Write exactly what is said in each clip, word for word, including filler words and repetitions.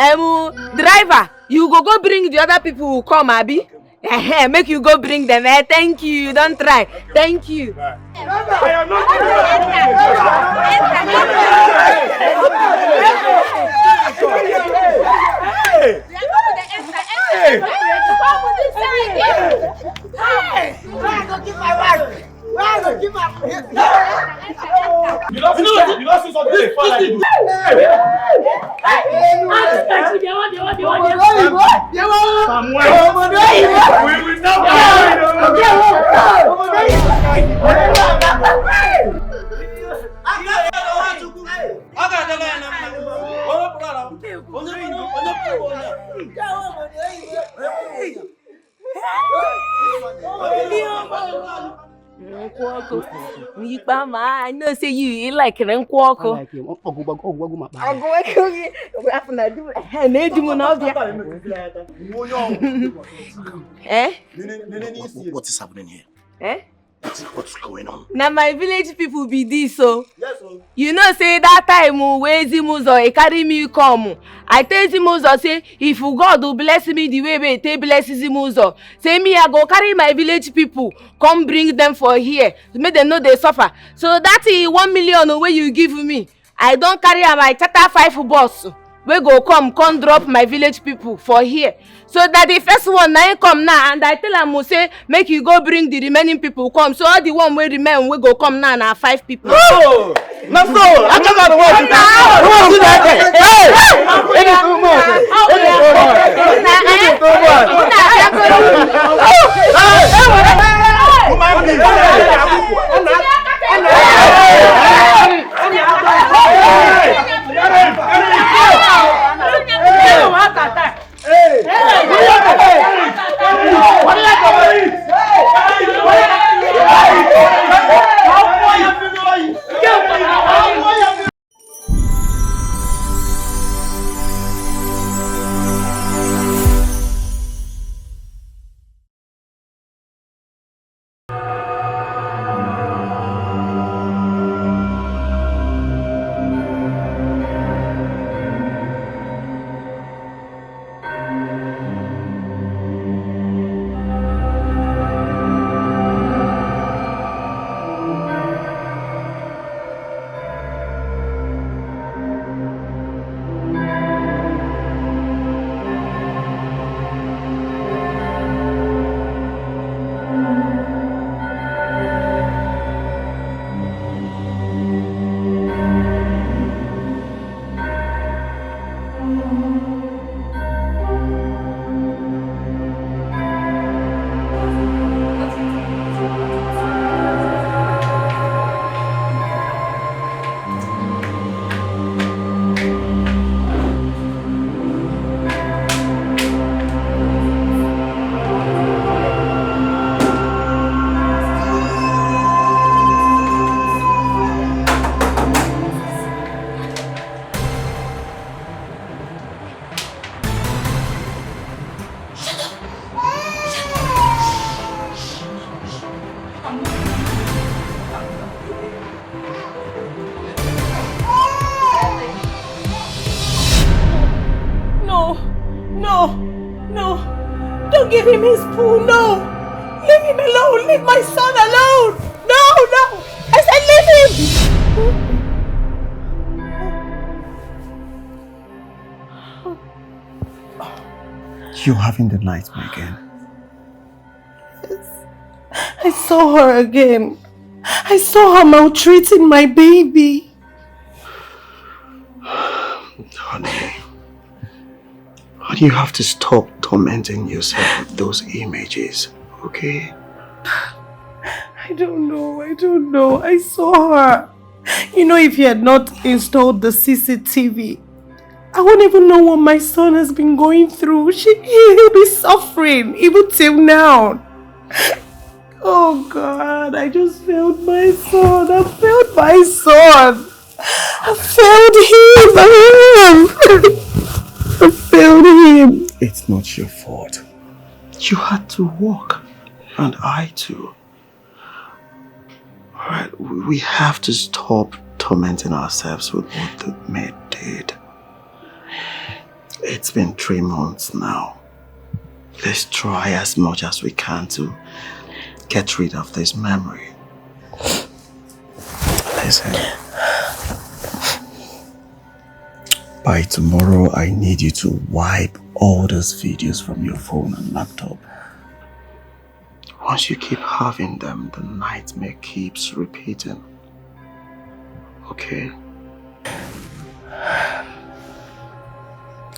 Emu, driver, you go go bring the other people who come, abi? Eh, make you go bring them. Eh, thank you. You don't try. Thank you. I am not. Hey! Hey! Hey! Where I go keep my bag? Where I go keep my You don't see, you don't see something dey fall like this. Hey! Hey! Hey! Palm wine. We will not. Nkwọkụ. Ikpe ama, I know say you, you like nkwọkụ. I like him. Ọgwụ, ọgwụ, ọgwụ, ọgwụ, ma kpaa. Ọgwụ, ọgwụ, ọgwụ, afọ na-edu m. Ehe, na-edu m n'ọbịa. Eh? What is happening here? Eh? What's, what's going on? Na my village people be this, so. Yes, sir. You know say that time, oh, wey Ezimụzọ e carry me come, I tell Ezimụzọ say, if God will bless me the way wey e take bless Ezimụzọ, say me, I go carry my village people, come bring them for here, make them no dey suffer. So that, eh, one million wey you give me, I don carry am, I charter five bus wey go come, come drop my village people for here. So that the first one na him come now, and I tell am, oh, say make you go bring the remaining people come. So all the one wey remain wey go come now na five people. No! Na so! I talk about the one. The one sit there. Hey! It is too much. It is too much. It is too much. Hey! Woman being. No, no, no. Don't give him his spoon, no. Leave him alone. Leave my son alone. No, no. I said leave him. You're having the nightmare again. Yes. I saw her again. I saw her maltreating my baby. Honey, how You have to stop tormenting yourself with those images, okay? I don't know. I don't know. I saw her. You know, if you had not installed the C C T V, I won't even know what my son has been going through. She, he'll be suffering even till now. Oh God, I just failed my son. I failed my son. I failed him. I failed him. It's not your fault. You had to work, and I too. All right, we have to stop tormenting ourselves with what the maid did. It's been three months now. Let's try as much as we can to get rid of this memory. Listen. By tomorrow, I need you to wipe all those videos from your phone and laptop. Once you keep having them, the nightmare keeps repeating. Okay?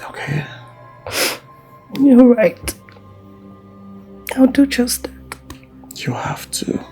Okay? You're right. I'll do just that. You have to.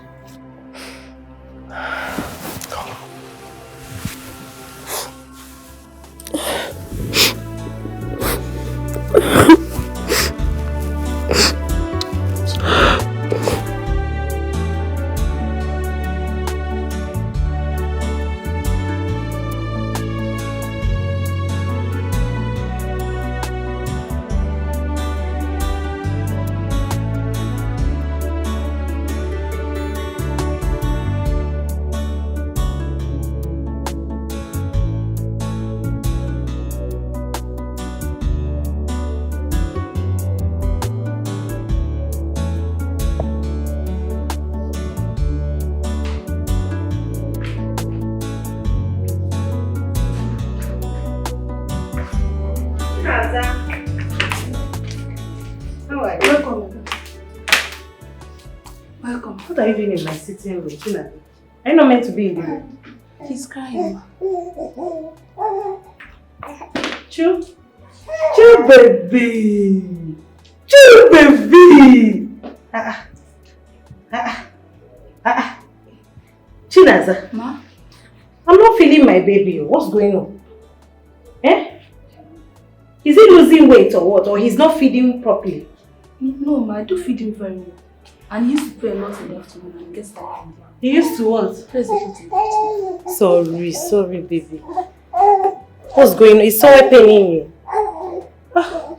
What are you doing in my sitting room, Chinaza? Are you not meant to be in the room? He's crying. Chu, Chu baby, Chu baby. Ah, ah, ah, ah. Chinaza. Ma? I'm not feeling my baby. What's going on? Eh? Is he losing weight or what? Or he's not feeding properly? No, ma, I do feed him very well. And he used to pray a lot in the afternoon and gets tired. He used to what? Praise the Lord. Sorry, sorry, baby. What's going on? Is someone paining you? Ah.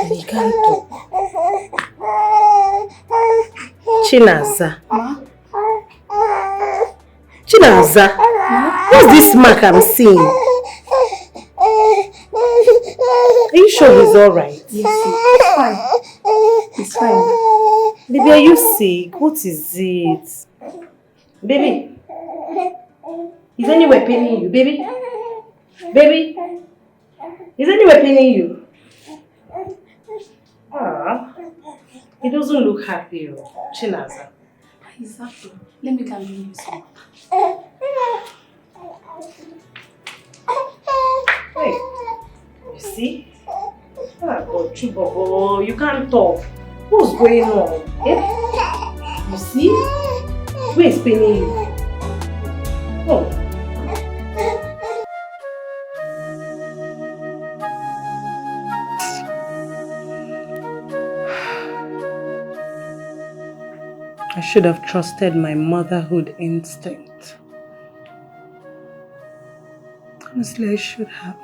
He can't talk. Chinaza. Ma? Chinaza, what's this mark I'm seeing? Are you sure he's alright? Yes, it's fine. It's fine. Baby, are you sick? What is it? Baby, is anywhere paining you? Baby? Baby? Is anywhere paining you? Ah, he doesn't look happy, oh. Chinaza. Exactly. Let me come in this one. Hey, you see? Ah, but Chubobo, you can't talk. What's going on? Eh? You see? Who is paining you? Oh. I should have trusted my motherhood instinct. Honestly, I should have.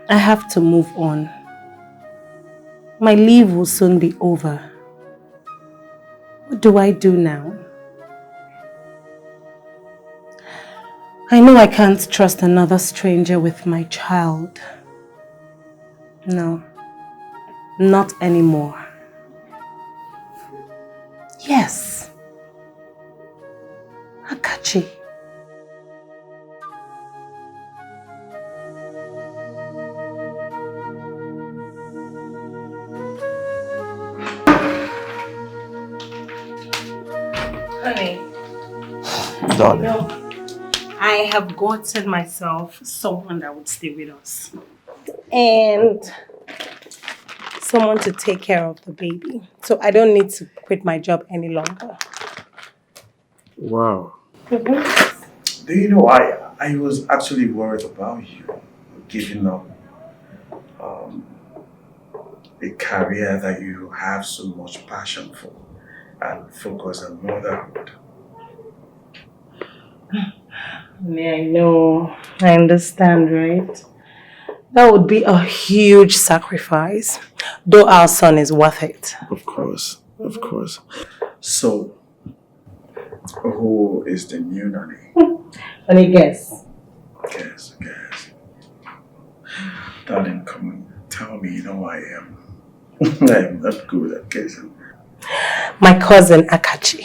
I have to move on. My leave will soon be over. What do I do now? I know I can't trust another stranger with my child. No, not anymore. Yes. Akachi. Honey. Darling. No. I have gotten myself someone that would stay with us. And someone to take care of the baby. So I don't need to quit my job any longer. Wow. Do you know, I, I was actually worried about you giving up um, a career that you have so much passion for and focus on motherhood. Yeah, I know. I understand, right? That would be a huge sacrifice, though our son is worth it. Of course, of course. So, who is the new nanny? Let me guess. Guess, guess. Darling, come on. Tell me, you know I am. I am not good at guessing. My cousin Akachi.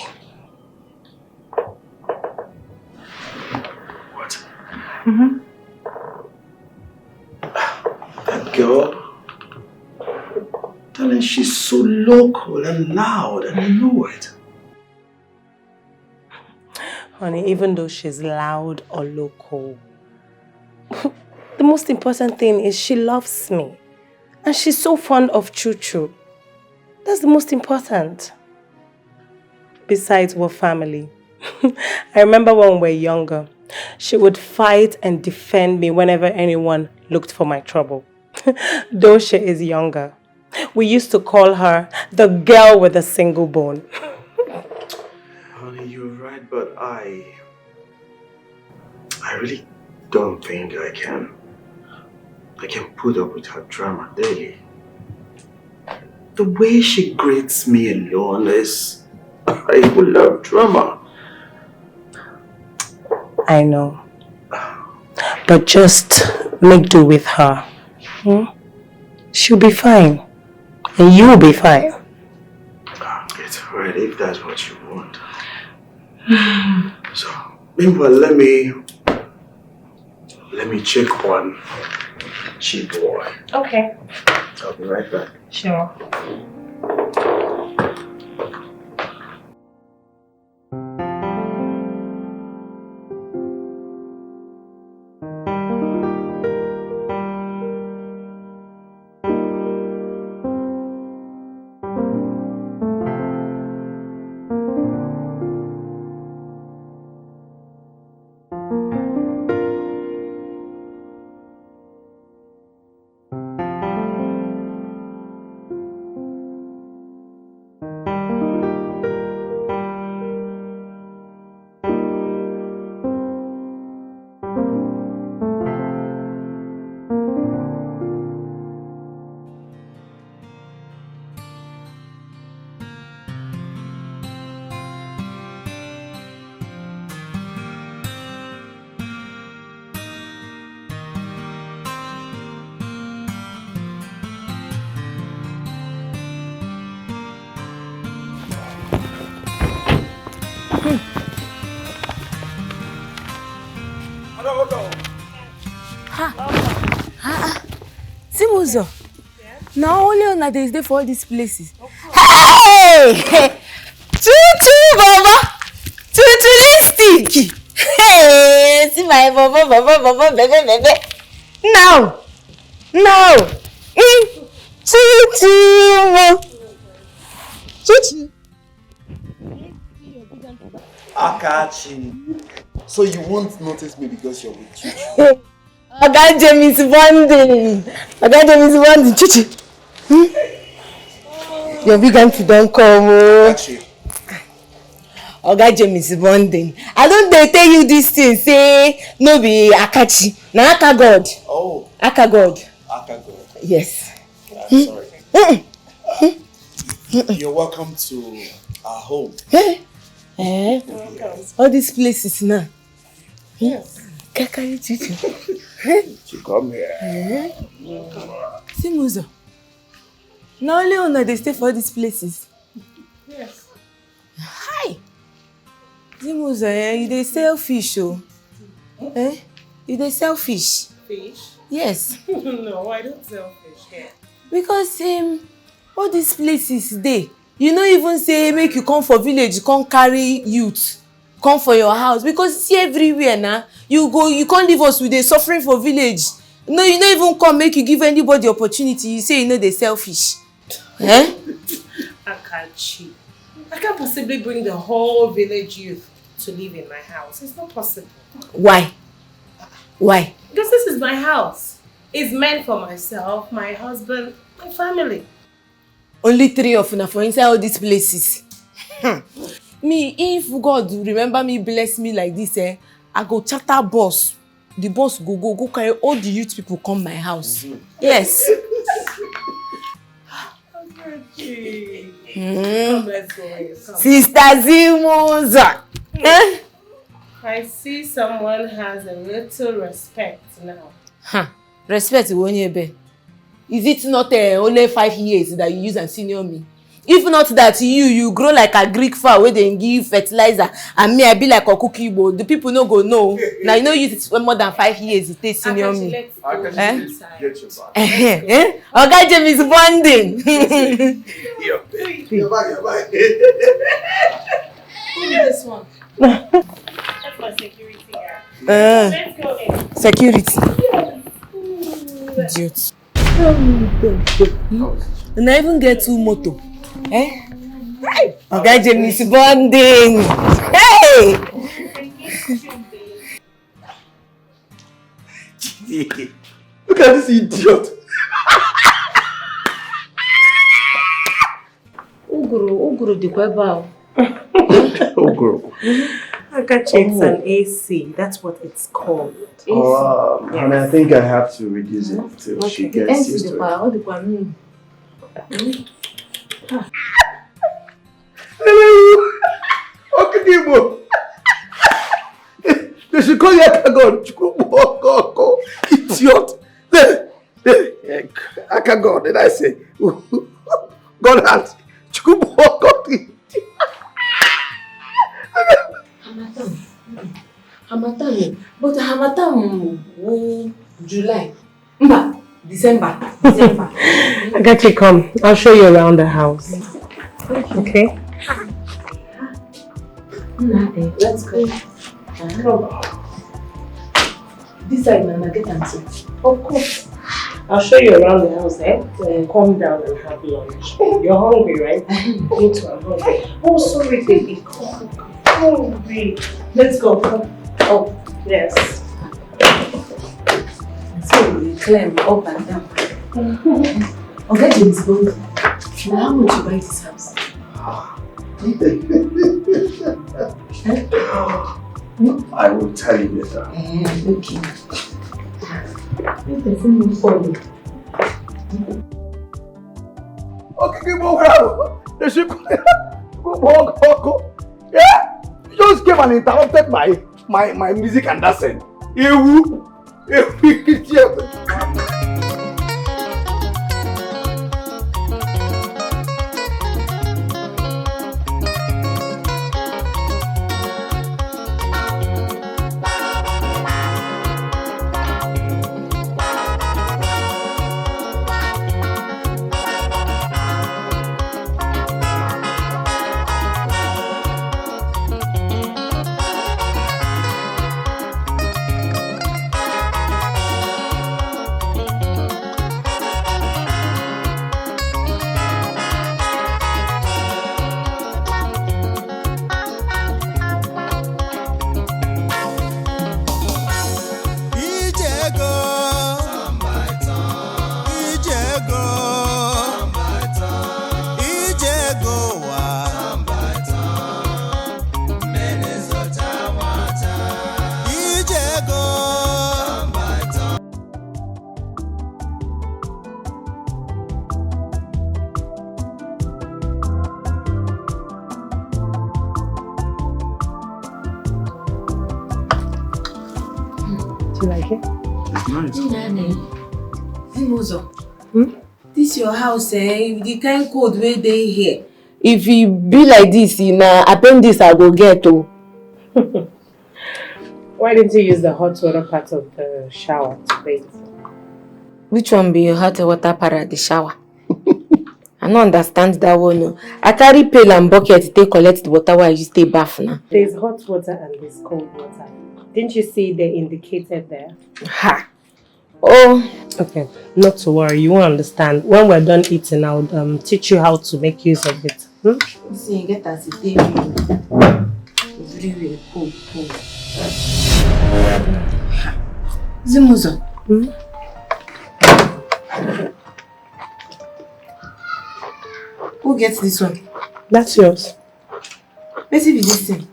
What? Mm-hmm. That girl, darling, she's so local and loud, and you know it. Honey, even though she's loud or local, the most important thing is she loves me. And she's so fond of Chuchu. That's the most important. Besides, we're family. I remember when we were younger, she would fight and defend me whenever anyone looked for my trouble. Though she is younger, we used to call her the girl with a single bone. Honey, you're right, but I, I really don't think I can, I can put up with her drama daily. The way she greets me alone is, I would love drama. I know. But just make do with her. Hmm? She'll be fine. And you'll be fine. It's alright if that's what you want. So, meanwhile, let me, let me check on Chief Boy. Okay. I'll be right back. Sure. Ha! Ha! Ha! Zimuzo! Na only una dey dey for all these places. Hey! Chuchu, baba! Chuchu lipstick! Hey! See my baba, baba, baba, bebe, bebe. Now! Now! Mm. Chuchu! Chuchu! Akachi. So you won't notice me because you're with Chuchu. Oga James Bonding. Oga James Bonding. Chuchu. Hmm? Your big auntie don come. Oh. Oga James Bonding. I don dey tell you this thing say no be Akachi. Na Aka God. Oh. Aka God. Aka God. Yes. I'm sorry. You're welcome to our home. Eh? Eh? All these places now. Yes. Kakari Chichi. To come here. Eh? Zimuzo. Na only una dey stay for all these places. Yes. Hi. Zimuzo, eh, you dey sell fish, oh. Eh? You dey sell fish. Fish? Yes. No, I don't sell fish here. Because um, all these places dey. You no even say make you come for village, come carry youth. come for your house, because see everywhere na. You go, you come leave us, we dey suffering for village. No, you no even come make you give anybody opportunity. You say you no dey selfish. Eh? Akachi, I can't possibly bring the whole village youth to live in my house. It's not possible. Why? Why? Because this is my house. It's meant for myself, my husband, my family. Only three of una for inside all these places. Hmm. Me, if God remember me, bless me like this, eh, I go charter bus. The bus go go go carry all the youth people come my house. Mm-hmm. Yes. Mm. Come, let's go. Come. Sister Zimuza. Eh? I see someone has a little respect now. Huh. Respect Wonyebe. Is it not uh, only five years that you use and senior me? If not that you, you grow like a Greek fowl where they give fertilizer, and me, I be like a cookie bowl. The people no go know. Now you know you it's more than five years it takes senior me. Eh? Eh? Oga James bonding. Who be this one? That's my security guard. Uh, Let's go in. Security. Idiot. Una even get two motor. Eh? Oga James bonding. Hey! Look at this idiot. Uguru, Uguru dịkwa ebe ahụ. Uguru. Akachi, it's an A C. That's what it's called. A C. Oh, and I think I have to reduce it till she gets used to it. Ọ dịkwa, ọ dịkwa, mm. Hello. Okay, Igbo. They should call you Akagon. Chukwubuokoko. Idiot. Akagon, did I say? God has Chukwubuokoko. Harmattan. Harmattan. But Harmattan, oh, July. Mba, December, December. Agachi, come. I'll show you around the house. Okay? Let's go. This side, Nana, get am too. Of course. I'll show you around the house, eh? Uh, come down and have lunch. You're hungry, right? Me too, I'm hungry. Oh, sorry, baby. Come, come, come. Let's go. Come. Oh, yes. So we climb up and down. Oga James Bond, now how much you buy this house? I will tell you later. Eh, okay. Let the thing move forward. Okay, people, well, the ship. Yeah, you just came and interrupted my my my music and dancing. Ewu. This your house, eh? The kind cold wey dey here. If e be like this, na appendix I go get o. Why didn't you use the hot water part of the shower to bathe? Which one be your hot water part of the shower? I no understand that one. No. I carry pail and bucket to take collect the water wey I use take baff now. There's hot water and there's cold water. Didn't you see they indicated there? Ha! Oh, Okay, not to worry, you won't understand. When we're done eating, I'll um, teach you how to make use of it. Hmm? See, you get as it dey me. Everywhere cold, cold. Zimuzo. Hmm? Who gets this one? That's yours. Wetin be this thing?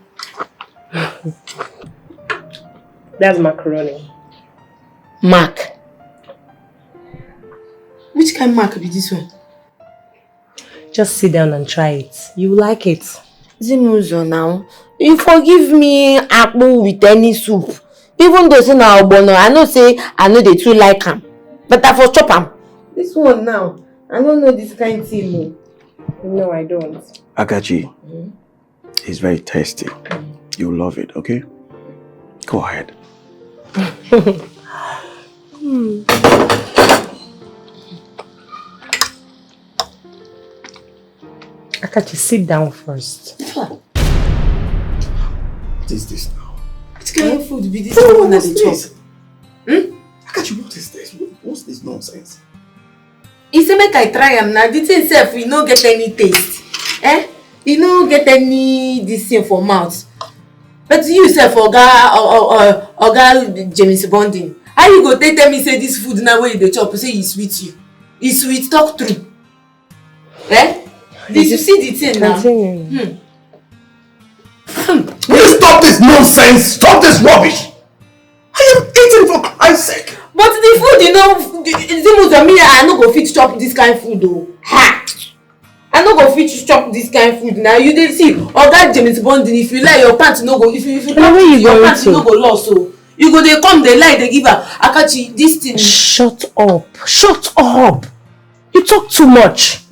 That's macaroni. Mark. Which kind mark be this one? Just sit down and try it. You like it. Zimuzo now. You forgive me akpu with any soup. Even though say na ogbono, I know say I no dey too like am. But I for chop am. This one now, I no know this kind thing o. No, I don't. Akachi, it's very tasty. You love it, okay? Go ahead. Akachi, sit down first. What is this now? Which kind of food be this Oh, one I what's dey chop? This? Hmm? Akachi, what is this? What, what's this nonsense? He say make I try am na. The thing sef, e no get any taste. Eh? E no get any this thing for mouth. But you sef, oga o- o- o- oga James Bonding, how you go take tell me say this food now wey you dey chop say e sweet you? E sweet, talk true. Eh? Did you see the thing now? Continue. Will you stop this nonsense? Stop this rubbish! I am eating for Christ's sake! But the food, you know, Zimuzo, me, I no go fit chop this kind food o. Ha! I no go fit chop this kind food now. You dey see, oga James Bonding, if you lie, your pants no go, if you, if you Now, where you your going pants to? No go loss o. You go dey come dey lie dey give am. Akachi, this thing. Shut up. Shut up. You talk too much.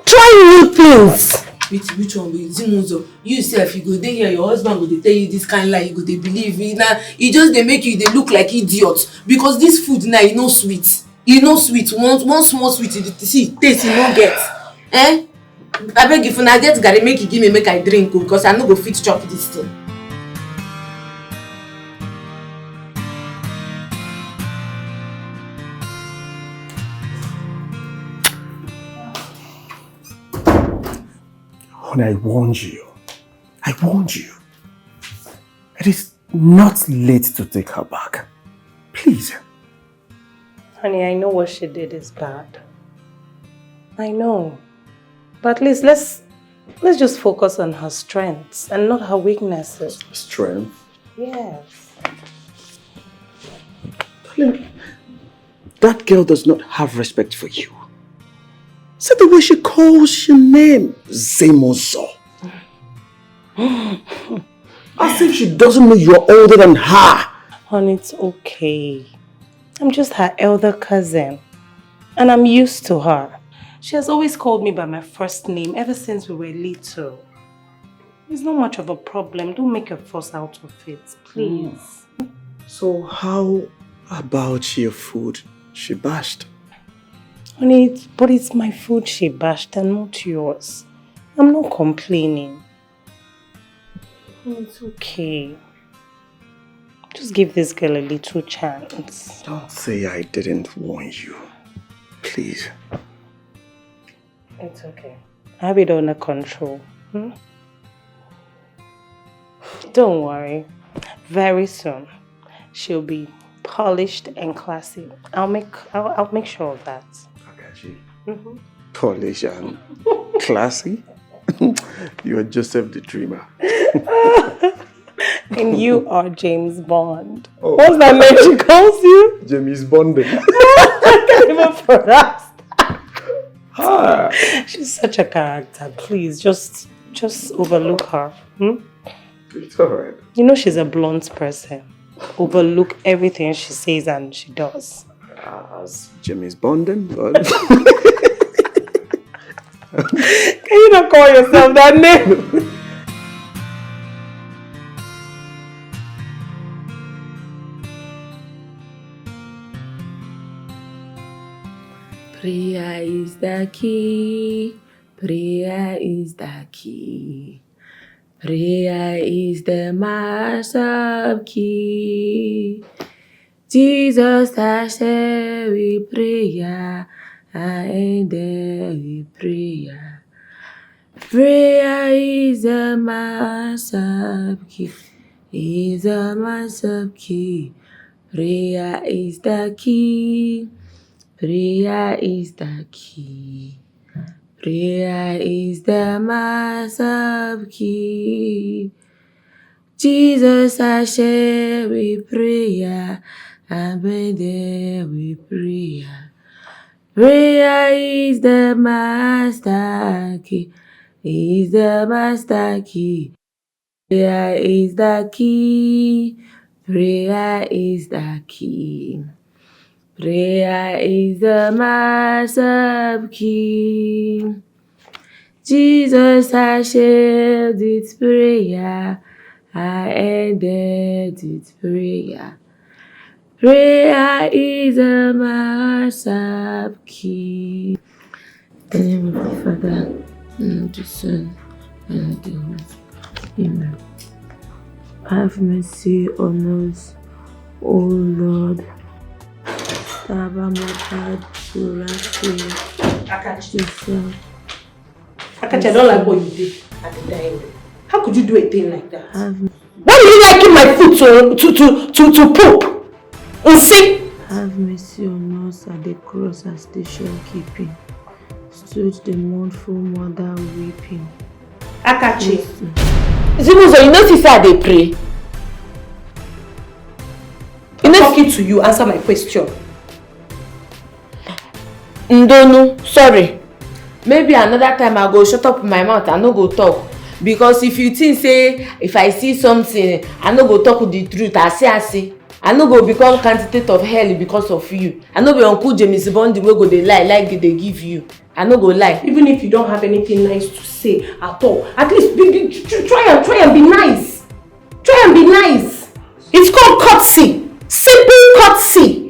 Try new things. Which, which one be Zimuzo? You sef, you go dey here, your husband go dey tell you this kind lie, you go dey believe. E na, e just dey make you dey look like idiot because this food now, e no sweet. E no sweet. One, one small sweet, you dey see, taste e no get. Eh? Abeg, if una get garri, make you give me, make I drink o, because I no go fit chop this thing. Honey, I warned you. I warned you. It is not late to take her back. Please. Honey, I know what she did is bad. I know. But at least let's let's just focus on her strengths and not her weaknesses. Strength? Yes. Darling, that girl does not have respect for you. See the way she calls your name, Zemozo. As if she doesn't know you're older than her. Honey, it's okay. I'm just her elder cousin. And I'm used to her. She has always called me by my first name ever since we were little. It's not much of a problem. Don't make a fuss out of it, please. So how about your food she bashed? Honey, it's, but it's my food she bashed and not yours. I'm not complaining. It's okay. Just give this girl a little chance. Don't say I didn't warn you. Please. It's okay. I have it under control. Hmm? Don't worry. Very soon, she'll be polished and classy. I'll make I'll, I'll make sure of that. Akachi. Polished and classy. You are Joseph the Dreamer. And you are James Bond. Oh. What's that name she calls you? James Bonding. I can't even pronounce. Ah, She's such a character. Please, just just overlook her. Hmm? it's all right. You know she's a blunt person. Overlook everything she says and she does. As James Bonding, but Can you not call yourself that name? Prayer is the key. Prayer is the key. Prayer is the master key. Jesus started with prayer and ended with prayer. Prayer is the master key. Is the master key. Prayer is the key. Prayer is the key. Prayer is the master key. Jesus started with prayer and ended with prayer. Prayer is the master key. Is the master key. Prayer is the key. Prayer is the key. Prayer is the master key. Jesus started with prayer and ended with prayer. Prayer is the master key. In the name of the Father, and of the Son, and of the Holy Spirit. Amen. Have mercy on us, O Lord. Baba, Mother, Jurassic, Akachi. Joseph. Akachi, I don't like what you did at the dining. How could you do a thing like that? Have Why are you liking my food to to to to, to poop? Nsi. Have mercy on us at the cross and station keeping. Stood the mournful mother weeping. Akachi. Zimuzo, you know see say I dey pray. You know talking to you, answer my question. Ndonu, sorry. Maybe another time I go shut up my mouth, I no go talk. Because if you think say if I see something, I no go talk the truth, I say I say. I no go become candidate of hell because of you. I no be Uncle James Bond wey go dey lie, like dey give you. I no go lie. Even if you don't have anything nice to say at all, at least be, be, tr- try and try and be nice. Try and be nice. It's called courtesy. Simple courtesy.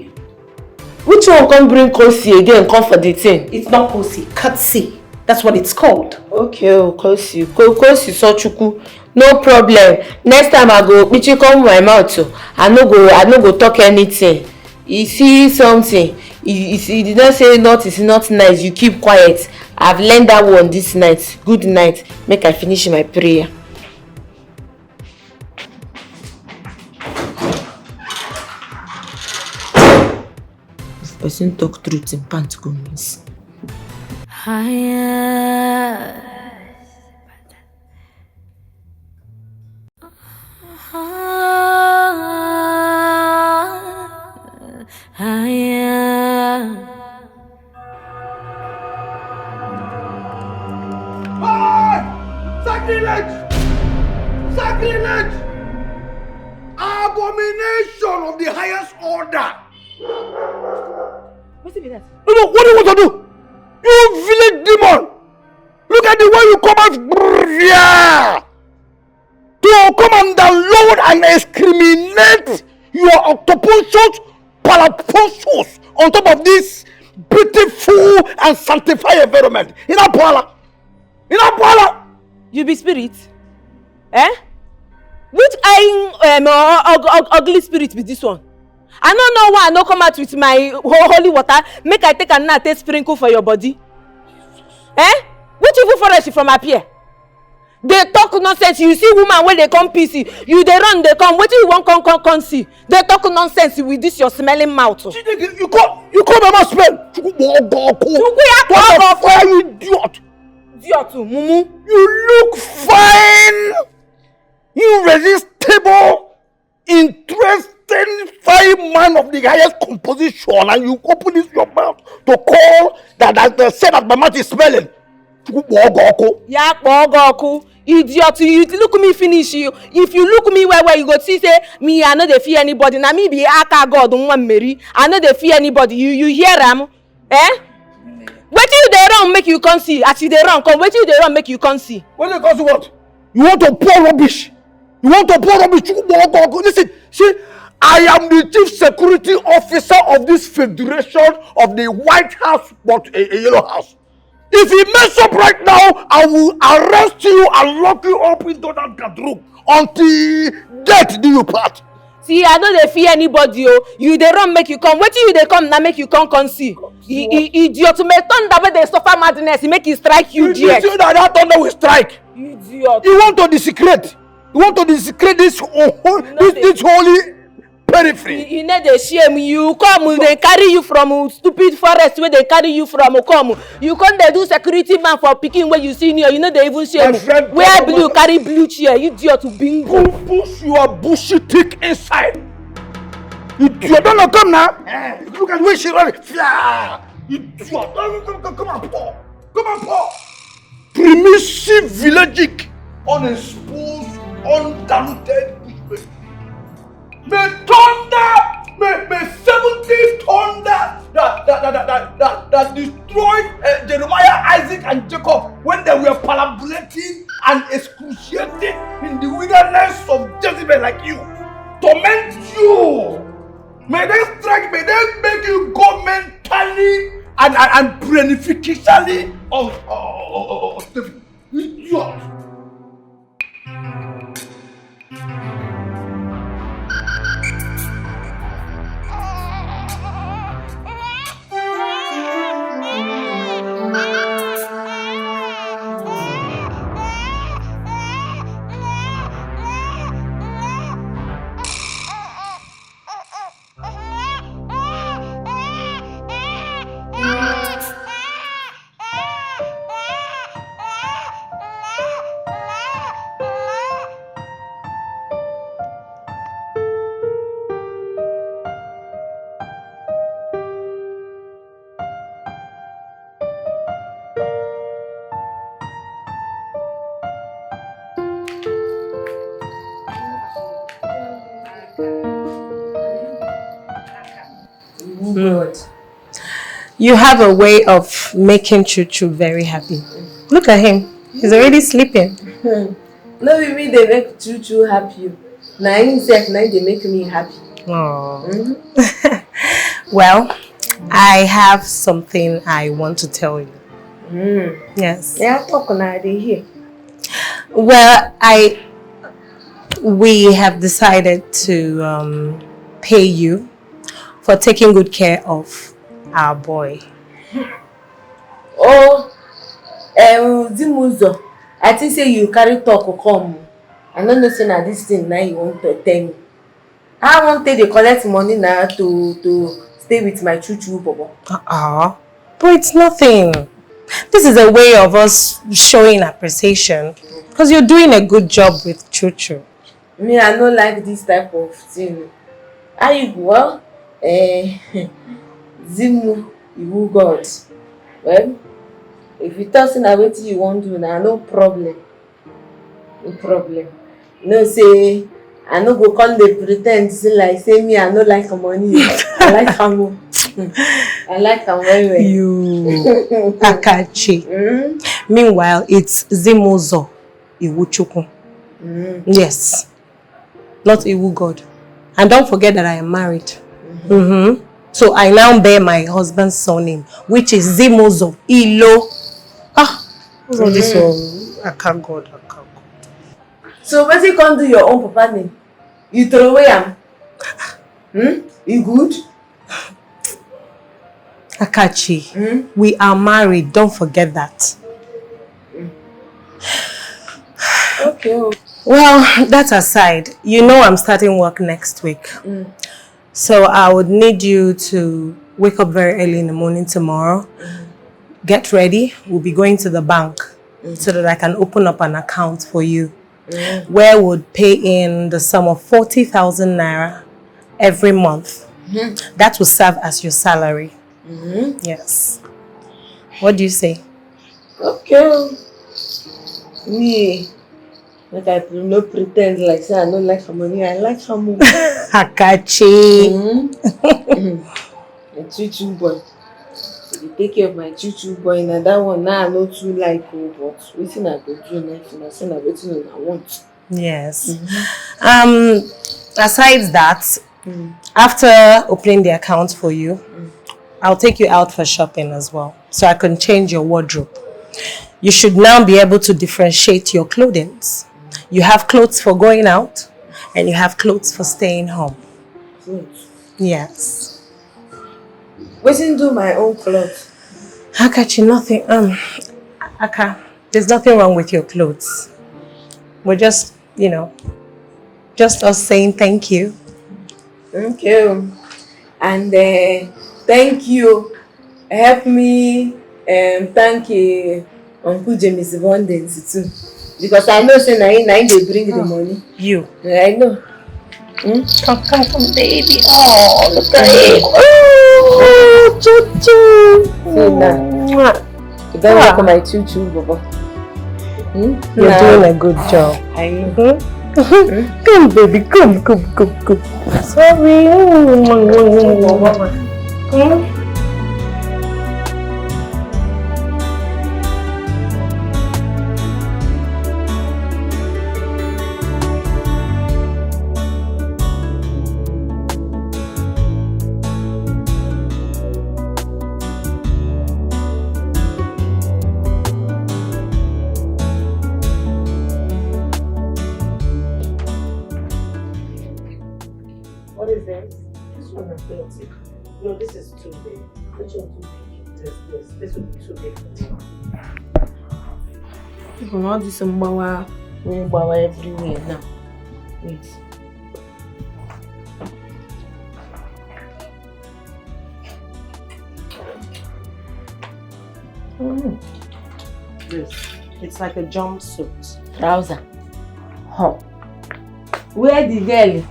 Which one come bring courtesy again? Come for the thing. It's not courtesy, courtesy. That's what it's called. Okay, oh, courtesy. Co- Courtesy, Sochukwu. No problem. Next time I go, Pichi, come my mouth. Oh. I no go, I no go talk anything. You see something. You, you, see, you did not say not is not nice. You keep quiet. I've learned that one this night. Good night. Make I finish my prayer. If person talk truth, in pant go miss. Higher. Higher. Hey! Sacrilege! Sacrilege! Abomination of the highest order! Wetin be that? No, no, what do you want to do? You village demon! Look at the way you come out. Brrr, yeah! To come and download and excrement your octopunctions, parapunctions on top of this beautiful and sanctified environment. Ina bwala. Ina bwala. You be spirit? Eh? Which kind um, ug- ug- ugly spirit be this one? I no know why I no come out with my ho- holy water, make I take am now, take sprinkle for your body. Eh? Which evil forest you from appear? Dey talk nonsense. You see woman wey dey come piss you, you dey run dey come. Wetin you wan come come come see? Dey talk nonsense with this your smelling mouth. Chineke, you call you call my mouth smell. Chukwu kpọọ gị ọkụ. Chukwu ya kpọọ gị ọkụ. What a fire, you idiot. Idiot, mumu. You look fine, irresistible, interesting, fine man of the highest composition, and you open this your mouth to call that, that, that say that my mouth is smelling. Chukwu kpọọ gị ọkụ. Ya kpọọ gị ọkụ. Idiot, you look me finish. You, if you look me well well, you go see say me, I no dey fear anybody. Na me be aka God nwa mmeri. I no dey fear anybody. You you hear am? Eh? Wetin you dey run make you come see? As you dey run come, wetin you dey run make you come see? What dey cause what? You want to pour rubbish? You want to pour rubbish? Chukwu kpọọ gị ọkụ. Listen, see, I am the chief security officer of this federation of the White House, but a, a yellow house. If you mess up right now, I will arrest you and lock you up into that guard room until death do you part. See, I no dey fear anybody o. You dey run make you come. Wetin you dey come na make you come come see. I- I- Idiot, may thunder wey dey suffer madness, e make e strike you You there. You see that that thunder will strike. Idiot. You want to desecrate. You want to desecrate this ho- ho- this this holy periphery. You no dey shame. You come, dey carry you from stupid forest wey dey carry you from come. You come dey do security man for pikin wey you senior. You no dey even shame. My friend, Where come blue on. Carry blue chair. Idiot, bingo. Pu- Push your bushy thick inside. Idiot, don't come now. Eh, look at the way she run. Fia! Idiot, come, come, come, come and pour. Come and pour. Primitive village, unexposed, undiluted bushman. May thunder, may, may seventy thunder that, that, that, that, that, that, that destroyed uh, Jeremiah, Isaac, and Jacob when they were perambulating and excruciating in the wilderness of Jezebel like you torment you. May they strike, may they make you go mentally and, and, and brainifically of, of, of, of, of devil. Idiot. Good. You have a way of making Chuchu very happy. Look at him. He's already sleeping. No be me dey make Chuchu happy o. Na himself na him dey make me happy. Aww. Well, I have something I want to tell you. Yes. Yeah, talk na, I dey hear. Well, I we have decided to um, pay you for taking good care of our boy. Oh, um, Zimuzo, I think say you carry talk come. I no know say na this thing na you wan to tell me. How I wan take dey collect money na to to stay with my Chuchu bobo? Uh-uh. But it's nothing. This is a way of us showing appreciation because you're doing a good job with Chuchu. Me, I no like this type of thing. How you go? Well, eh, Zimu, you God. Well, if you talk say na wetin you wan do na, no problem. No problem. No say I no go come dey pretend say like say me I no like money. I like am o. I like am well well. You Akachi. Mm? Meanwhile, it's Zimuzo Iwuchukwu. Mm. Yes. Not Iwu God. And don't forget that I am married. Mm-hmm. So I now bear my husband's surname, which is Zimuzo Ilo. Ah, what's all this one? I can't God, I can't God. So wetin come do your own papa name? You throw away am? Hmm? You good? Akachi, Mm? We are married. Don't forget that. Okay. Oh. Well, that aside, you know I'm starting work next week. Mm. So I would need you to wake up very early in the morning tomorrow. Get ready. We'll be going to the bank so that I can open up an account for you where would pay in the sum of forty thousand naira every month. That will serve as your salary. Yes. What do you say? Okay. Oh. Me, make I pre- no pretend like say I no like her money. I like her money. Akachi. Mm. Mm. A Chuchu boy. You take care of my Chuchu boy. Now that one now I no too like o, but wetin I go do now? If na say na wetin una want. Yes. Um, aside that, After opening the account for you, I'll take you out for shopping as well, so I can change your wardrobe. You should now be able to differentiate your clothings. You have clothes for going out, and you have clothes for staying home. Clothes? Yes. Wetin do my own clothes? Akachi, nothing. Um, Aka, there's nothing wrong with your clothes. We're just, you know, just us saying thank you. Thank you. And uh, thank you. Help me um, thank uh, Uncle James Abundance too. Because I know say na him na him dey bring the money. You. I know. Hmm? Come, come, come, baby. Oh, look at him. Oh, choo choo. See now. Mwah. You don't look my choo choo, Baba. Hmm? You're doing a good job. I know. Hmm? Come, baby, come, come, come, come. Sorry. Hmm? What is this? This one is plenty. No, this is too big. Which one too big? This, this, this would be too big for me. People, all this mgbawa, mgbawa everywhere now. Wait. Mm. This. It's like a jumpsuit. Trouser. Huh. Where the girl?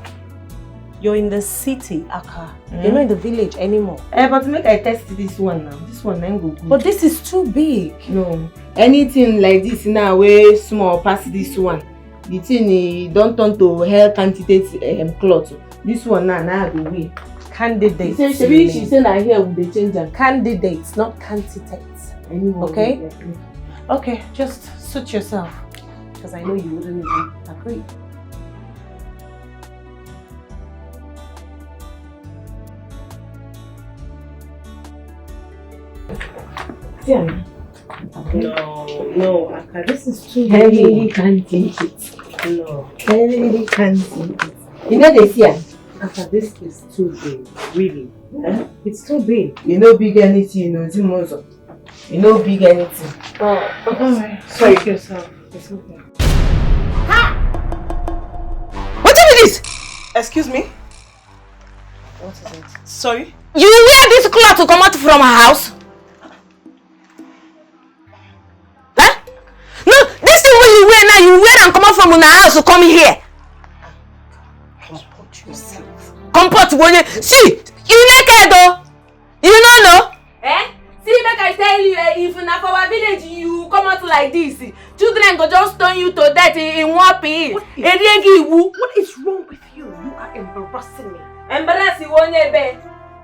You're in the city, Aka. You're not in the village anymore. Eh, but make I test this one now. This one na go good. But this is too big. No. Anything like this now wey small pass this one, the thing e don turn to hair candidate um, cloth. This one now, now I go wear. Candidates. She say, shebi she say na hair we dey change am. Candidates, not candidates. Anyway, okay? Okay, just suit yourself. Because I know you wouldn't even agree. See am. No, no, Aka, this is too big. Heavily can't take it. No. Heavily can't take it. You know they see am. Aka, this is too big, really. Eh? It's too big. You know big anything, you know, Zimozo. You know big anything. Oh, sorry. Sorry yourself. It's okay. Ha! What is this? Excuse me? What is it? Sorry? You wear this cloth to come out from her house? Huh? No, this thing wey you wear now, you wear am comot from una house to come here. Comport yourself. Comport wo ni? See, you naked o. You no know? Eh? See, make I tell you, eh, if na for our village you come out like this, children go just stone you to death in, in one pin. What is, eriegi iwu. What is wrong with you? You are embarrassing me. Embarrassing onye ebe?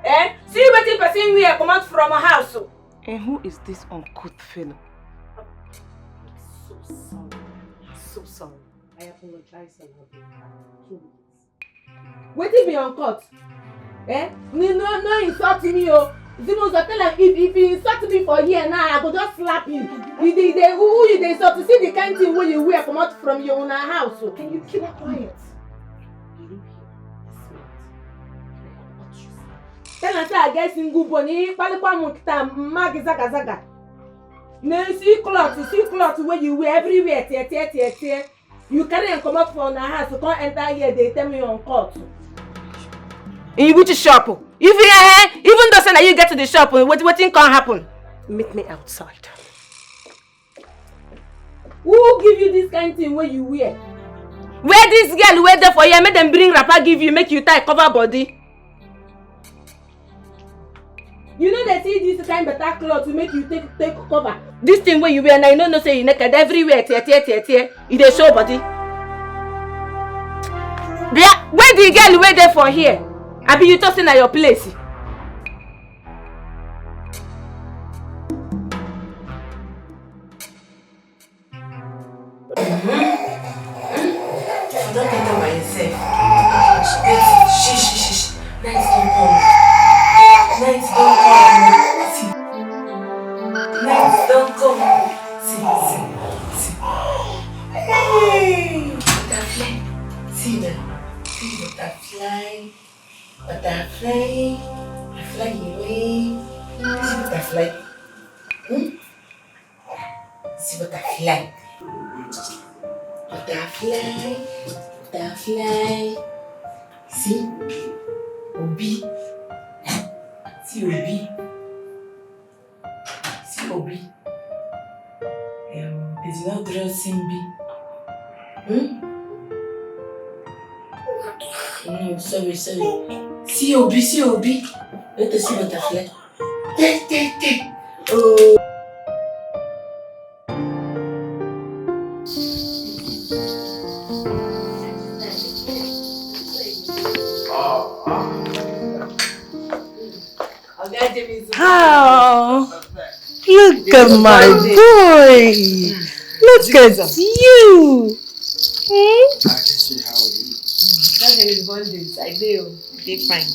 Eh? See wetin person wear comot from house. And who is this uncouth fellow? I'm so sorry. I'm so sorry. I apologize on her behalf. Wetin be uncouth? Eh? No, no, no insult me o. Zimuzo, tell am if, if you insult me for here now, I go just slap you. You dey, dey, who, who you dey insult? See the kind thing wey you wear comot from your una house o. Can you keep quiet? You look here. This mouth. Watch yourself. Tell am say I get single bone. He kpalikpa mu kita mma gị zaga zaga. Na see cloth, see cloth wey you wear everywhere, tear, tear, tear, tear. You carry am comot for una house, come enter here, dey tell me uncouth. In which shop? If you, eh, even though say na you get to the shop, what, wetin come happen? Meet me outside. Who give you this kind thing wey you wear? Where this girl wey dey for here, make dem bring wrapper give you, make you tie cover body. You no dey see this kind better cloth to make you take, take cover. This thing wey you wear now, you no know say you naked everywhere, tear, tear, tear, tear. You dey show body. Bia, where the girl wey dey for here? Abi you talk say na your place? I don get am by yourself. She, she, she, she. See now, see the butterfly, butterfly, fly away. See butterfly. Hmm? See butterfly. Butterfly, butterfly. See? Obi. See Obi. See Obi. Um, they did not draw Simbi. Hmm? No, sorry, sorry. See Obi, see Obi. Let us see butterfly. Take, take, take. Oh. How? Look at my boy. Look at you. Hmm? I can see how you. That is bonding. I do. They fine.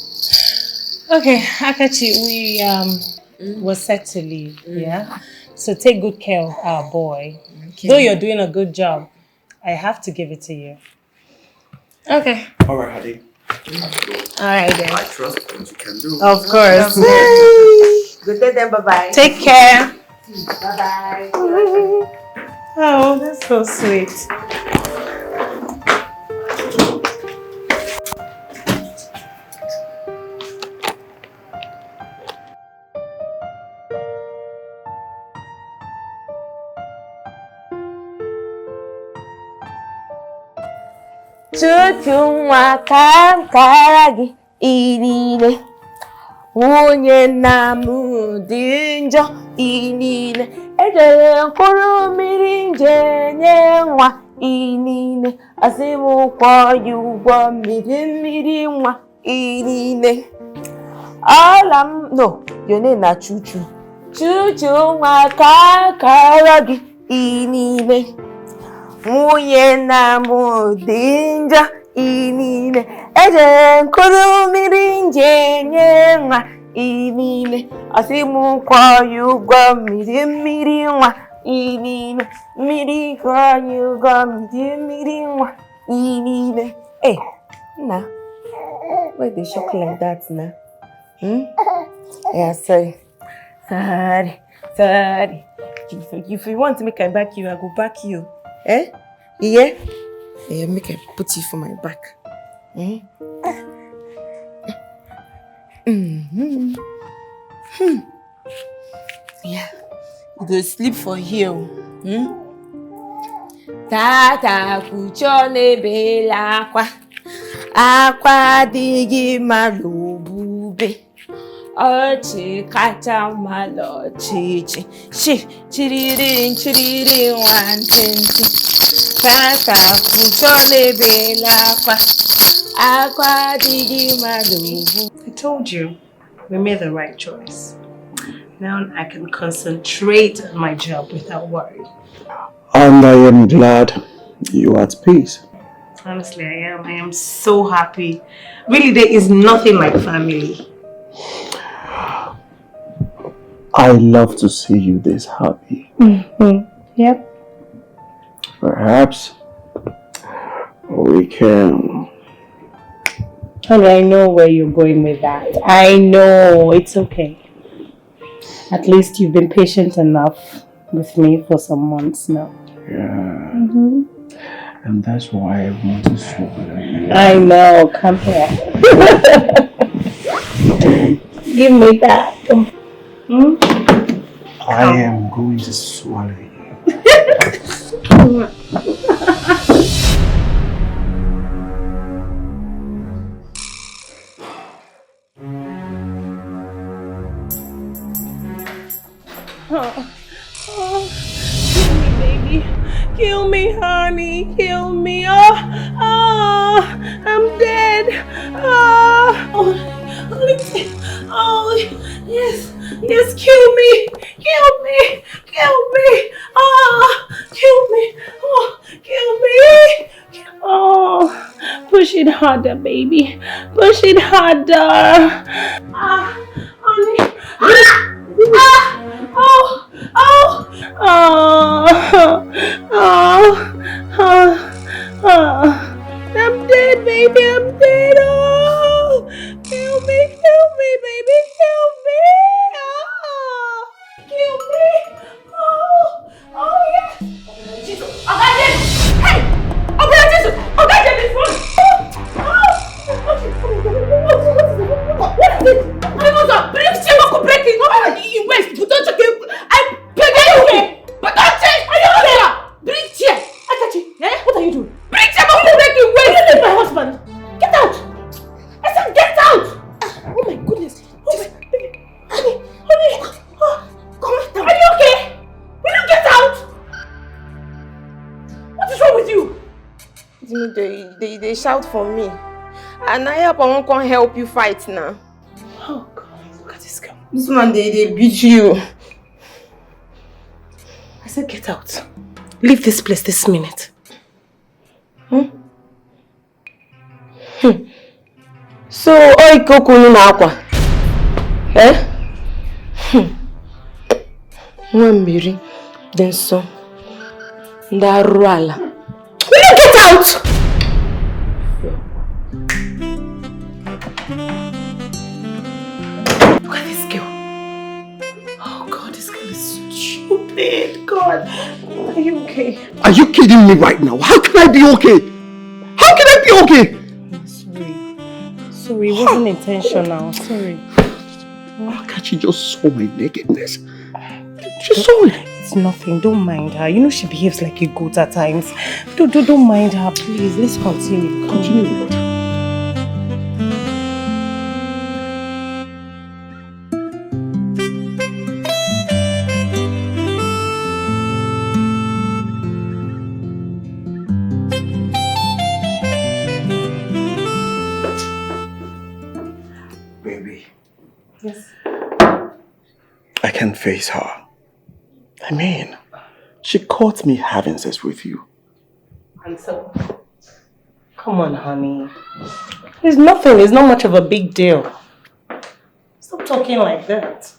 Okay, Akachi, we um mm. were set to leave. Mm. Yeah. So take good care of our boy. Okay. Though you're doing a good job, I have to give it to you. Okay. All right, Hadi. All right then. I trust what you can do. Of course. Good day then. Bye bye. Take care. Bye bye. Oh, that's so sweet. Chuchu nwa ka m kara gị ị niile, nwunye nna m dị njọ ị niile, ejere mkpụrụ mmiri nje nye nwa ị niile, asị m kwụọ ya ụgwọ mmiri mmiri nwa ị niile. All I'm no, your name na Chuchu. Chuchu nwa ka kara gị ị niile, nwunye nna m dị njọ ị niile, ejere mkpụrụ mmiri nje nye nwa ị niile, asị m kwụọ ya ụgwọ mmiri mmiri nwa ị niile, mmiri kwụọ ya ụgwọ mmiri mmiri nwa ị niile. Hey, nna, why dey shock like that na? Hmm? Yeah, sorry. Sorry, sorry. If, if you want make I back you, I go back you. Eh? Yeah? Yeah, make I put you for my back. Hmm? Mm-hmm. Hmm. Yeah. You go sleep for here. Hmm? Tata kwuchie ọnụ ebela akwa. Akwa adịghị mma n'obube. Ọchị kacha mma n'ọchịchị. Chi chiriri chiriri nwantịntị. Tata kwuchie ọnụ ebela akwa. Akwa adịghị mma n'obube. I told you, we made the right choice. Now I can concentrate on my job without worry. And I am glad you are at peace. Honestly, I am. I am so happy. Really, there is nothing like family. I love to see you this happy. Mm-hmm. Yep. Perhaps we can. Honey, I know where you're going with that. I know. It's okay. At least you've been patient enough with me for some months now. Yeah. Mm-hmm. And that's why I want to swallow you. I know. Come here. Give me that. Hmm? I am going to swallow you. Oh, oh, kill me, baby. Kill me, honey. Kill me. Oh, oh, I'm dead. Oh, oh, let me see. Oh, yes, yes, kill me. Kill me. Kill me. Oh, kill me. Oh, kill me. Oh, push it harder, baby. Push it harder. Ah, honey. Ah, ah, oh, oh, oh, oh, oh, oh. I'm dead. Tempted, oh! Kill me, kill me, baby, kill me! Oh! Kill me! Oh! Oh, yeah! Jesus! Oga James! Hey! Oga Jesus! Oga James, run! Oh! Oh! What is it? What is it? Oga James, bring chair, we go break it. What are you in waste? But don't you get, I beg you. But don't change. Are you okay? Bring chair. Akachi, eh? What are you doing? Bring chair, we go break it. Waste. You leave my husband. Get out. I said get out. Ah, oh my goodness. Oh my, baby. Honey, honey. Oh, come on. Are you okay? Will you get out? What is wrong with you? Jimmy, they, they, they shout for me. And I help, I won't come help you fight now. Oh God, look at this girl. This man, they, they beat you. I said, get out. Leave this place this minute. Hmm? Hmm. So, oi kokunu na akwa. Eh? Hmm. Nwa mmiri dị nsọ. Ndị arụrụ ala. Will you get out? Look at this girl. Oh God, this girl is stupid. God, are you okay? Are you kidding me right now? How can I be okay? How can I be okay? I'm sorry. Sorry, it wasn't intentional. Sorry. Akachi just saw my nakedness. She saw it. It's nothing. Don't mind her. You know she behaves like a goat at times. Don't, don't, don't mind her, please. Let's continue. Continue with what? Baby. Yes. I can't face her. I mean, she caught me having sex with you. And so, come on, honey. It's nothing. It's not much of a big deal. Stop talking like that.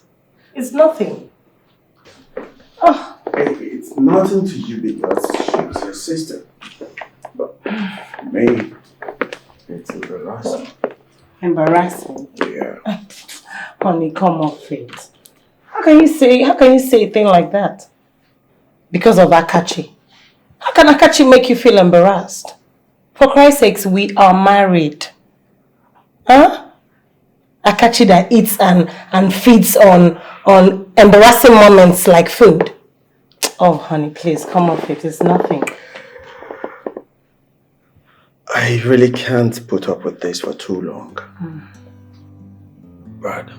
It's nothing. Oh. Baby, it's nothing to you because she was your sister. But me, it's embarrassing. Embarrassing? Yeah. Honey, come off it. How can you say, how can you say a thing like that? Because of Akachi? How can Akachi make you feel embarrassed? For Christ's sakes, we are married. Huh? Akachi that eats and, and feeds on, on embarrassing moments like food. Oh, honey, please, come off it. It's nothing. I really can't put up with this for too long. Brad,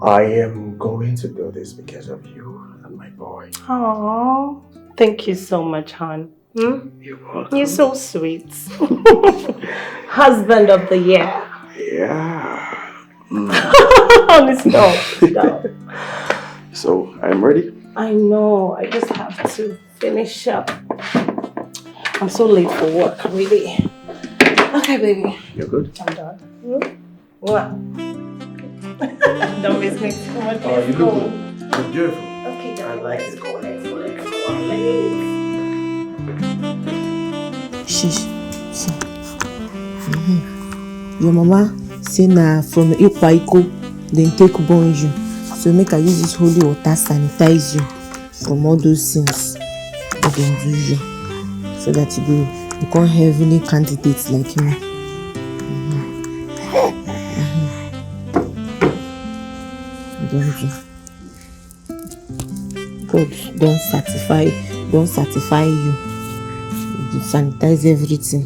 I am going to do this because of you and my boy. Oh, thank you so much, hon. Hmm? You're welcome. You're so sweet. Husband of the year. Yeah. Mm. Honey, stop, stop. So, I'm ready. I know. I just have to finish up. I'm so late for work, really. Okay, baby. You're good? I'm done. Hmm? Mwah. Don't miss me too much. Oh, you look good. You're beautiful. Okay, darling. I like it. Let's go, let's go, let's go, please. Shish. So, mhm. Your mama say na from Ikwa Iko dem take born you. So make I use this holy water sanitize you from all those things wey dem do you, so that you go, you come heavenly candidates like me. Mhm. Mhm. Don do. God don satisfy, don satisfy you. You sanitize everything.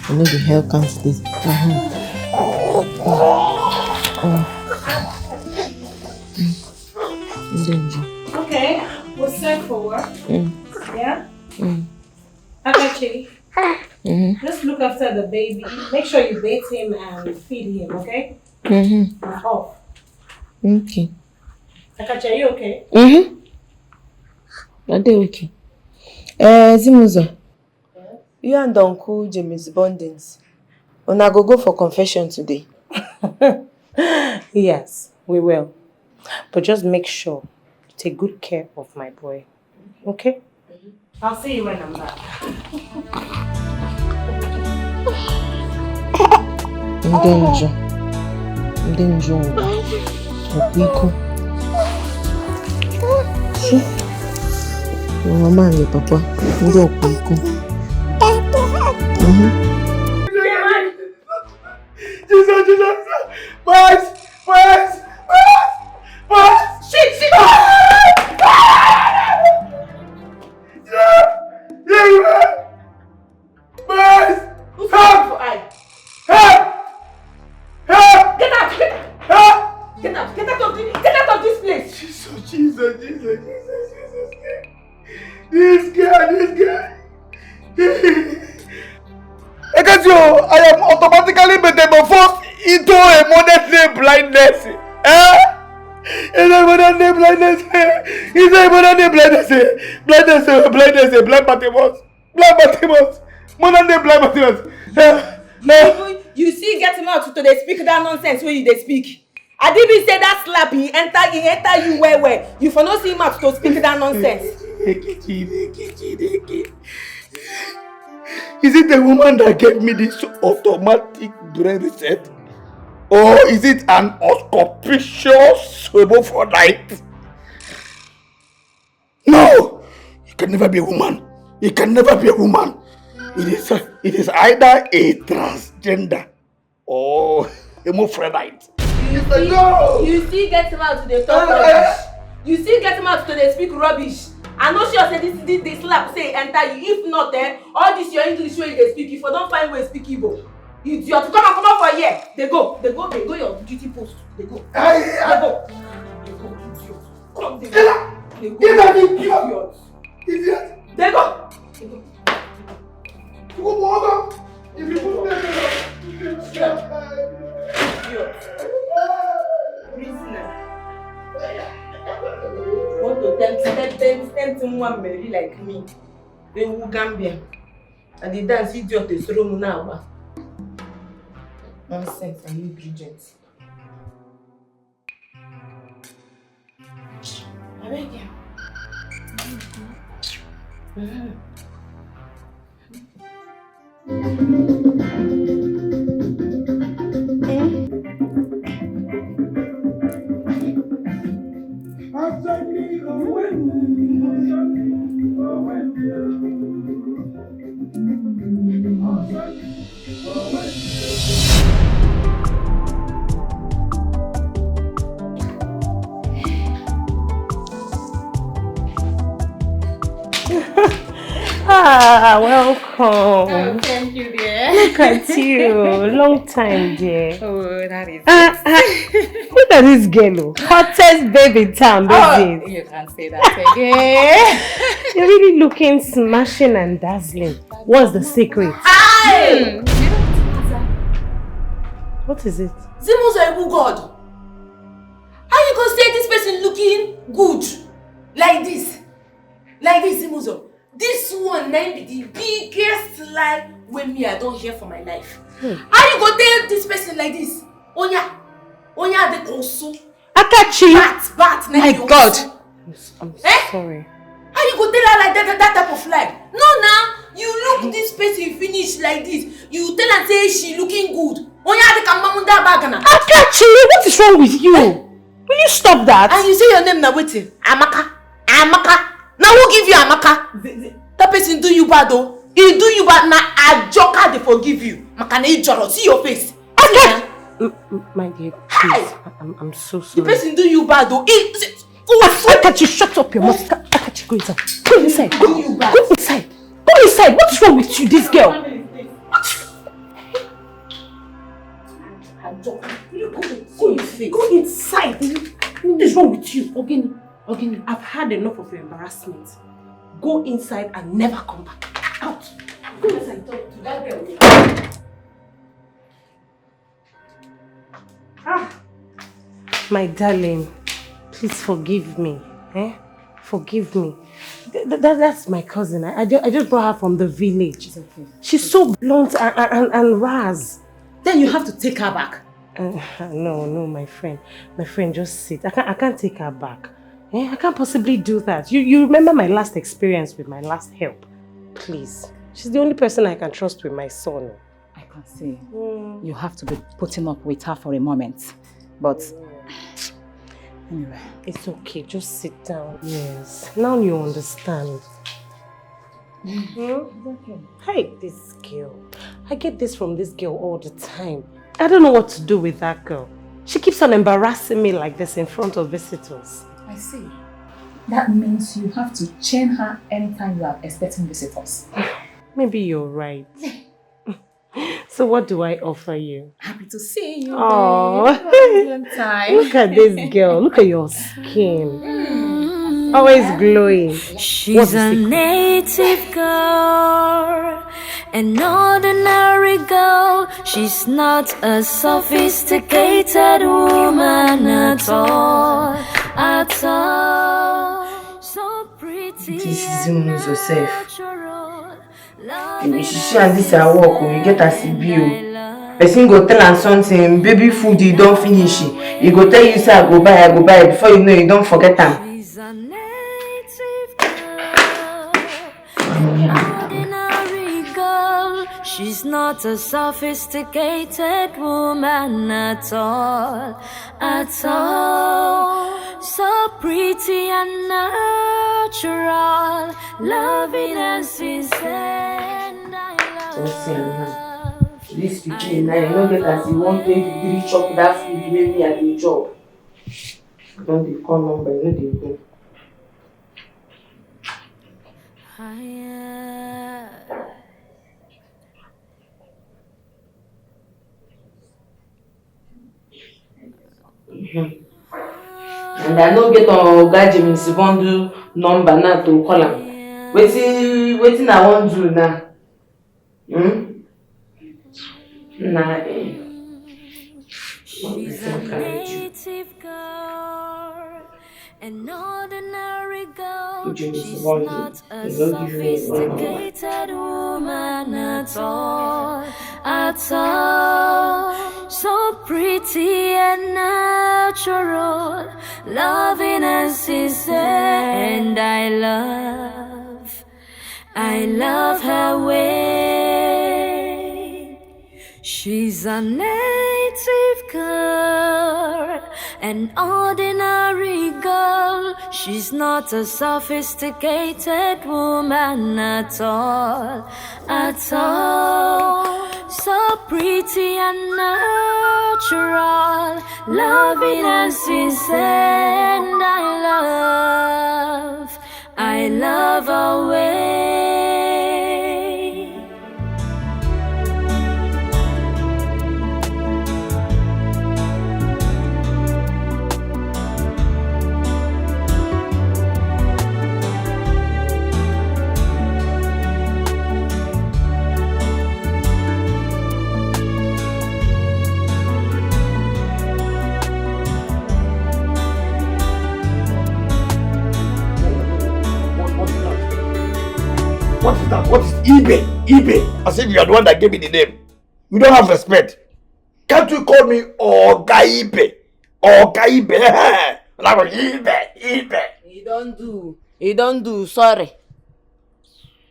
You know the hell comes this. Mhm. Mm. Mm. Don't do. Okay, we'll set for work. Mm. Yeah? Mm. Akachi, mm-hmm, just look after the baby. Make sure you bathe him and feed him, okay? Mm-hmm. I'm off. Okay. Akachi, are you okay? Mm-hmm. I dey okay. Eh, Zimuzo, you and Uncle James Bondings, una go go for confession today. Yes, we will. But just make sure you take good care of my boy. Okay? I'll see you when I'm back. Ndị njọ. Ndị njọ ụwa. Ọkwa iko. Your mama and your papa. Ndị ọkwa iko. Mhm. Jesus, Jesus, Jesus. Boys, boys, boys, boys. Shit, shit. Boys! Who's help! Help! Help! Help! Get out! Get out! Help! Get out! Get out of this! Get out of this place! Jesus, Jesus, Jesus, Jesus, Jesus. This girl, this girl. Ekatio, I am automatically metamorphosed into a modern day blindness. Eh? Into a modern day blindness. Into a modern day blindness. Blindness, blindness, blind Bartimaeus. Blind Bartimaeus. Modern day blind Bartimaeus. Eh? Eh? You see, get him out to dey speak that nonsense wey you dey speak. I did say that slap he enter he enter you well well. You for no see mouth to speak that nonsense. Is it the woman that gave me this automatic brain reset? Or is it an auspicious hermaphrodite? No! It can never be a woman. It can never be a woman. It is, it is either a transgender or hermaphrodite. You see, you see, get him out to dey talk rubbish. You see, get him out to dey speak rubbish. I no sure say this this this slap say enter you. If not, eh, all this your English wey you dey speak, you for don find way speak Igbo. Idiot, come on, come on for here. Dey go, dey go, dey go your duty post. Dey go. Dey go. Dey go, idiot. Come dey go. Dey go. Idiot. Idiot. Dey go. Dey go. Reasoner. Want to tempt, tempt, tempt, tempt one Mary like me. Ewu Gambia. I dey dance, idiot dey soro mu na agba. Nonsense and ingredients. Abeg ya. Ah, welcome. Oh, thank you, dear. Look at you. Long time, dear. Oh, that is. Uh, uh, look at this girl. Oh. Hottest baby in town. Oh, you can't say that again. You're really looking smashing and dazzling. What's the secret? Hi! Hmm. What is it? Zimuzo Ebu God. How you go say this person looking good like this? Like this, Zimuzo. This one na be the biggest lie wey me I don hear for my life. Hmm. How you go tell this person like this? Onya, Onya de Kosu. Akachi. Bat, bat, my God. I'm, I'm eh? Sorry. How you go tell her like that, that, that type of lie? No, now you look this person finish like this. You tell her say she looking good. Onya de Kamamunda Bagana. Akachi, what is wrong with you? Eh? Will you stop that? And you say your name na wetin? Amaka. Amaka. Now who give you Amaka? The, the, that person do you bad though. He do you bad na Ajoka dey forgive you. Maka na Ijoro. See your face. Okay. My dear, please. I'm, I'm so sorry. The person do you bad though. He, see, go. Akachi, shut up your mouth. Akachi, go inside. Go inside. Go, go inside. Go inside. What's wrong with you, this girl? What? Go inside. What is wrong with you? Ogini, Ogini, I've had enough of your embarrassment. Go inside and never come back. Out. Go inside. Talk to that girl. Ah. My darling, please forgive me. Eh? Forgive me. Th- th- that, that's my cousin. I, I, ju- I just brought her from the village. It's okay. She's so blunt and, and, and, and raz. Then you have to take her back. Uh, no, no, my friend. My friend, just sit. I can't, I can't take her back. Eh? I can't possibly do that. You, you remember my last experience with my last help. Please. She's the only person I can trust with my son. I See, you have to be putting up with her for a moment. But anyway, it's okay. Just sit down. Yes. Now you understand. Hmm? It's okay. Hey, this girl. I get this from this girl all the time. I don't know what to do with that girl. She keeps on embarrassing me like this in front of visitors. I see. That means you have to chain her anytime you are expecting visitors. Maybe you're right. So what do I offer you? Happy to see you. Oh, long time. Look at this girl. Look at your skin. Mm. Always glowing. She's a native girl, an ordinary girl. She's not a sophisticated woman at all, at all. So pretty. This is and natural. If she see and this her work, oh, you get as e be o. Person go tell am something, baby food e don finish. E go tell you say I go buy, I go buy. Before you know, you don forget am. She's a native girl, ordinary girl. She's not a sophisticated woman at all, at all. So pretty and natural, loving and sincere. And I love. This pikin now, you no get as you wan take gree chop that food wey me I dey chop. I don dey call number, you no dey go. And I no get Oga James Bond number now to call am. Wetin, wetin I wan do now? Hmm? Na, eh. She's a native girl, an ordinary girl. She's not a sophisticated woman at all, at all. So pretty and natural, loving and sincere, and I love I love her way. She's a native girl, an ordinary girl. She's not a sophisticated woman at all, at all. So pretty and natural, loving and sincere, and I love I love our way. What, what is that? What is that? What is eBay? eBay? As if you are the one that gave me the name. You don't have respect. Can't you call me Oga eBay? Oga eBay. Like eBay, eBay. E don do. E don do. Sorry.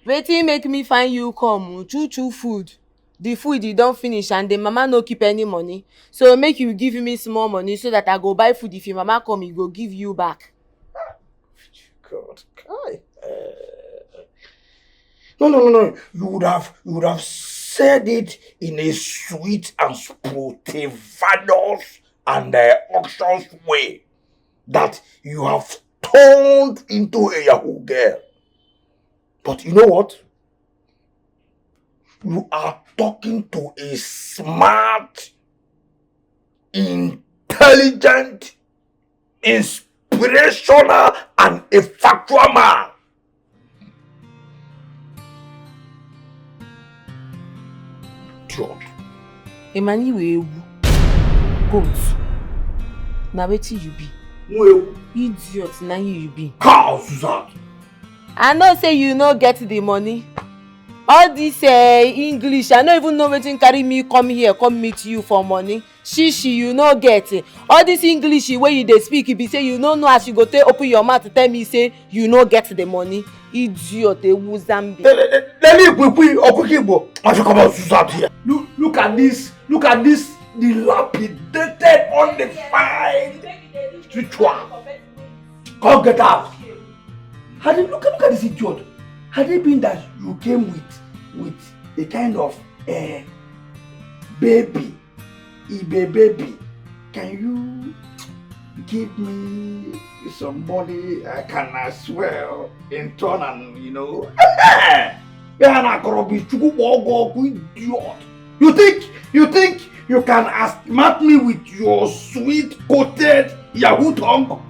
Wetin make me find you come? Choo choo food. The food e don finish and the mama no keep any money. So make you give me small money so that I go buy food. If your mama come, e go give you back. God, Kai. Eh. No, no, no, no. You would have, you would have said it in a sweet and spontaneous and, uh, unctuous way that you have turned into a Yahoo girl. But you know what? You are talking to a smart, intelligent, inspirational, and a factual man. Idiot. Emmanuel ewu. Goat. Na wetin you be? Mu ewu. Idiot, na you you be. Cow, Susan. I know say you no get the money. All this, eh, English, I no even know wetin carry me come here, come meet you for money. Shishi, you no get. All this English wey you dey speak, e be say you no know as you go take open your mouth to tell me say you no get the money. Idiot, ewu Zambi. Let me quickly, or quick Igbo. I should come out to South here. Look, Look at this, look at this dilapidated, undefined ritual. Come get out. Had it, look, look at this idiot. Had it been that you came with with a kind of uh, baby, Ibe baby, can you give me some money I can as well in turn and, you know? Yeah, na korobi chuku bogo, idiot. You think, you think you can outsmart me with your sweet coated Yahoo tongue?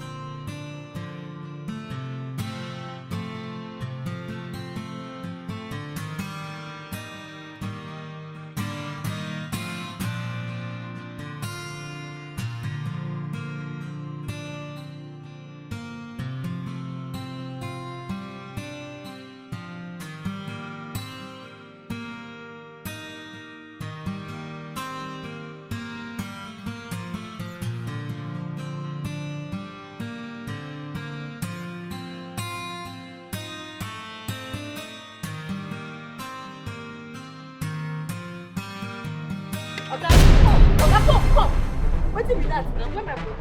Oga, come, Oga, come, come. Wetin be that? Na where my money?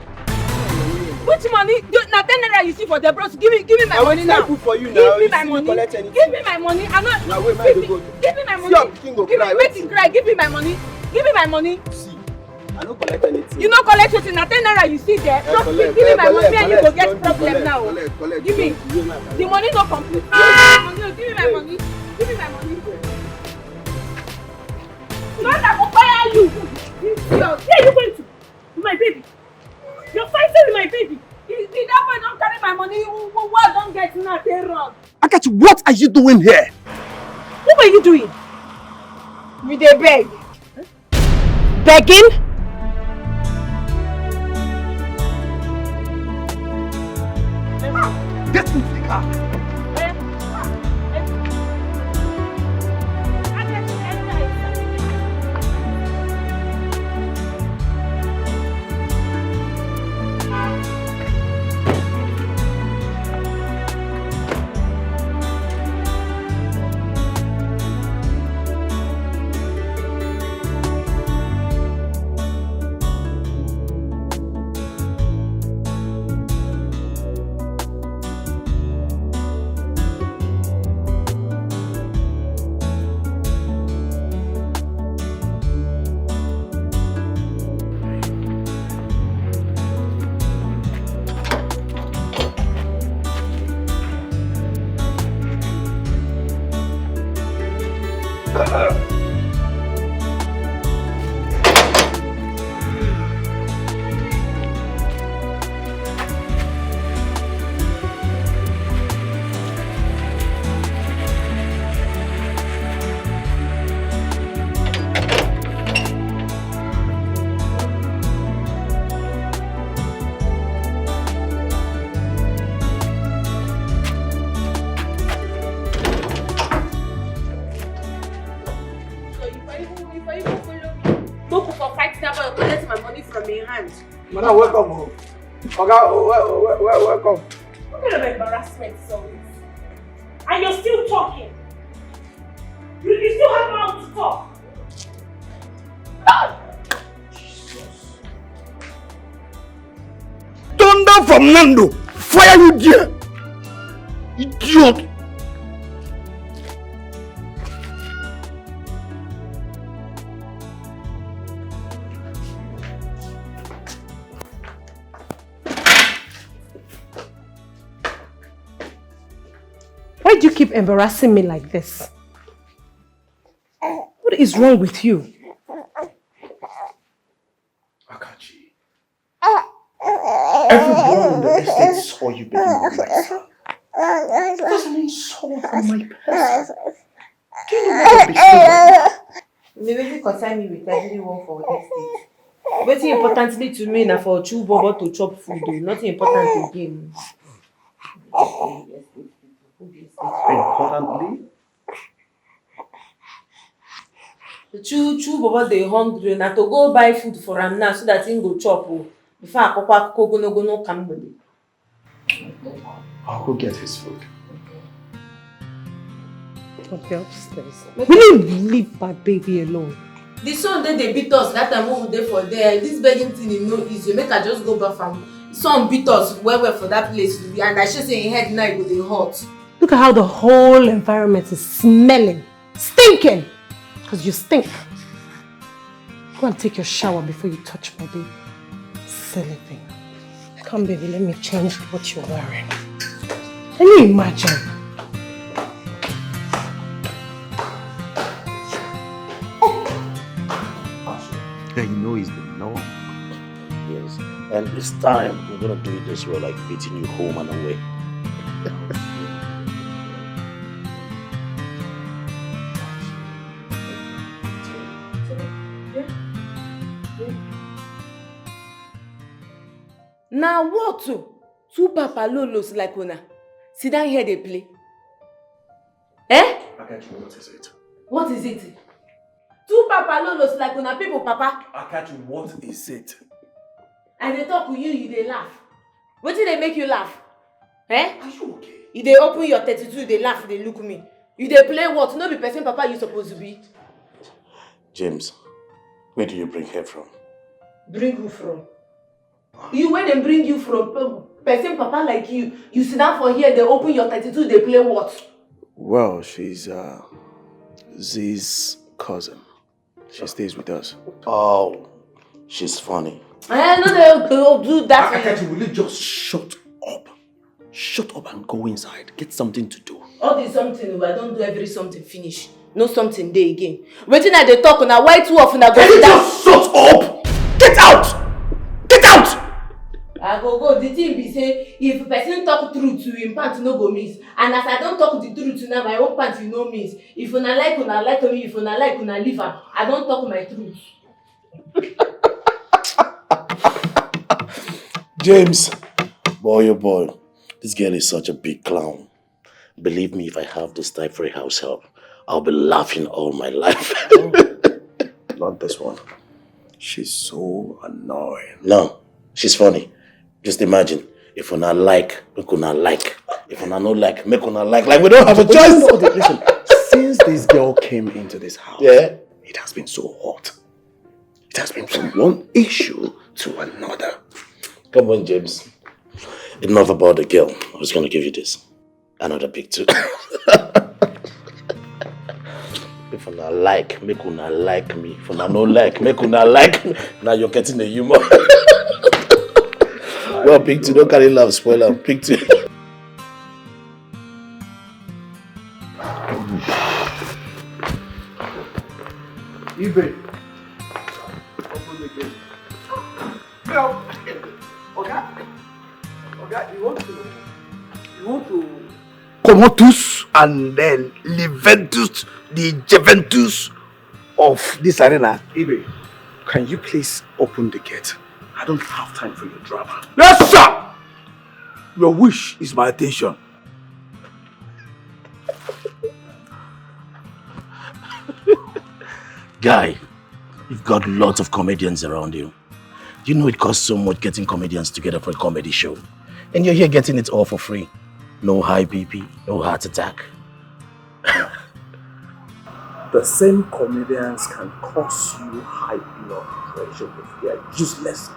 Which money? You, na ten naira you see for there, bros. Give me, give me my Na money wetin I now. Put for you Give now? Me You my see me money. Collect anything? Give me my money. I no. Na where my Give me, go? Give me my money. See your pikin go Give cry. Me, make him cry. Give me my money. Give me my money. See, I no collect anything. You no collect anything. Na ten naira you see there. Eh, bros, collect, give me eh, my money. Collect, me and you go collect, get problem now. Collect, collect, give me. Don't give my money. The money no complete. Ah! Give me my money. Give me my money. Give me my money. Not that go fire you. Idiot. Where are you going to? My baby. You're fighting with my baby. If that boy don't carry my money, what don't get now? They run. Akachi, what are you doing here? What were you doing? We dey beg. Begging? Get to the car. So if I even, if I even follow me, Boku for fight that boy, collect my money from my hand. Madam, welcome. Oh. Oga, wel- wel- wel- welcome. What kind of embarrassment is all this? And you're still talking. You, you still have mouth to talk. Ah! Jesus. Thunder from Nando, fire you there. Idiot. Why do you keep embarrassing me like this? What is wrong with you? Akachi. Everyone in the estate saw you begging with my son. It was an insult on my person. Do you know what you're bestowing? Maybe you concern me with everyone for the estate. Wetin importantly to me na for chew bobo to chop food o, nothing important again. Importantly, Chu chu bobo dey hungry, na to go buy food for am now so that he go chop o. Before akụkọ akụkọ ogologo n'ụka mgbede. I'll go get his food. Okay, upstairs. Will you leave my baby alone? The sun dey dey beat us that time wey we dey for there. This begging thing e no easy. Make I just go baff am. Sun beat us well well for that place, and I sure say im head now e go dey hot. Look at how the whole environment is smelling, stinking, because you stink. Go and take your shower before you touch my baby. Silly thing. Come, baby, let me change what you're wearing. Can you imagine? Yeah, you know it's the norm. Yes. And this time, we're gonna do it this way, like beating you home and away. Na what o? Two papa lolos like una sit down here dey play. Eh? Akachi, what is it? What is it? Two papa lolos like una people papa. Akachi, what is it? I dey talk with you, you dey laugh. Wetin dey make you laugh? Eh? Are you okay? You dey open your thirty-two, dey laugh, dey look me. You dey play what? No be person papa you suppose to be. James, where do you bring her from? Bring who from? You wey dem bring you from, pe- person papa like you, you sit down for here, dey open your thirty-two, dey play what? Well, she's uh, Z's cousin. She stays with us. Oh, she's funny. Eh, no, they go do that. Akachi, will you just shut up? Shut up and go inside. Get something to do. All the something, I don do every something finish. No something dey again. Wetin I dey talk na why two of una go Can you sit down? Just shut up? Get out! Get out! I go go. The thing be say, if person talk truth to him, pant no go miss. And as I don talk the truth now, my own pant you no miss. If una like, una like me. If una like, una leave am. I don talk my truth. James, boy, oh boy, this girl is such a big clown. Believe me, if I have this type for a house help, I'll be laughing all my life. Not this one. She's so annoying. No, she's funny. Just imagine, if una like, make una like. If una no like, make una like. Like we don't have a choice. Listen, since this girl came into this house, yeah, it has been so hot. It has been from one issue to another. Come on, James. Enough about the girl. I was gonna give you this. Another big two. If una like, make una like me. If una no like, make una like me. Now you're getting the humor. Well, big two, don't carry love, spoiler. Big two. Ibe, open the gate. Well, Oga, Oga, you want to, you want to Comotus and then Juventus, the Juventus of this arena. Ibe, can you please open the gate? I don't have time for your drama. Yes, sir! Your wish is my attention. Guy, you've got lots of comedians around you. Do you know it costs so much getting comedians together for a comedy show? And you're here getting it all for free. No high B P, no heart attack. The same comedians can cause you high blood pressure with their useless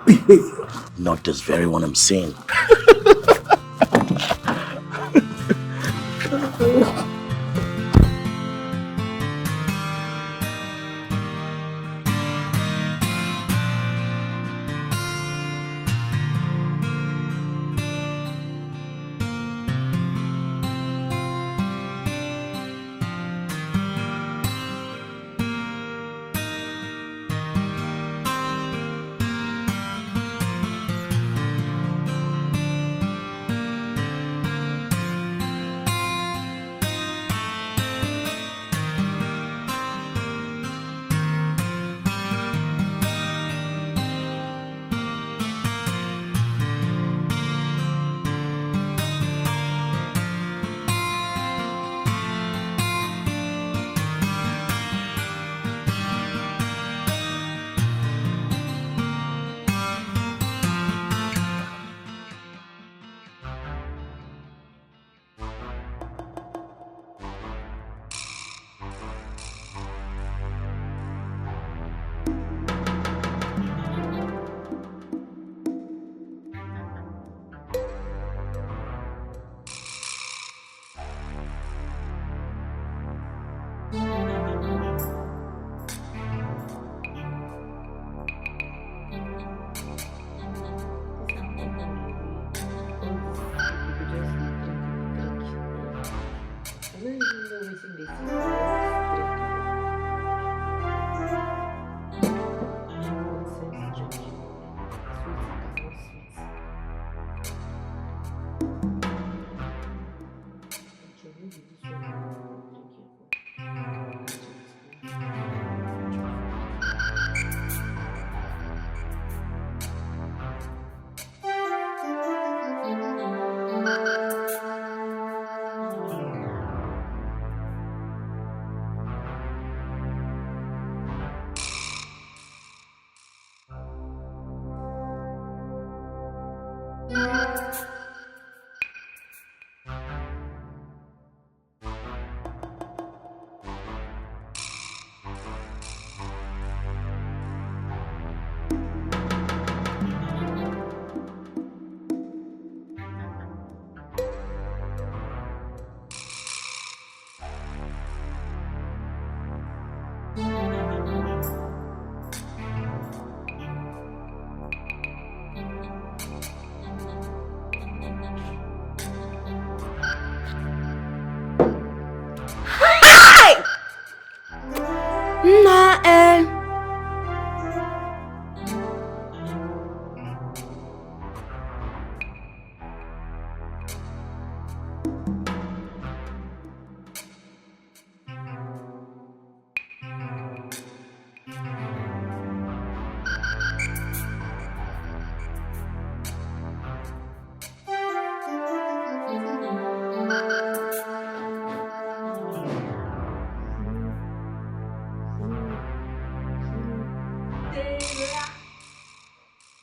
behavior. Not this very one I'm seeing.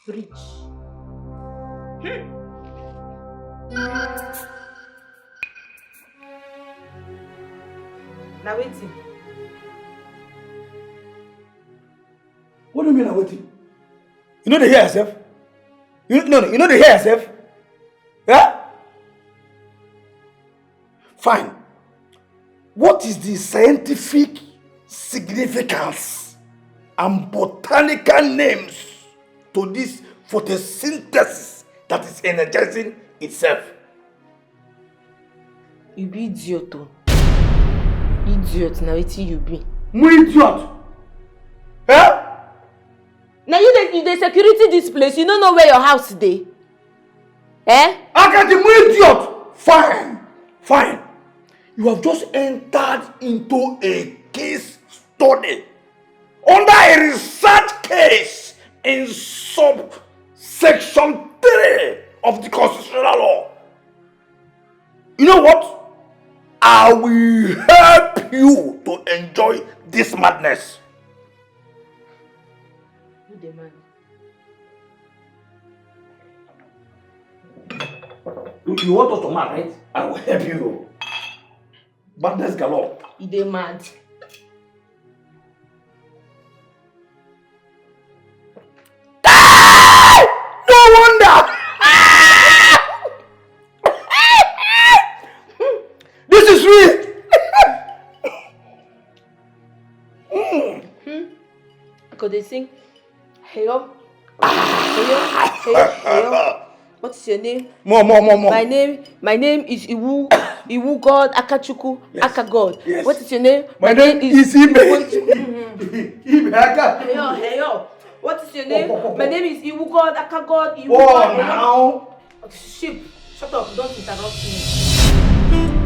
Rich. Hmm. Now waiting. What do you mean I'm waiting? You know they hear yourself? You know, no, no, you know they hear yourself? Yeah? Fine. What is the scientific significance and botanical names to this photosynthesis that is energizing itself? You be idiot o. Idiot na wetin you be. Mu idiot. Eh? Na you dey you dey security this place, you no know where your house dey. Eh? Akati, mu idiot. Fine, fine. You have just entered into a case study under a research case in subsection three of the constitutional law. You know what? I will help you to enjoy this madness. Who dey mad? You, you want us to mad, right? I will help you. Madness galore. You dey mad. No wonder! This is real! Hmm. I go dey sing. Heyo. Heyo. Heyo. Heyo. What is your name? More, more, more, more. My name, my name is Iwu, Iwu God, Akachuku, yes. Aka God. Yes. What is your name? My, my name, name is Ibe. Ibe Aka. Heyo, heyo. What is your name? Oh, oh, oh, oh. My name is Iwu God, Aka God, Iwu God. Oh, now. Sheep, shut up, don't interrupt me.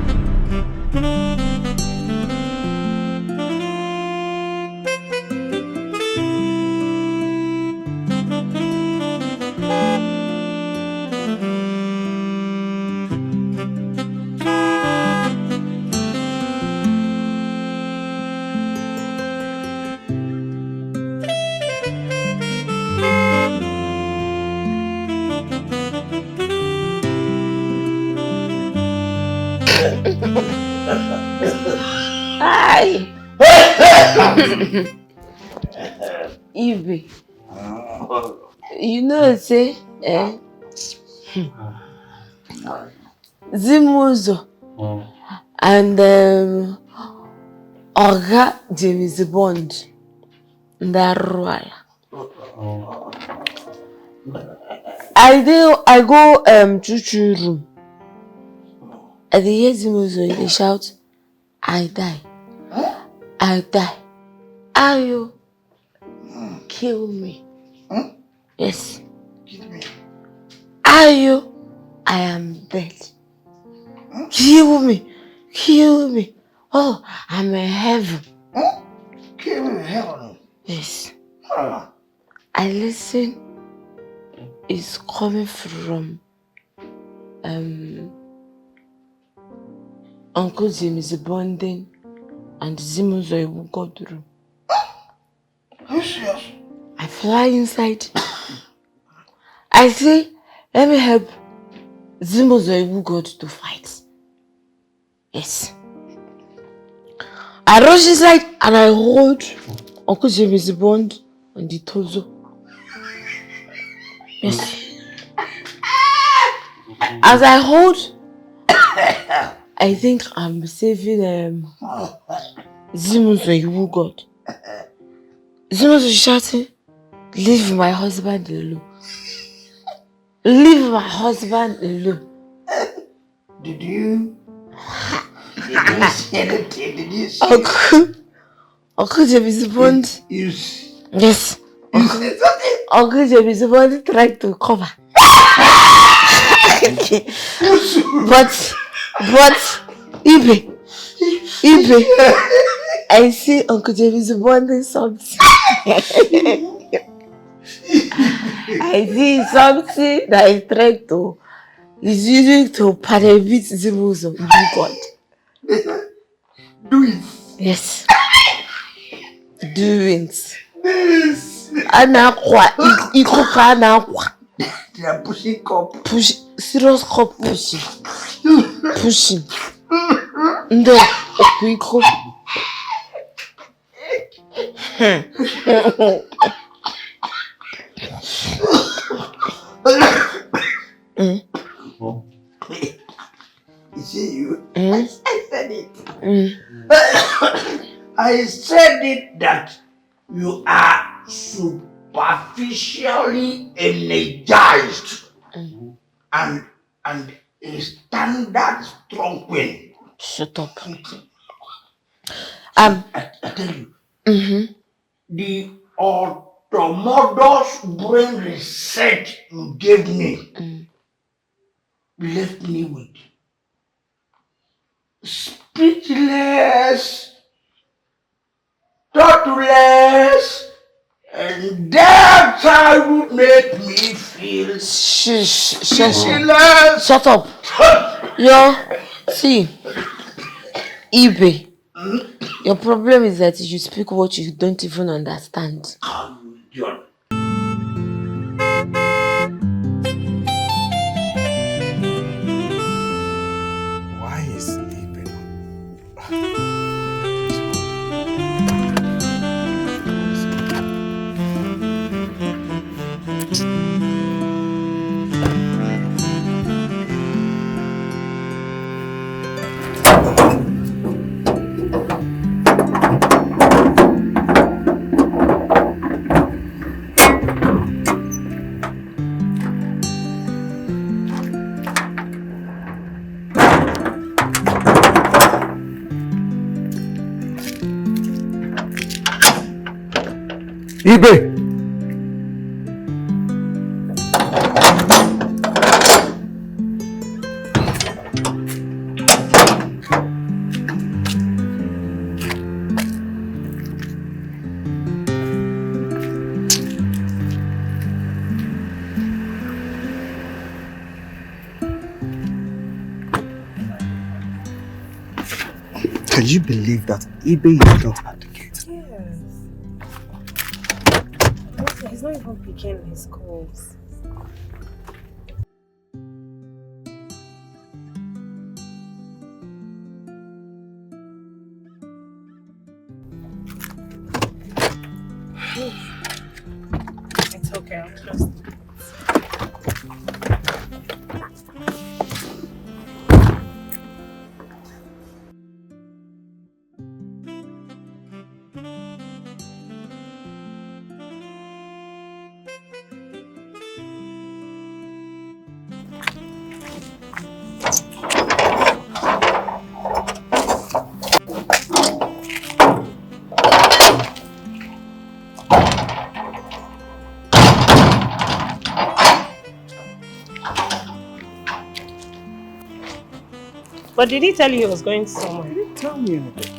Hi. Ibe. You know say, eh? Zimuzo and um, Oga James Bond. Ndarwala. I dey, I go um, choo choo room. I dey hear Zimuzo, he dey shout, "I die. I die. Ayo, kill me." Yes. Kill me. Ayo, I am dead. Kill me. Kill me. Oh, I'm in heaven. Kill me in heaven. Yes. Ah. I listen. It's coming from um, Uncle James Bonding and Zimuzo Iwu God room. Are you serious? I fly inside. I say, "Let me help Zimuzo Iwu God to fight." Yes. I rush inside and I hold Uncle James Bond on the torso. Yes. As I hold, I think I'm saving um, Zimuzo Iwu God. Zimuzo shouting, "Leave my husband alone. Leave my husband alone." Did you? Did you see anything? Did you see? Uncle, Uncle James Bond. You, you s- Yes. You see something? Uncle James Bond tried to cover. But, but, Ibe, Ibe, I see Uncle James Bond doing something. I see something that is trying to, is using to paralyze Zimuzo. Iwu God. Do it. Yes. Do it. This. A na-akwa, i-, iko ka a na-akwa. They are pushing cup. Push, serious cup pushing. Pushing. Ndị ọkwa iko. Hmm. Mm. You see, you, Mm. I, I said it. Mm. I said it that you are superficially energized Mm. and, and a standard strong queen. Shut up. Um, I, I tell you, Mm-hmm. the autonomous brain reset you gave me Mm. left me with speechless, thoughtless, and that child would make me feel Sh-, sh-, sh-, sh-, speechless. Shut up. Yo, see, Ibe, your problem is that you speak what you don't even understand. Ah, you idiot. Why is sleeping? Ibe. Can you believe that Ibe is not at the gate? Yes. He's not even picking his calls. It's okay, I'll just But did he tell you he was going somewhere? He didn't tell me anything.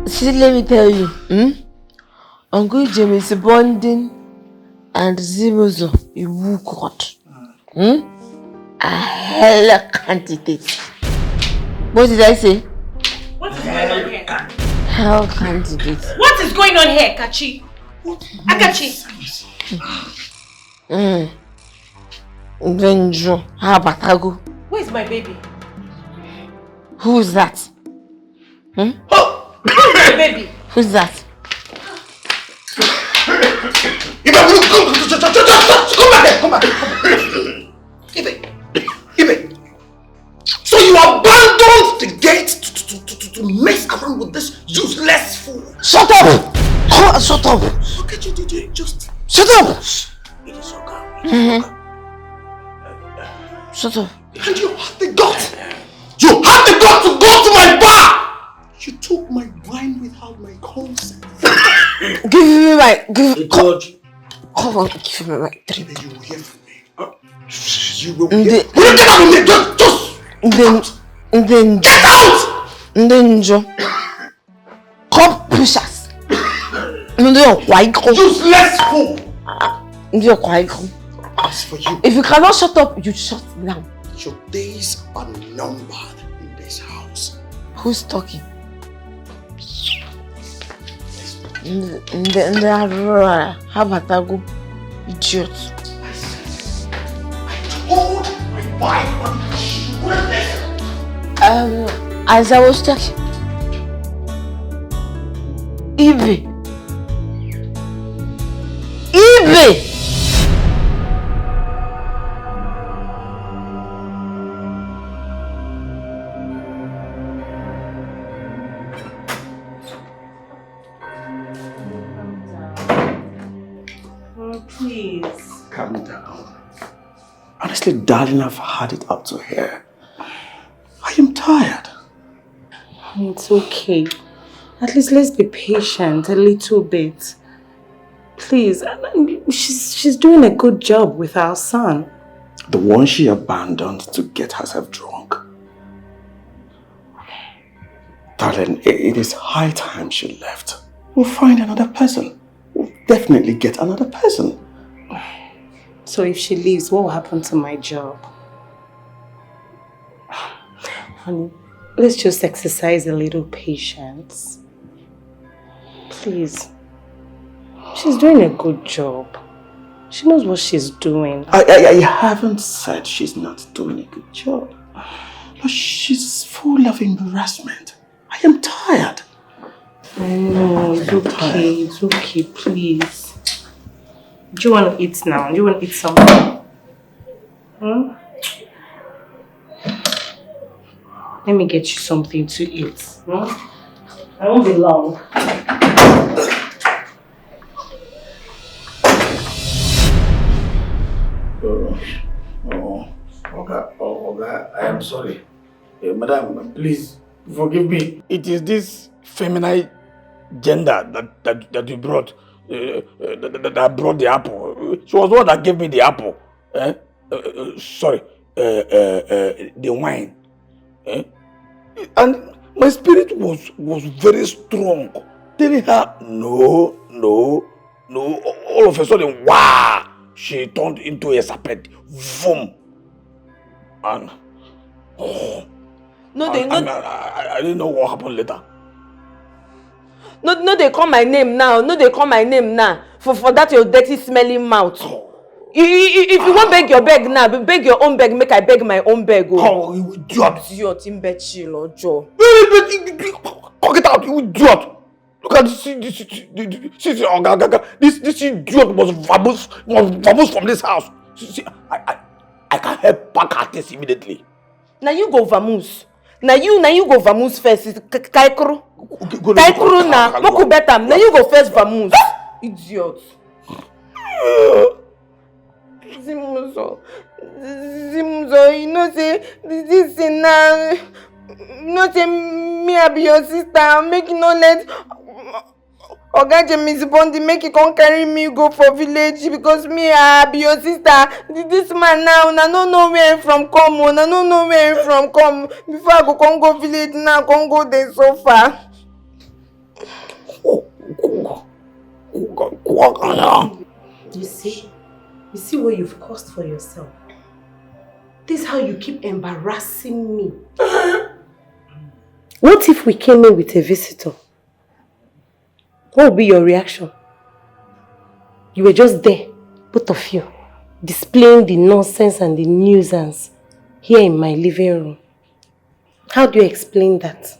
See, let me tell you, hmm? Uncle James Bonding and Zimuzo Iwukot. Hmm? A hell candidate. What did I say? What is going on here? Hell candidate. What is going on here, Kachi? Akachi? Mm. Venjo, how about Agu? Where's my baby? Who's that? Hmm? Oh! Where's my baby? Who's that? Ibe, come, come, come, come, come back here, come back, come back. Ibe, Ibe. So you abandoned the gate to, to, to, to, to, to mess around with this useless fool. Shut up! Shut up! Okay, you, you, you just shut up! It is okay. Mm-hmm. Shut up. And you have the guts. You have the guts to go to my bar. You took my wine without my consent. Give me my, give, come on, give me my drink. Then you will hear from me. Huh? You will hear. Will you get out of me? Just, just. Then, then get out. Then, Joe. Come push us. Ndị ọkwa iko. Useless fool. Ndị ọkwa iko. As for you, If you cannot shut up, you shut down. Your days are numbered in this house. Who's talking? Ndị ndị arụrụ a ha batago, idiot. I told my wife what she wouldn't listen. Um, as I was talking. Ibe. Ibe! Oh, please. Calm down. Honestly, darling, I've had it up to here. I am tired. It's okay. At least let's be patient a little bit. Please, I- I- she's, she's doing a good job with our son. The one she abandoned to get herself drunk. Darling, i- it is high time she left. We'll find another person. We'll definitely get another person. So if she leaves, what will happen to my job? Honey, let's just exercise a little patience. Please. She's doing a good job. She knows what she's doing. I, I, I haven't said she's not doing a good job. But she's full of embarrassment. I am tired. I know, it's okay, it's okay, please. Do you want to eat now? Do you want to eat something? Hmm? Let me get you something to eat. Hmm? I won't be long. Oh, oh, Oga, oh, Oga, I am sorry. Eh, madam, please forgive me. It is this feminine gender that, that, that you brought, uh, uh, that, that, that brought the apple. She was the one that gave me the apple. Eh? Uh, uh, sorry, uh, uh, uh, the wine. Eh? And my spirit was, was very strong, telling her, no, no, no. All of a sudden, wow, she turned into a serpent. Vroom. And, oh, No, they and, no, and I, I, I didn't know what happened later. no, no, they call my name now. No, they call my name now. For for that your dirty smelling mouth. I- I- I- If you want beg your beg now, be- beg your own beg. Make I beg my own beg. Oh, Oh, you idiot. Idiot, imbecile, ojo. Cut it out, you idiot. Look at this, this, this, this, this, this, oh, ga- ga- ga- this, this idiot must vamoose, must vamoose from this house. See, see, I, I, I can't help pack her things immediately. Now you go vamoose. Now you, now you go vamoose first. It's k- k- Kaikru. Okay, go, go, Kaikru go, na. go, go, Moku betam. Now you go first vamoose. Idiot. Zimuzo. Zimuzo, you know say this, this thing now. You know say me I be your sister. Make you no let Oga James Bondi make you come carry me go for village because me I be your sister. Th- This man now, I no know where him from come. Oh, I no know where him from come. Before I go come go village now, come go there so far. You see, you see what you've caused for yourself. This is how you keep embarrassing me. What if we came in with a visitor? What would be your reaction? You were just there, both of you, displaying the nonsense and the nuisance here in my living room. How do you explain that?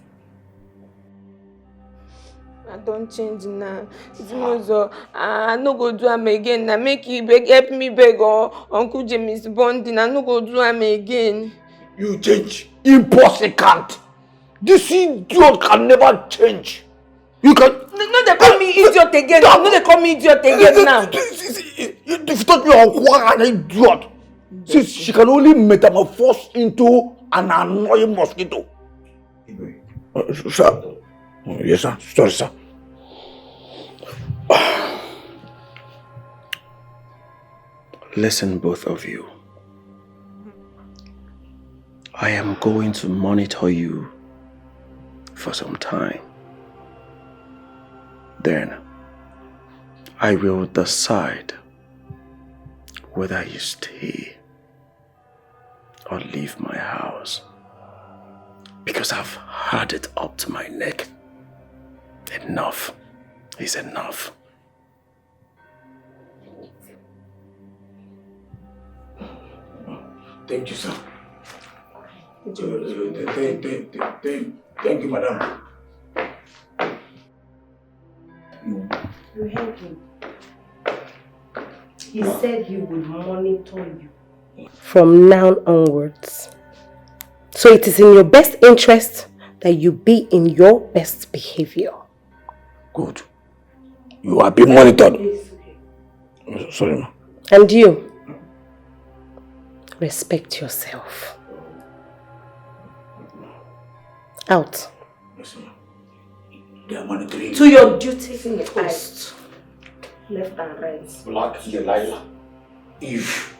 I don't change now. Zimuzo, I no go do am again. Now make you beg, help me beg or Uncle James Bonding. I no go do am again. You change. Impossible. This idiot can never change. You can. No, no, they call me idiot again. No, they call me idiot again now. If you touch me on an idiot, since she can only metamorphose into an annoying mosquito. Uh, sir. Oh, yes, sir. Sorry, sir. Listen, both of you. I am going to monitor you for some time. Then I will decide whether you stay or leave my house, because I've had it up to my neck. Enough is enough. Thank you, sir. Thank you, thank, thank, thank, thank, thank you, madam. You, you heard him. He said he would monitor you from now onwards. So it is in your best interest that you be in your best behavior. Good. You are being monitored. Sorry, ma. And you, respect yourself. Out. Yes, ma. They are monitoring. To your duty in the post. Left and right. Black Delilah. Eve.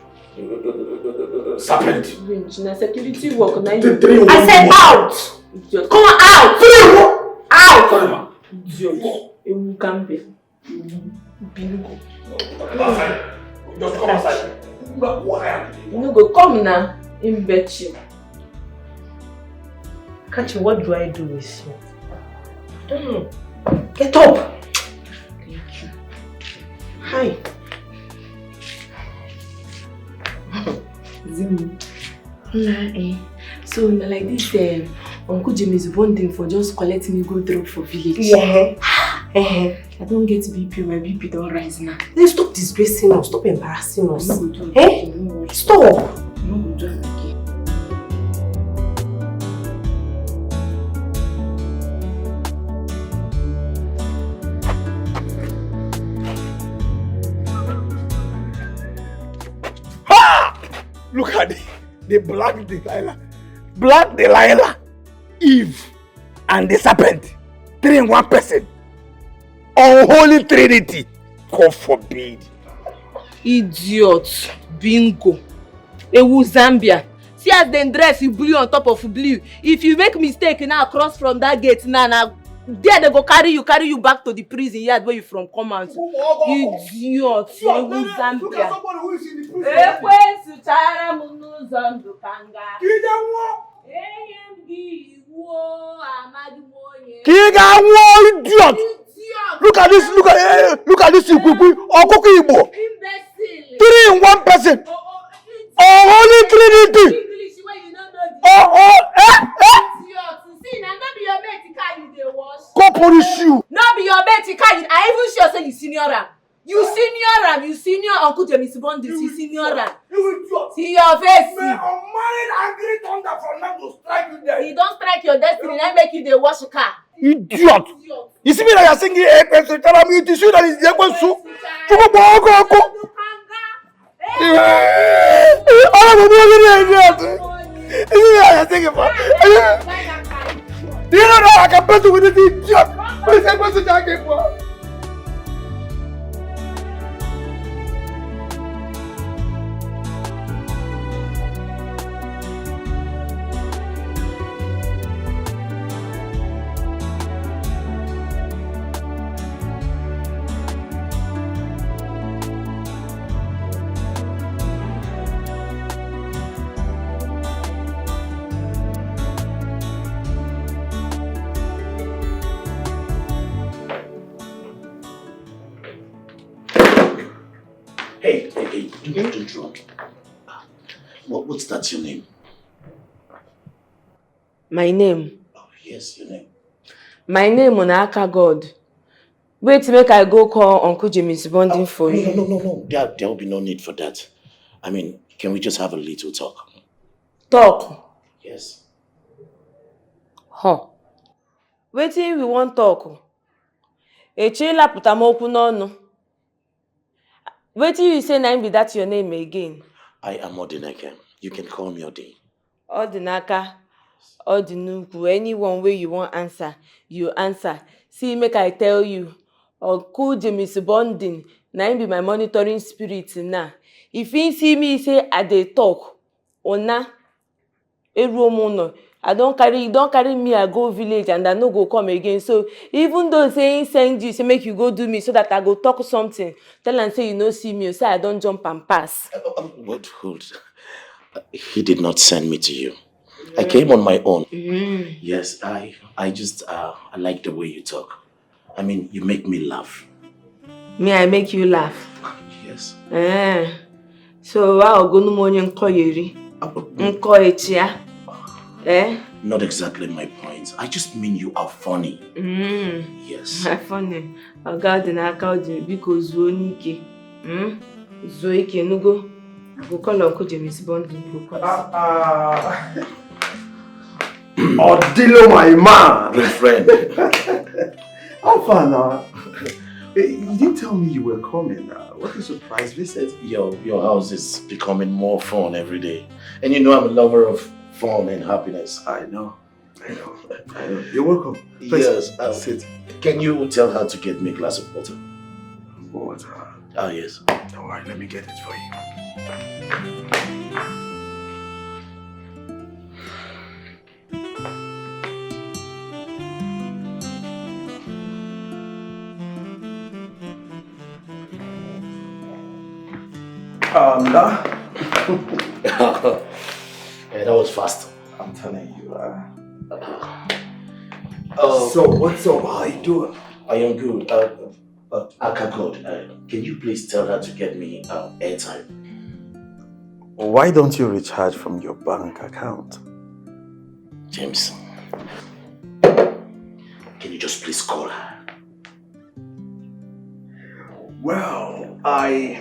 Serpent. Winch, na security work, na you. Three, I said out! Idiot. Come on, out! Three, out! Sorry, ma. Idiot. Ewu Gambia. Bingo. Just come outside. You no go come now, in bed. Kachi, what do I do with you? I don't know. Get up. Thank you. Hi. Zim. Nah, eh. So, na like this, eh, Uncle Jimmy's bonding for just collect me go drop for village. Yeah. Eh. I don't get B P, my B P don't rise now. Then stop disgracing us, stop embarrassing us. No go do am. Eh? Again, no worry. Stop. No go do am again. Ha! Look at the, the black Delilah. Black Delilah, Eve, and the serpent. Three in one person. Unholy Trinity. God forbid. Idiot. Bingo. Ewu Zambia. See as dem dress you blue on top of blue. If you make mistake now, cross from that gate now, now there they go carry you, carry you back to the prison yard where you from come out. Idiot. Ewu Zambia. Ekwensu chara m n'ụzọ ndụ ka m gaa. Enye m gị iwu o, amaghị m onye. Ka ị ga-anwụọ, idiot. Idiot. Look at this, look at, eh, look at this ikwikwi ọkụkọ Igbo. Imbecile. Three in one person. Oh, oh, idiot. Unholy Trinity. English wey you no know the. Oh, oh, eh, eh. Idiot. See, na no be your mate car you dey wash. God punish you. No be your mate car you, I even sure say you senior am. You senior am, you senior Uncle James Bond, you senior am. You idiot. See your face. May unmarried angry thunder from now to strike you dead. He don strike your destiny, na make you dey wash car. Idiot. Idiot. You see me like you're singing Ekwensu, tell me it is you that is the Ekwensu. Chukwubo oko oko. All of them are idiot. You see me like you're singing for. Do you know that I can put you with this idiot? What is Ekwensu talking for? Hey, hey, hey, don't, don't run. What, what's that your name? My name? Oh, yes, your name. My name na Aka God. Wait, make I go call Uncle James Bonding for you. No, no, no, no, no. There, there will be no need for that. I mean, can we just have a little talk? Talk? Yes. Huh. Wetin we wan talk? Ị chọ ịlapụta m okwu n'ọnụ. Wetin you say na im be that your name again? I am Odineke. You can call me Odi. Odinaka, Odinukwu, anyone wey you wan answer, you answer. See, make I tell you, Uncle James Bonding, na im be my monitoring spirit now. If he see me say I dey talk, una, eruo m ụlọ, I don carry, you don carry me, I go village and I no go come again. So even though say he send you, say make you go do me so that I go talk something, tell am say you no see me, say I don jump and pass. Uh, uh, what, hold. Uh, He did not send me to you. I came on my own. Yes, I, I just, uh, I like the way you talk. I mean, you make me laugh. Me, I make you laugh. Yes. Eh. So, wa ogonumo onye nkọ yeri. Nkọ etia. Eh? Not exactly my point. I just mean you are funny. Mm. Yes. Funny. Oga dị n'aka ọ dị, biko zuo n'ike. Mm? Zuo ike, nugo. Go call Uncle James Bond, go call. Ah, ah. Odilo, my man. Good friend. How far now? Eh, you didn't tell me you were coming. Uh, what a surprise visit. Your, your house is becoming more fun every day. And you know I'm a lover of fun and happiness. I know. I know. I know. You're welcome. Please, yes, uh, sit. Can you tell her to get me a glass of water? Water. Ah, yes. Don't worry, let me get it for you. Um, yeah, that was fast. I'm telling you. Uh, uh, so, what's up? How you doing? I am good. Uh, uh, Aka God, uh, can you please tell her to get me uh, airtime? Why don't you recharge from your bank account? James, can you just please call her? Well, I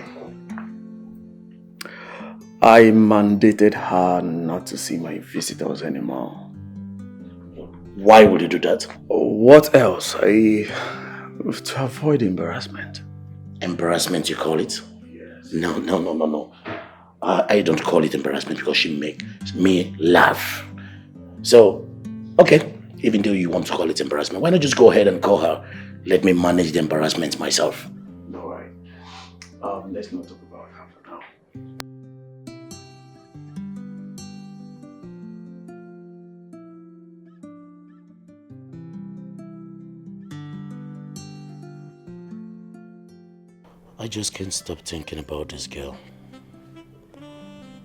I mandated her not to see my visitors anymore. Why would you do that? What else? I to avoid embarrassment. Embarrassment, you call it? Yes. No, no, no, no, no. I, I don't call it embarrassment because she make me laugh. So, okay, even though you want to call it embarrassment, why not just go ahead and call her? Let me manage the embarrassment myself. No worry. Um, let's not talk about her for now. I just can't stop thinking about this girl.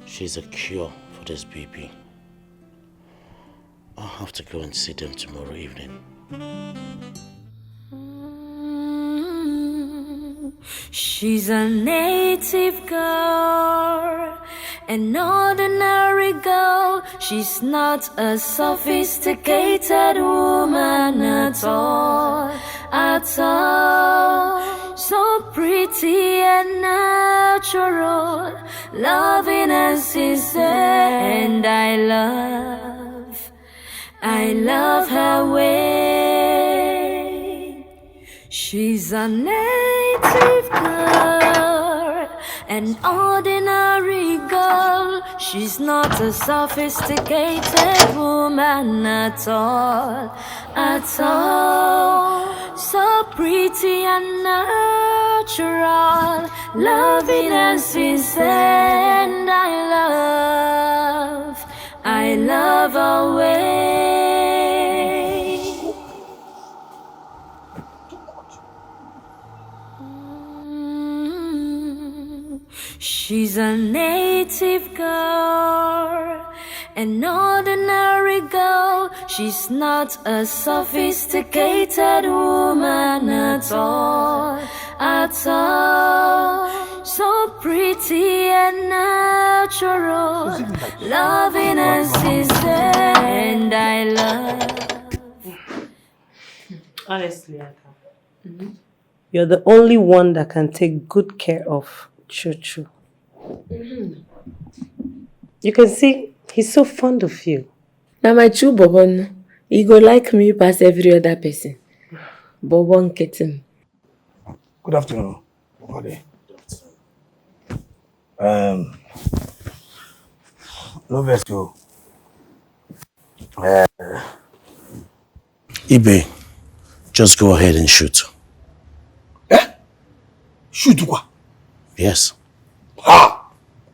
She's a cure for this B P. I'll have to go and see them tomorrow evening. She's a native girl, an ordinary girl. She's not a sophisticated woman at all, at all. So pretty and natural, loving and sincere, and I love, I love her way. She's a native girl, an ordinary girl. She's not a sophisticated woman at all, at all. So pretty and natural, loving and sincere, and I love, I love her way. She's a native girl, an ordinary girl. She's not a sophisticated woman at all, at all. So pretty and natural, loving and sincere, and I love. Honestly, Aka, you're the only one that can take good care of Chuchu. You can see he's so fond of you. Now my true Bobon, he go like me pass every other person. Bobon Ketin. Good afternoon, Bobode. Um, no vex you. Uh, Ibe, just go ahead and shoot. Eh? Shoot what? Yes. Ha!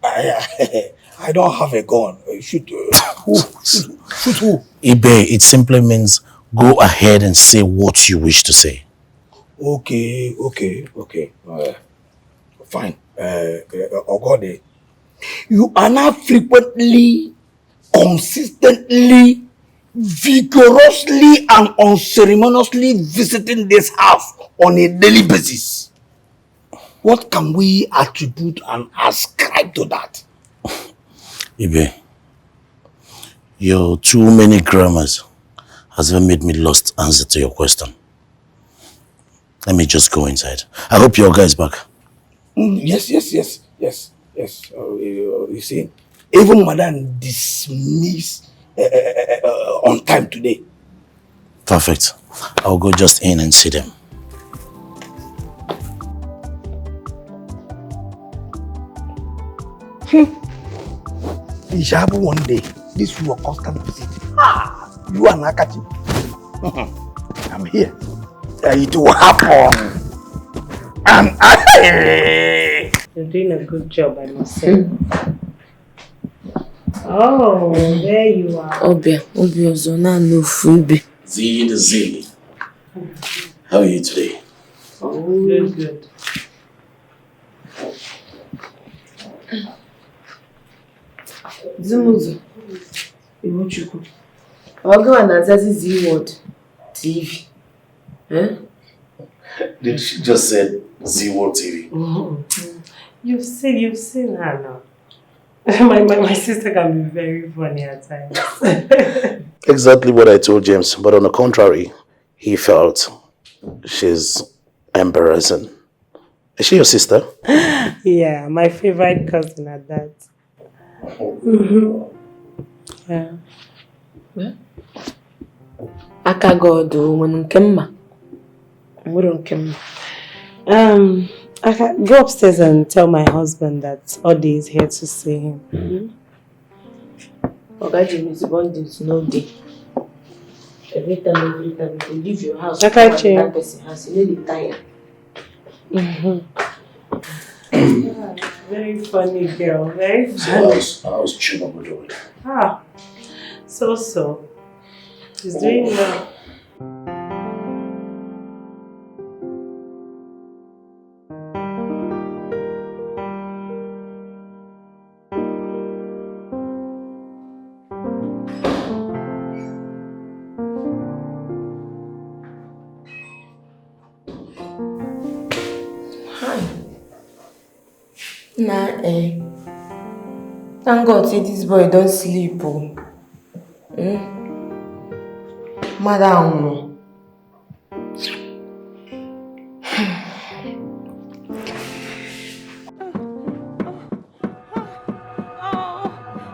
I, I don't have a gun. Uh, Shoot. Uh, who? Shoot, shoot who? Ibe, it simply means go ahead and say what you wish to say. Okay, okay, okay. Uh, fine. Uh, uh, Ogode, you are now frequently, consistently, vigorously, and unceremoniously visiting this house on a daily basis. What can we attribute and ascribe to that? Ibe, your too many grammars has even made me lost answer to your question. Let me just go inside. I hope your guy is back. Mm, yes, yes, yes, yes, yes. Uh, you, you see, even Madam dismissed uh, uh, uh, uh, on time today. Perfect. I'll go just in and see them. It shall happen one day. This your constant visit. Ah, you are Nakachi. I'm here. Uh, it will happen. And I. You're doing a good job, I must say. Oh, there you are. Obia, Obia Ozona no free. Z the Z. How are you today? Good, good. Zimuzo, Iwuchukwu. Ọ gịwa na-azazi Z World T V. Eh? Did she just say Z World T V? You've seen, you've seen her now. my, my, my sister can be very funny at times. Exactly what I told James, but on the contrary, he felt she's embarrassing. Is she your sister? Yeah, my favorite cousin at that. Mm-hmm. Yeah. Aka God, o nwere nke mma. Nwere nke mma. Um, I can go upstairs and tell my husband that Ode is here to see him. Oga James, bondings no dey. Every time, every time you go leave your house, Aka go Chi. Another person house, you no dey tire. Very funny girl, very So funny. how's, how's Chuma doing? Ah, so so. She's doing well. Hi. Na eh. Thank God say this boy don sleep o. Hmm? Mother anwụrụ. Oh,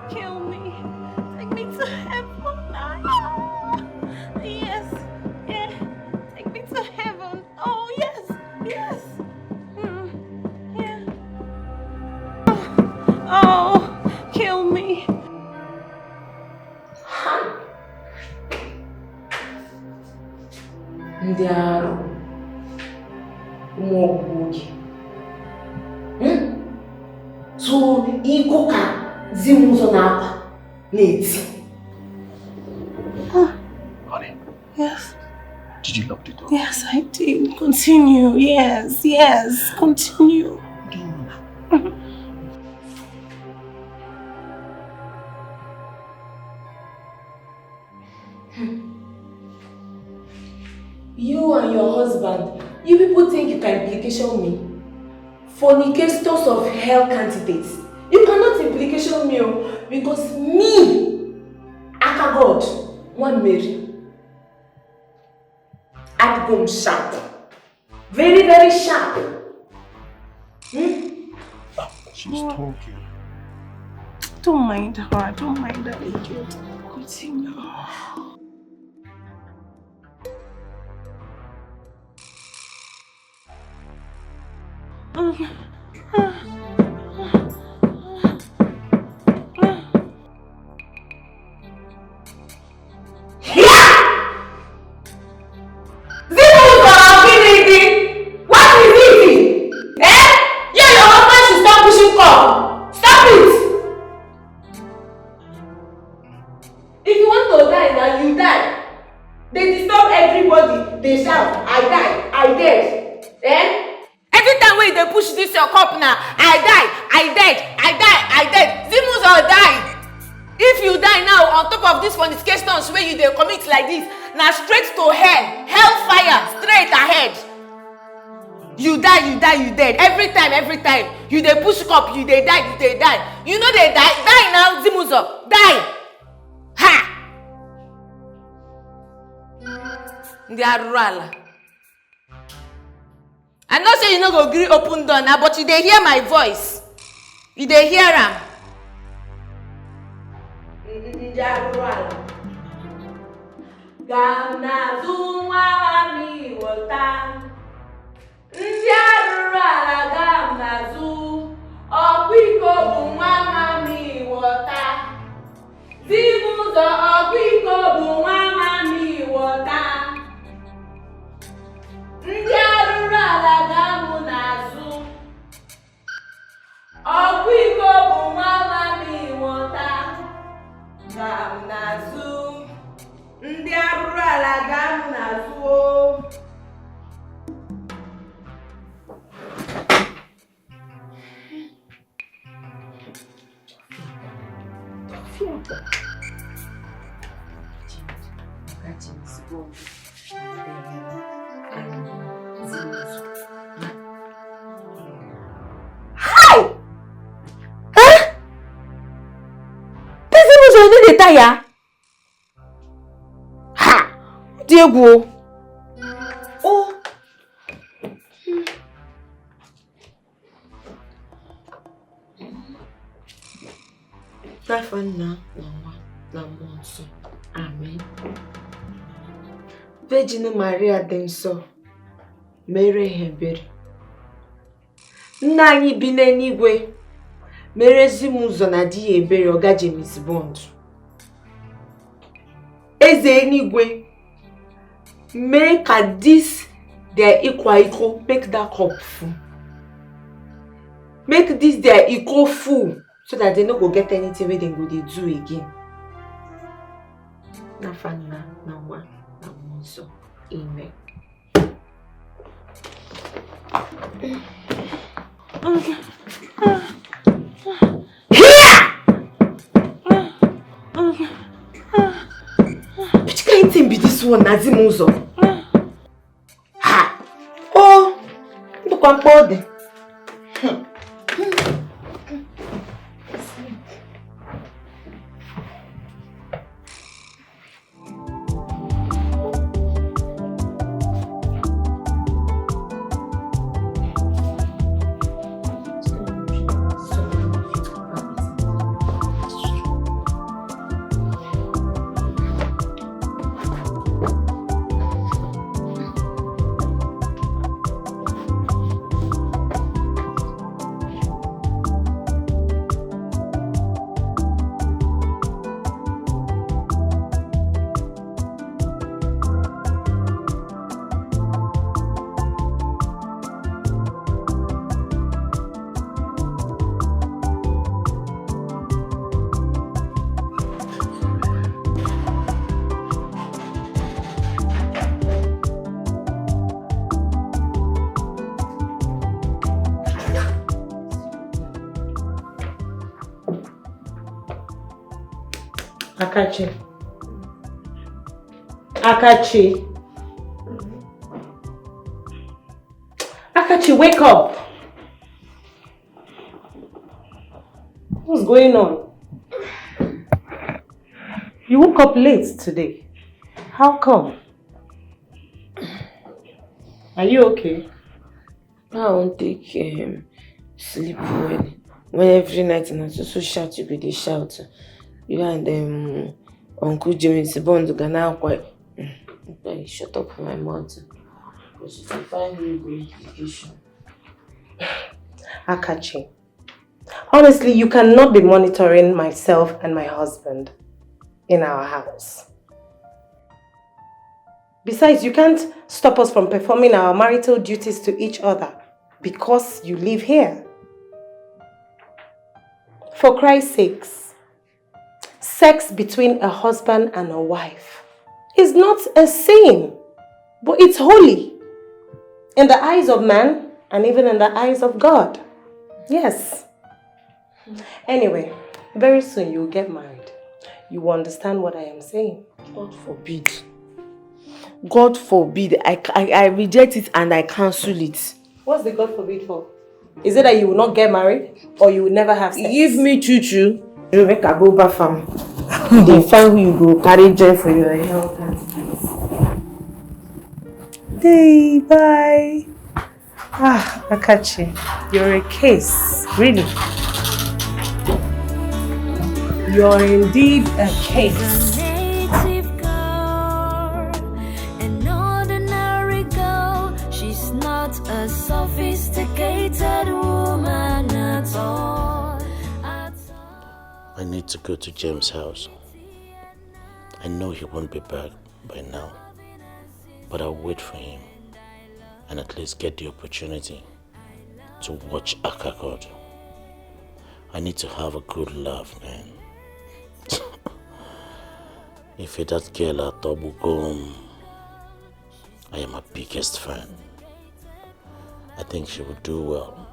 kill me. Take me to heaven. Ah, yes, yeah. Take me to heaven. Oh, yes, yes. Mm, yeah. Oh, kill me. Ndị arụ, ụmụ ọgwụgwụ oge. Hmm? So iko ka Zimuzo na-akwa na-eti. Honey, Yes, did you lock the door? yes, I did. Continue. Yes, yes, continue. You and your husband, you people think you can implication me? Fornicators of hell candidates. You cannot implication me o, because me, Aka God, one Mary, adịgo m sharp. Very, very sharp. Hmm? She's talking. Don't mind her. Don't mind that idiot. Continue. What is it? Eh? You and your husband should stop pushing cup. Stop it! If you want to die now, you Dey shout, "I die, I dead." Eh? Every time wey you dey push this your cup na, "I die, I dead, I die, I dead." Zimuzo die. If you die now on top of these fornications wey you dey commit like this, na straight to hell, hell fire, straight ahead. You die, you die, you dead. Every time, every time. You dey push cup, you dey die, you dey die. You no dey die, die now, Zimuzo, die. Ha! Ndị arụrụ ala. I know say you no go gree open door now, but you dey hear my voice. You dey hear am. Ndị arụrụ ala. Gaa m n'azụ nwa mami wọta. Ndị arụrụ ala gaa m n'azụ. Ọkwa iko bụ nwa mami wọta. Zimuzo, ọkwa iko bụ nwa mami wọta. Ndị arụrụ ala gaa m n'azụ. Ọkwa iko bụ nwa mami wọta. Gaa m n'azụ. Ndị arụrụ ala gaa m n'azụ o. Hi! Eh? Tezi m ụzọ, ị na-eta ya? Ha! Ọ dị egwu o. Oh. N'afa Nna na Nwa na Mmụọ Nsọ. Amen. Virgin Maria dị nsọ, mere ha ebere. Nna anyị bi n'eluigwe, mere ezi m ụzọ na di ya ebere, ọga James Bond. Eze eluigwe, mee ka this their ịkwa iko, make that cup full. Make this their iko full so that they no go get anything wey dem go dey do again. N'afa Nna na Nwa na Mmụọ Nsọ. Amen. Here! Which kind thing be this one, Nazimuzo? Ha! Oh, look one body. Akachi. Akachi. Akachi, wake up. What's going on? You woke up late today. How come? Are you okay? How I wan take um, sleep well when every night na so so shout you go dey shout? You and um, Uncle James Bond gana akwa. Shut up for my mouth. Because if you find me go implication. Akachi, honestly, you cannot be monitoring myself and my husband in our house. Besides, you can't stop us from performing our marital duties to each other because you live here. For Christ's sakes, sex between a husband and a wife is not a sin. But it's holy in the eyes of man and even in the eyes of God. Yes. Anyway, very soon you'll get married. You will understand what I am saying. God forbid. God forbid. I, I, I reject it and I cancel it. What's the God forbid for? Is it that you will not get married or you will never have sex? Give me chuchu. You make I go bath am. Dey find who you go carry joy for your health. Hey, bye. Ah, Akachi, you're a case, really. You're indeed a case. Native girl, an ordinary girl. She's not a sophisticated woman at all. At all. I need to go to James' house. I know he won't be back by now, but I'll wait for him and at least get the opportunity to watch Akakot. I need to have a good laugh, man. If that girl at Tobugum, I am her biggest fan. I think she would do well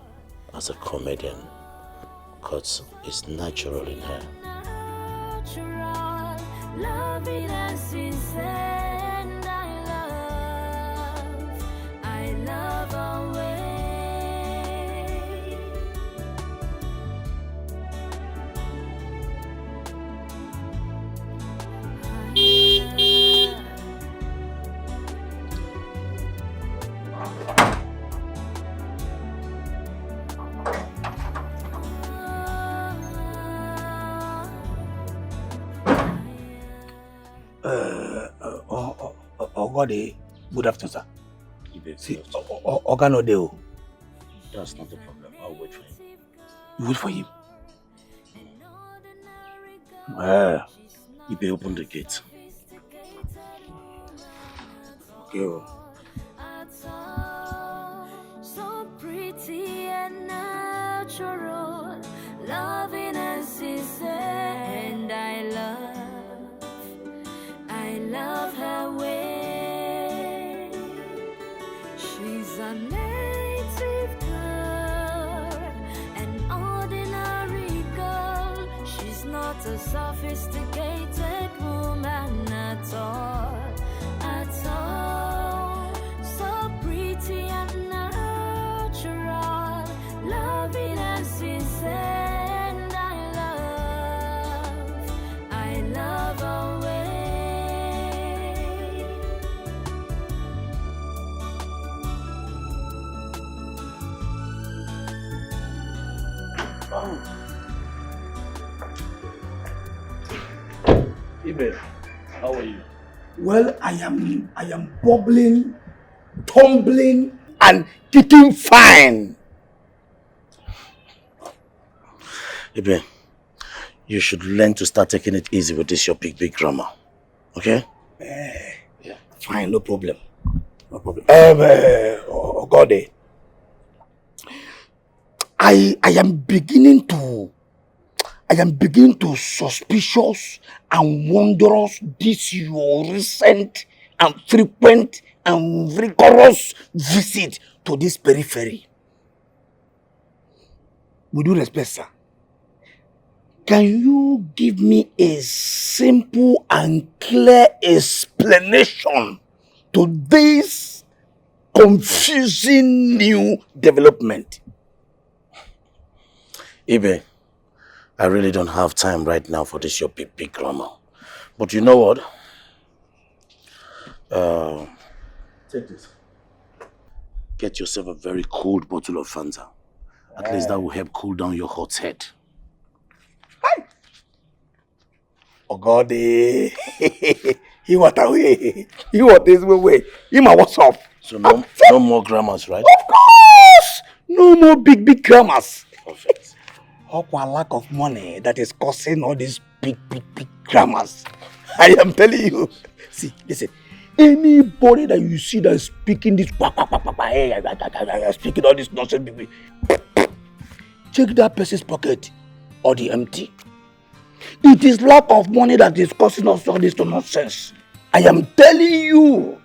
as a comedian, 'cause it's natural in her. Natural, loving and sincere, and I love, I love her way. Uh, uh, oh, oh, oh, oh, God, eh, good afternoon, sir. Good afternoon. See, oh, oh, oh, Oga no dey o. That's not a problem. I'll wait for him. You wait for him? Eh, you be open the gate. Okay o. So pretty and natural, loving and sincere, and I love, I love her way. She's a native girl, an ordinary girl. She's not a sophisticated woman at all, at all. So pretty and natural, loving and sincere, and I love, I love her way. Ibe, how are you? Well, I am, I am bubbling, tumbling, and kicking fine. Ibe, you should learn to start taking it easy with this your big, big grammar. Okay? Eh, yeah. Fine, no problem. No problem. Um, uh, Ogode, I, I am beginning to, I am beginning to suspicious and wondrous this your recent and frequent and rigorous visit to this periphery. With due respect, sir, can you give me a simple and clear explanation to this confusing new development? Ibe, I really don't have time right now for this your big, big grammar. But you know what? Uh, take this. Get yourself a very cold bottle of Fanta. At least that will help cool down your hot head. Hi. Oh God, eh. He what away. He what is way. He my what's up? So no, no more grammars, right? Of course. No more big, big grammars. Perfect. Okwa lack of money that is causing all these big, big, big grammars. I am telling you. See, listen. Anybody that you see that is speaking this, pa, pa, pa, pa, pa, eh, eh, eh, eh, eh, eh, speaking all this nonsense, big, big, check that person's pocket or the empty. It is lack of money that is causing us all this nonsense. I am telling you.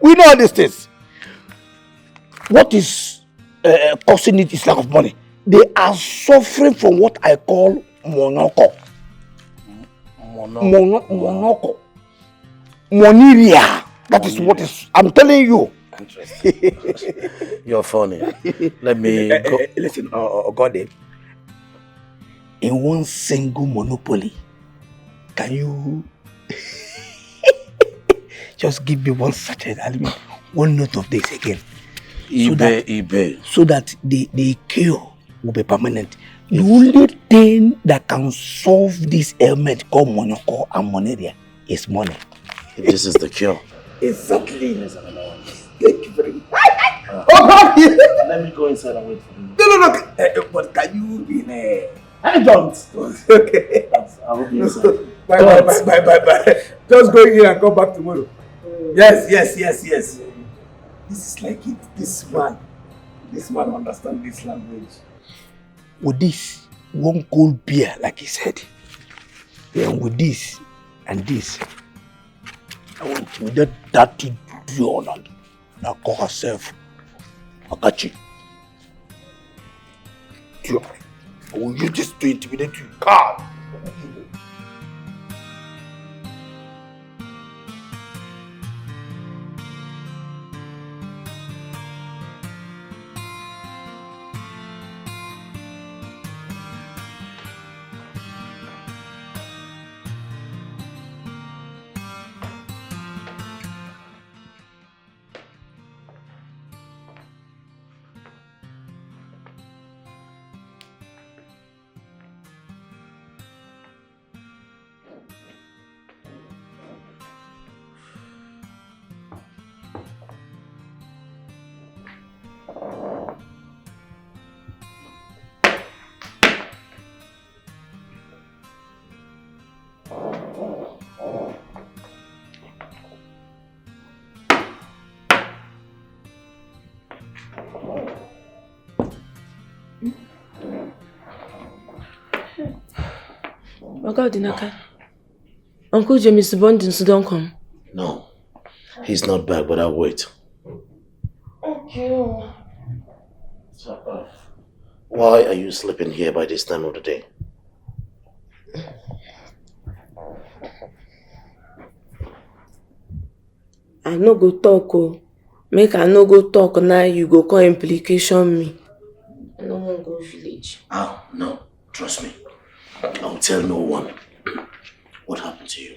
We know all these things. What is uh, causing it is lack of money. They are suffering from what I call monoko. Mono- Mono- monoko. Moneria. That is what is. I'm telling you. Interesting. You're funny. Let me Eh, eh, go. Eh, listen, uh, uh, God, eh, in one single monopoly, can you just give me one sachet, I mean, one note of this again? So eBay, that, eBay. So that the, the cure will be permanent. The only thing that can solve this ailment called monoko and moneria is money. This is the cure. Exactly. There's another one. Thank you very much. Oh God! Let me go inside and wait for you. No, no, no. Eh, eh, but can you be in a... I don't. Okay. I will be inside. Bye, bye, bye, bye, bye, bye. Just go in and come back tomorrow. Yes, yes, yes, yes. This is like it. This man, this man understand this language. With this, one cold beer, like he said. Then with this and this, I want to let that thing do on and now call herself Akachi. Sure. I will use this to intimidate you. God. Oga Odinaka, Uncle James Bondins don come. No, he's not back, but I'll wait. Okay. Why are you sleeping here by this time of the day? I no go talk o. Make I no go talk now, you go come implication me. I no wan go village. Ah, no. Trust me. I'll tell no one. What happened to you?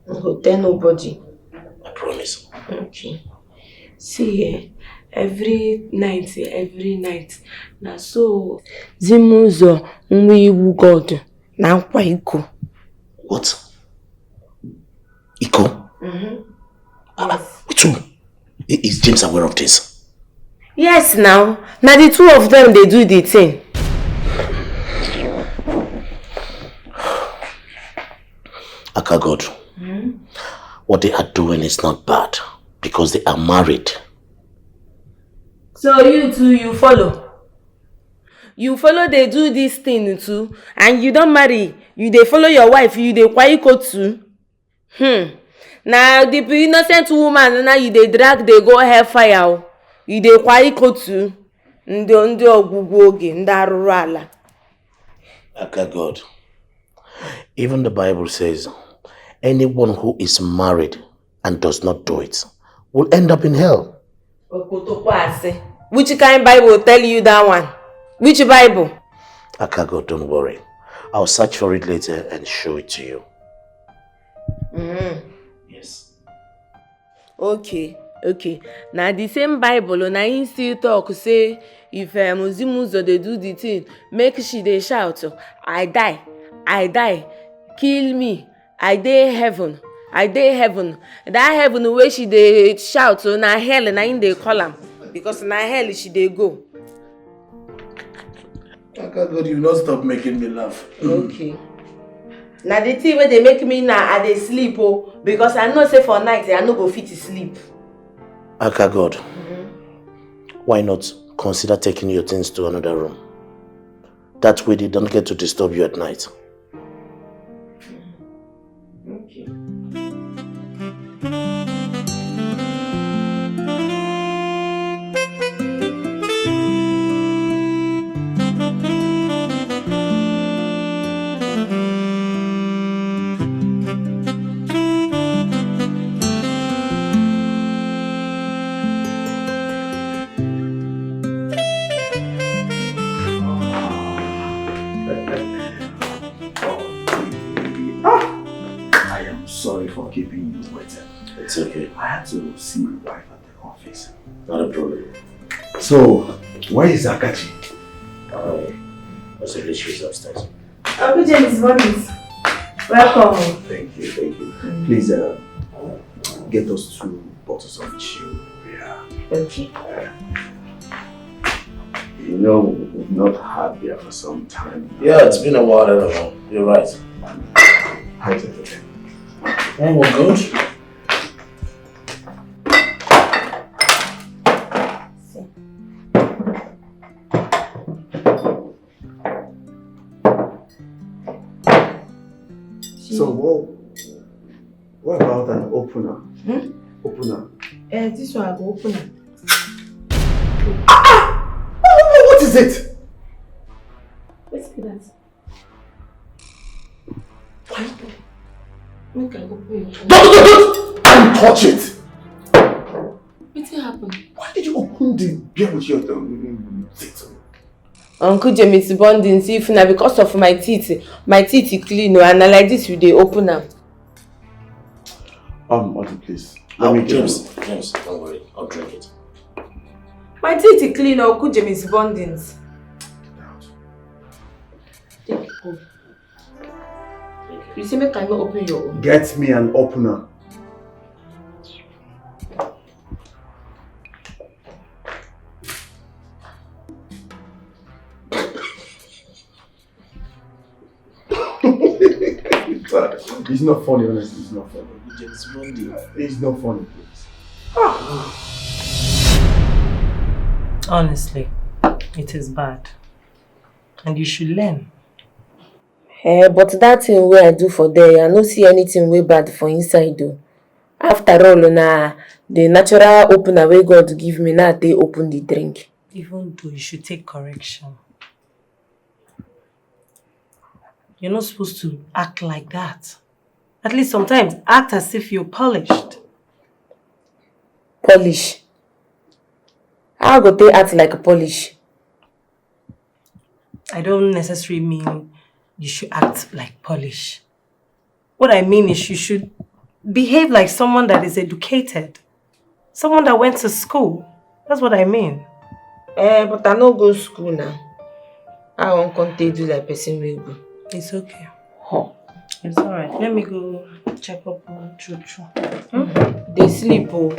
I go tell nobody. I promise. Okay. See, eh, every night, eh, every night, na so Zimuzo Nwiwu God na nkwa iko. What? Iko? Mm-hmm. Ah, yes. Which one? I- Is James aware of this? Yes, now. Na the two of them dey do the thing. Aka God, what they are doing is not bad because they are married. So you too, you follow. You follow dey do this thing too, and you don marry. You dey follow your wife. You dey kwa iko too. Hmm. Na the innocent woman na you dey drag dey go hellfire o. You dey kwa iko too. Ndị ndị ọgwụgwụ oge, ndị arụrụ ala. Aka God. Even the Bible says, anyone who is married and does not do it will end up in hell. Okotokwa ase. Which kind Bible tell you that one? Which Bible? Aka God, don't worry. I'll search for it later and show it to you. Mm. Yes. Okay, okay. Na the same Bible, na him still talk say if um, Zimuzo dey do the thing, make she dey shout, "I die, I die, kill me, I dey heaven, I dey heaven." That heaven wey she dey shout, so na hell na him dey call am, because na hell she dey go. Aka God, you not stop making me laugh. Okay. Na the thing wey dey make me now, I dey sleep o, because I know say for night I no go fit sleep. Aka God, why not consider taking your things to another room? That way they don't get to disturb you at night. Okay. It's okay. I had to see my wife at the office. Not a problem. So, where is Akachi? Um, also, she's upstairs. Uncle James, morning. Welcome. Thank you, thank you. Please uh, get us two bottles of chill beer. Okay. You know, we've not had beer for some time. Yeah, it's been a while. I don't know. You're right. How's everything? Oh, well, good. So what? What about an opener? Opener. Uh, this one I go open am. What, what is it? Wetin be that? Make I open your own. Don't, don't, don't, don't touch it. Wetin happen? Why did you open the beer with your um, teeth? Uncle James bonding see if na because of my teeth. My teeth clean o, and na like this we dey open am. Um, Auntie, please. Let Oh, me get James, James, don't worry. I'll drink it. My teeth clean o, Uncle James bonding. it out. Take it go. You say make I no open your own. Get me an opener. It's not funny, honestly. It's not funny. James Bonding. It's not funny, please. Honestly, it is bad. And you should learn. Eh, but that thing wey I do for there, I no see anything wey bad for inside though. After all, na the natural opener wey God give me, na I take open the drink. Even though you should take correction, you're not supposed to act like that. At least sometimes act as if you're polished. Polish. How I go take act like polish? I don't necessarily mean you should act like polish. What I mean is you should behave like someone that is educated, someone that went to school. That's what I mean. Eh, but I no go school now. I wan come take do like person wey go. It's okay. Huh. It's alright. Let me go check up on Chuchu. Hmm? Dey sleep o.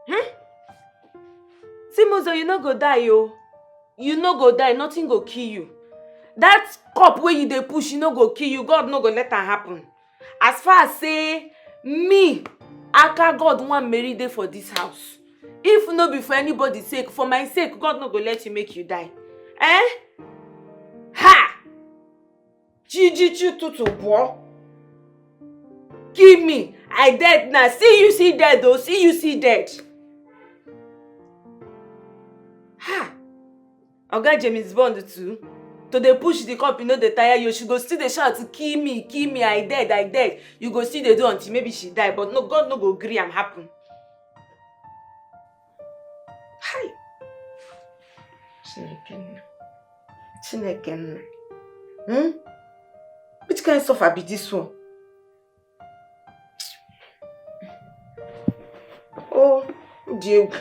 Hmm? Timozo, you no go die o. You no go die, nothing go kill you. That cup wey you dey push, e no go kill you. God no go let am happen. As far as say me, Aka, God wan marry dey for this house. If no be for anybody sake, for my sake, God no go let you make you die. Eh? Ha! Jiji chututu bo. Kill me. I dead now. See you see dead o. See you see dead. Ha! Oga James Bond too. To dey push the cup, you know, dey tire you. She go still dey shout, "Kill me, kill me, I dead, I dead." You go still dey do until maybe she die, but no, God no go gree am happen. Hi. Chineke nna. Chineke nna. Hmm? Which kind suffer be this one? Oh, Diego.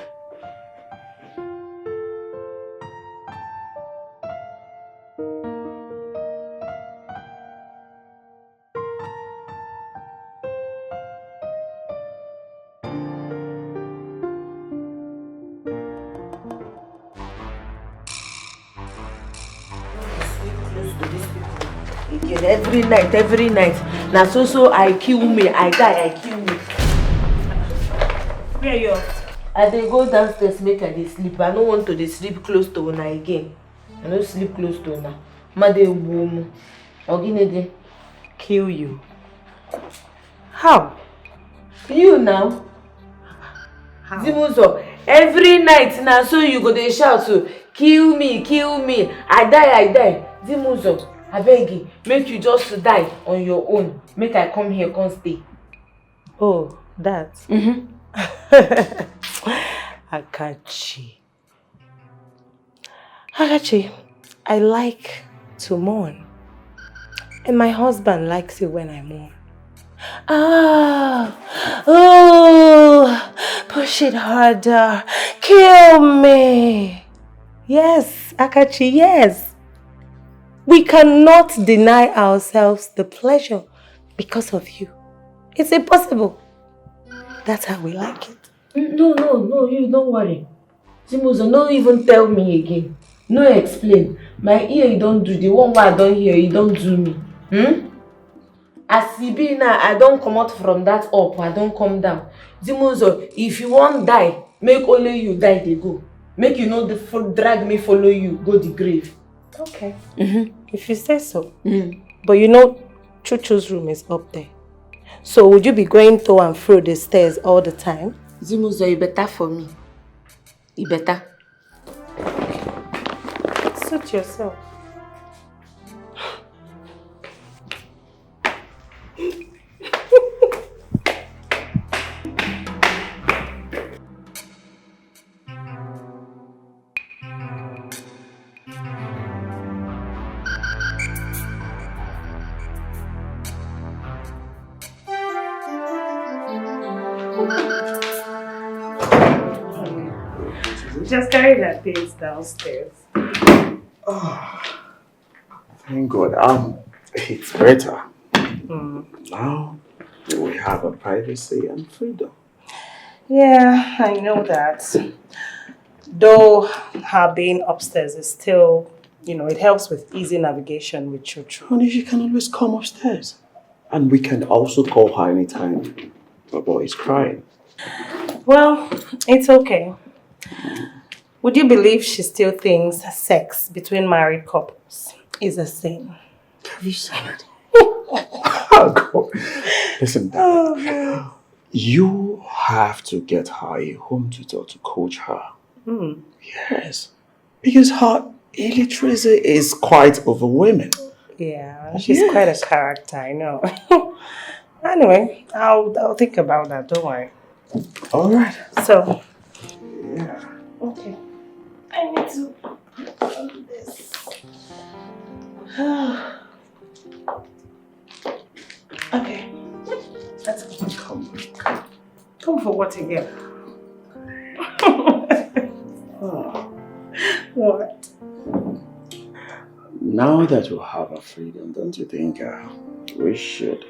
Again, every night, every night. Na so so I kill me, I die, I kill me. Where you? I dey go downstairs make I dey sleep. I no want to dey sleep close to una again. I no sleep close to una. Ma dey womu. Oginede. Kill you. How? You now. How? Zimuzo, every night na so you go dey shout, "Kill me, kill me, I die, I die." Zimuzo, abeg, make you just die on your own. Make I come here, come stay. Oh, that. Mm-hmm. Akachi. Akachi, I like to mourn. And my husband likes it when I mourn. Ah, oh, push it harder. Kill me. Yes, Akachi, yes. We cannot deny ourselves the pleasure because of you. It's impossible. That's how we like it. No, no, no, you don't worry. Zimuzo, no even tell me again. No explain. My ear, you don't do. The one wey I don hear, you don't do me. Hmm? As e be now, I don comot from that up, I don come down. Zimuzo, if you wan die, make only you die dey go. Make you no dey fo- drag me follow you go the grave. Okay. Mm-hmm. If you say so. Mm. But you know, Chuchu's room is up there. So would you be going to and fro the stairs all the time? Zimuzo, e better for me. E better. Suit yourself. Just carry that things downstairs. Thank God. Um, it's better. Mm. Now we have a privacy and freedom. Yeah, I know that. Though her being upstairs is still, you know, it helps with easy navigation with Chuchu. Honey, she can always come upstairs. And we can also call her anytime the boy is crying. Well, it's okay. Would you believe she still thinks sex between married couples is a sin? Have you seen it? Oh, God. Listen, darling. Oh, man. You have to get her a home tutor to coach her. Hmm. Yes. Because her illiteracy is quite overwhelming. Yeah, she's quite a character, I know. Anyway, I'll I'll think about that. Don't worry. All right. So, yeah. Okay. I need to do this. Okay. Let's go. Come, come. Come for what again? Oh. What? Now that we have our freedom, don't you think uh, we should?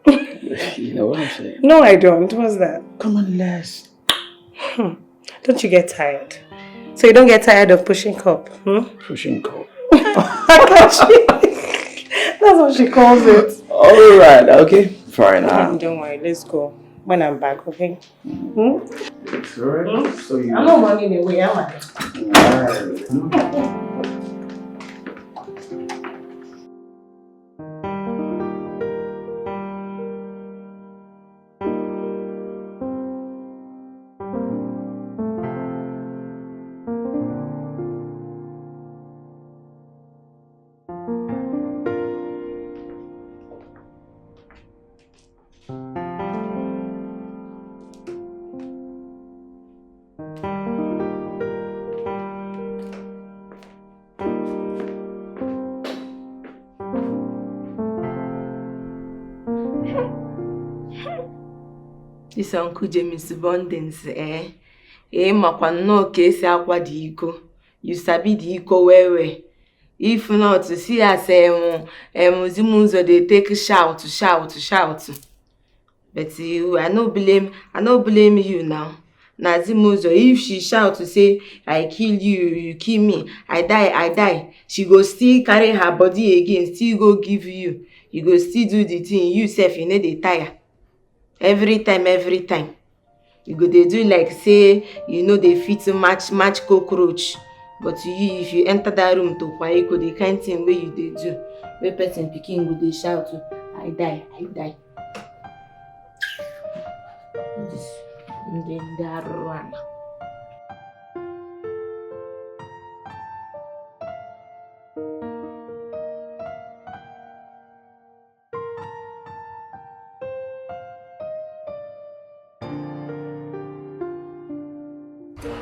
You know what I'm saying? No, I don't. What's that? Come on, let's. Hmm. Don't you get tired? So you don't get tired of pushing cup? Hmm? Pushing cup. That's what she calls it. All right, okay. Fine. Don't worry, let's go. When I'm back, okay? Hmm? It's all right. Hmm? So you I'm not running away, am I? All right. This Uncle James Bondings, eh? Eh, makwa nnọọ ka esi akwa the iko. You sabi the iko well well. If not, see as um, um, Zimuzo dey take shout, shout, shout. But you, I no blame, I no blame you now. Na Zimuzo, if she shout to say, "I kill you, you kill me, I die, I die," she go still carry her body again, still go give you. You go still do the thing. You sef, you no dey tire. Every time, every time. You go dey do like say you no dey fit match, match cockroach. But you, if you enter that room to kwa iko, the kind thing wey you dey do, wey person pikin go dey shout, "I die, I die." Ndị, ndị arụrụ ala.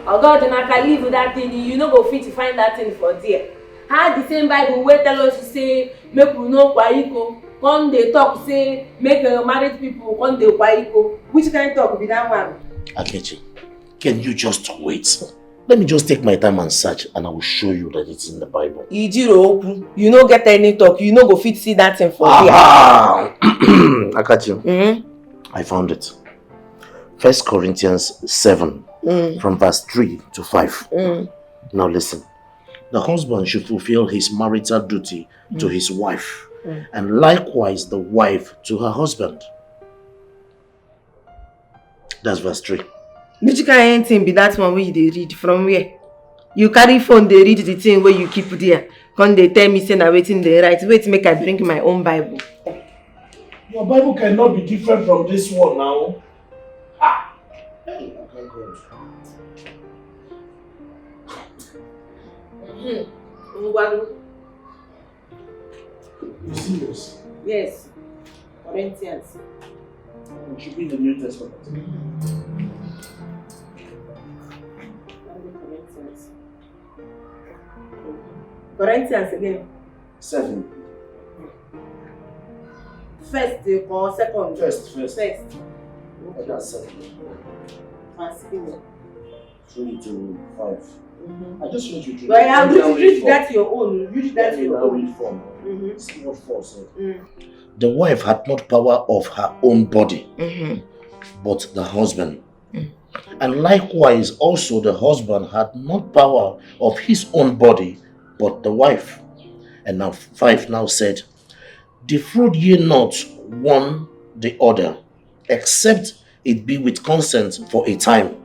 Oga Odinaka, leave that thing, you no go fit find that thing for there. How the same Bible wey tell us say make we no kwa iko, come dey talk say make uh, married people come dey kwa iko? Which kind talk be that one? Akechi, can you just wait? Let me just take my time and search, and I will show you that it's in the Bible. Ijiro okwu, you no get any talk, you no go fit see that thing for there. Aha! Akachi, Mm-hmm. I found it. First Corinthians seven, Mm. from verse three to five. Mm. Now listen. The husband should fulfill his marital duty to Mm. his wife, Mm. and likewise the wife to her husband. That's verse three. Which kind thing be that one wey you dey read? From where? You carry phone dey read the thing wey you keep there. Come dey tell me say na wetin dey write. Wait, make I bring my own Bible. Your Bible cannot be different from this one now. Ah. Hey, I can't go. Mm-hmm. Ngwanu. You serious? Yes. Corinthians. It should be in the New Testament. Only Corinthians. Corinthians again. Seven. First, eh, or second? First, first. First. Oh, that's seven. Verse eleven. Three to five. Mm-hmm. I just want you to But I read, read that your own. Read that your own. Read from. Mm-hmm. See what four said. Mm. The wife had not power of her own body, Mm-hmm. but the husband. Mm. And likewise, also the husband had not power of his own body, but the wife. And now five now said, "Defraud ye not one the other, except it be with consent for a time,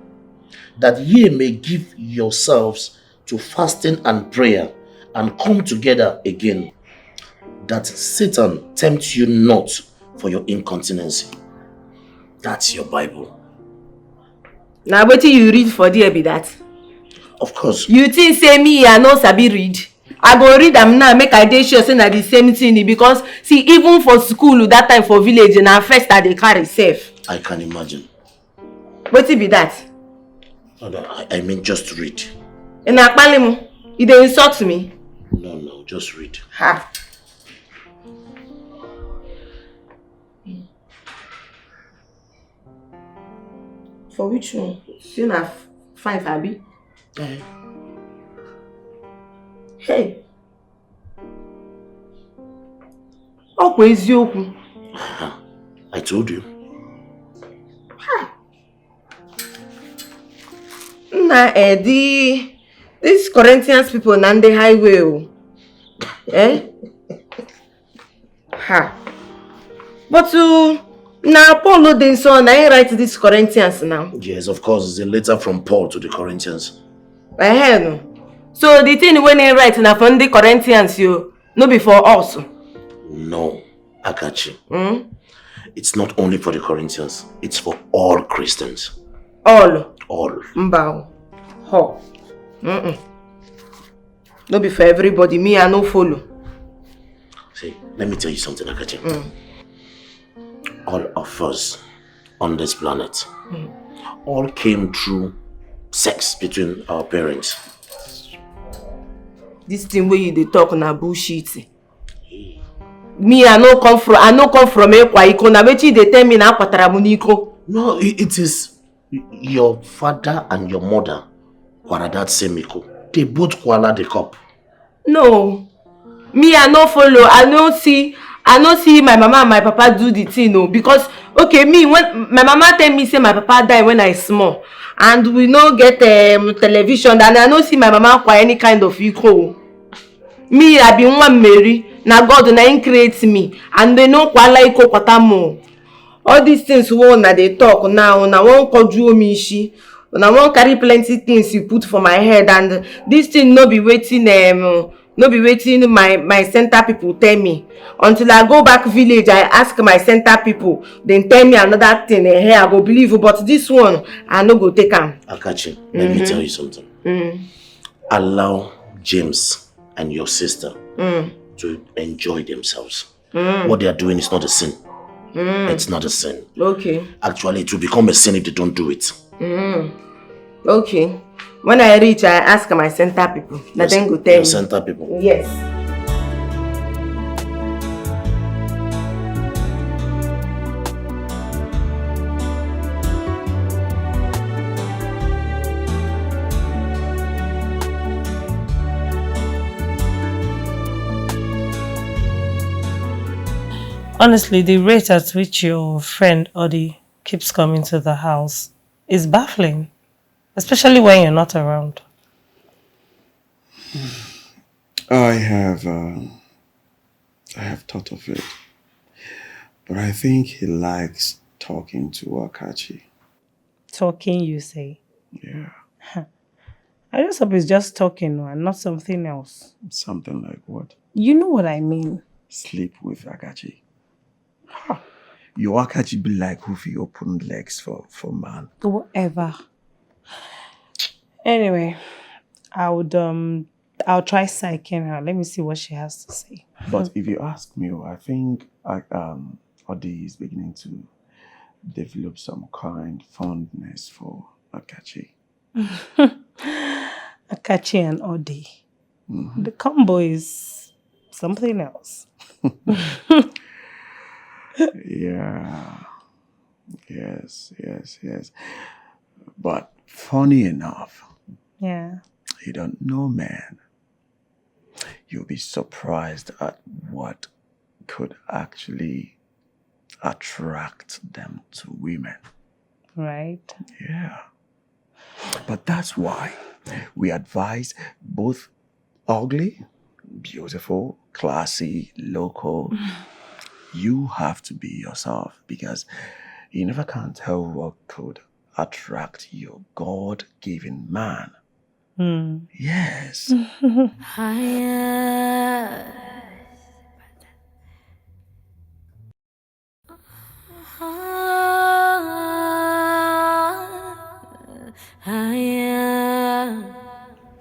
that ye may give yourselves to fasting and prayer, and come together again, that Satan tempt you not for your incontinency." That's your Bible. Na wetin you read for there be that? Of course. You think say me, I no sabi read? I go read am now, make I dey sure say na the same thing, because see, even for school that time for village, na first I dey carry sef. I can imagine. Wetin be that? No, no, I, I mean just read. Ị na-akpali m? You dey insult me? No, no, just read. Ha. For which one? Say na f-, five, abi? Eh. Hey. Ọ kwa eziokwu. I told you. Ha. Nna, eh, the, these Corinthians people na ndị highway o. Eh? Ha. But, uh, na Paul dị nsọ na he write this Corinthians now. Yes, of course, it's a letter from Paul to the Corinthians. Eh, no. So the thing wey he write na for ndị Corinthians, you, no be for us. No, Akachi. Mm? It's not only for the Corinthians, it's for all Christians. All? All. Mba o. Ho. Mm-mm. No be for everybody. Me, I no follow. See, let me tell you something, Akachi. Mm. All of us on this planet, Mm. all came through sex between our parents. This thing wey you dey talk na bullshit. Me, I no come from, I no come from ịkwa iko. Na wetin you dey tell me na akwatara m n'iko? No, i- it is your father and your mother kwara that same iko. They both kwala the cup. No. Me, I no follow. I no see. I no see my mama and my papa do the thing, no. Because, okay, me, when my mama tell me say my papa die when I small, and we no get um, television, and I no see my mama kwa any kind of iko. Me, I be one Mary. Na God na him create me, and they no kwala iko kwata more. All these things wey una dey talk now, una wan kojuo me ishi, una wan carry plenty things you put for my head, and this thing no be wetin um, no be wetin my my center people tell me. Until I go back village, I ask my center people, dem tell me another thing, eh, I go believe you, but this one, I no go take am. Akachi, let me tell you something. Allow James and your sister to enjoy themselves. What they are doing is not a sin. It's not a sin. Okay. Actually, it will become a sin if they don't do it. Okay. When I reach, I ask my center people. Na dem go tell me. Center people. Yes. Honestly, the rate at which your friend Odi keeps coming to the house is baffling, especially when you're not around. I have, uh, I have thought of it, but I think he likes talking to Akachi. Talking, you say? Yeah. I just hope it's just talking, no, and not something else. Something like what? You know what I mean. Sleep with Akachi. Ha! Your Akachi be like who fit open legs for for man. Whatever. Anyway, I would um I'll try psyching her. Let me see what she has to say. But if you ask me, I think I, um, Odi is beginning to develop some kind fondness for Akachi. Akachi and Odi. The combo is something else. Yeah. Yes, yes, yes. But funny enough, Yeah. you don't know, man. You'll be surprised at what could actually attract them to women. Right. Yeah. But that's why we advise both ugly, beautiful, classy, local. You have to be yourself because you never can tell what could attract your God-given man. Yes.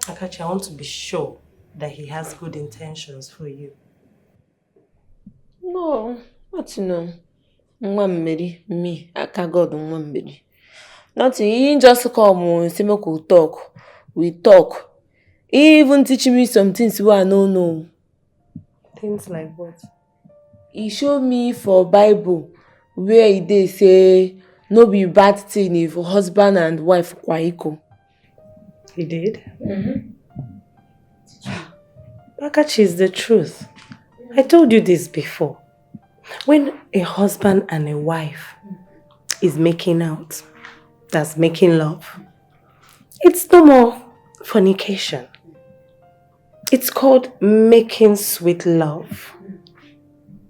Akachi, I want to be sure that he has good intentions for you. No, what no? Nwa mmeri, me, aka God nwa mmeri. Nothing, he just come, oh, say make we talk. We talk. He even teach me some things wey I no know. Things like what? He show me for Bible where e dey say no be bad thing if husband and wife kwa iko. He did? Akachi, is the truth. I told you this before. When a husband and a wife is making out, that's making love, it's no more fornication. It's called making sweet love.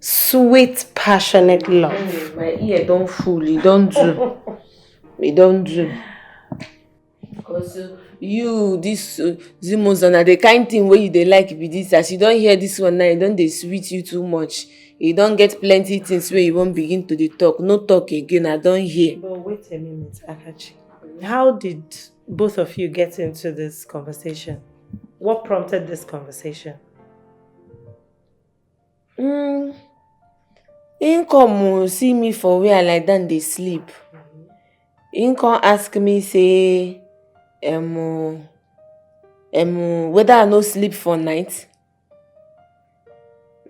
Sweet, passionate love. My ear don full, e don do. E don do. Because uh, you, this uh, Zimoza, na the kind thing wey you dey like be this. As you don hear this one now, e don dey sweet you too much. You don get plenty things wey you wan begin to dey talk. No talk again, I don hear. But wait a minute, Akachi. How did both of you get into this conversation? What prompted this conversation? Mm, him come oh, see me for where I lie down dey sleep. Him come ask me say, um, um, whether I no sleep for night.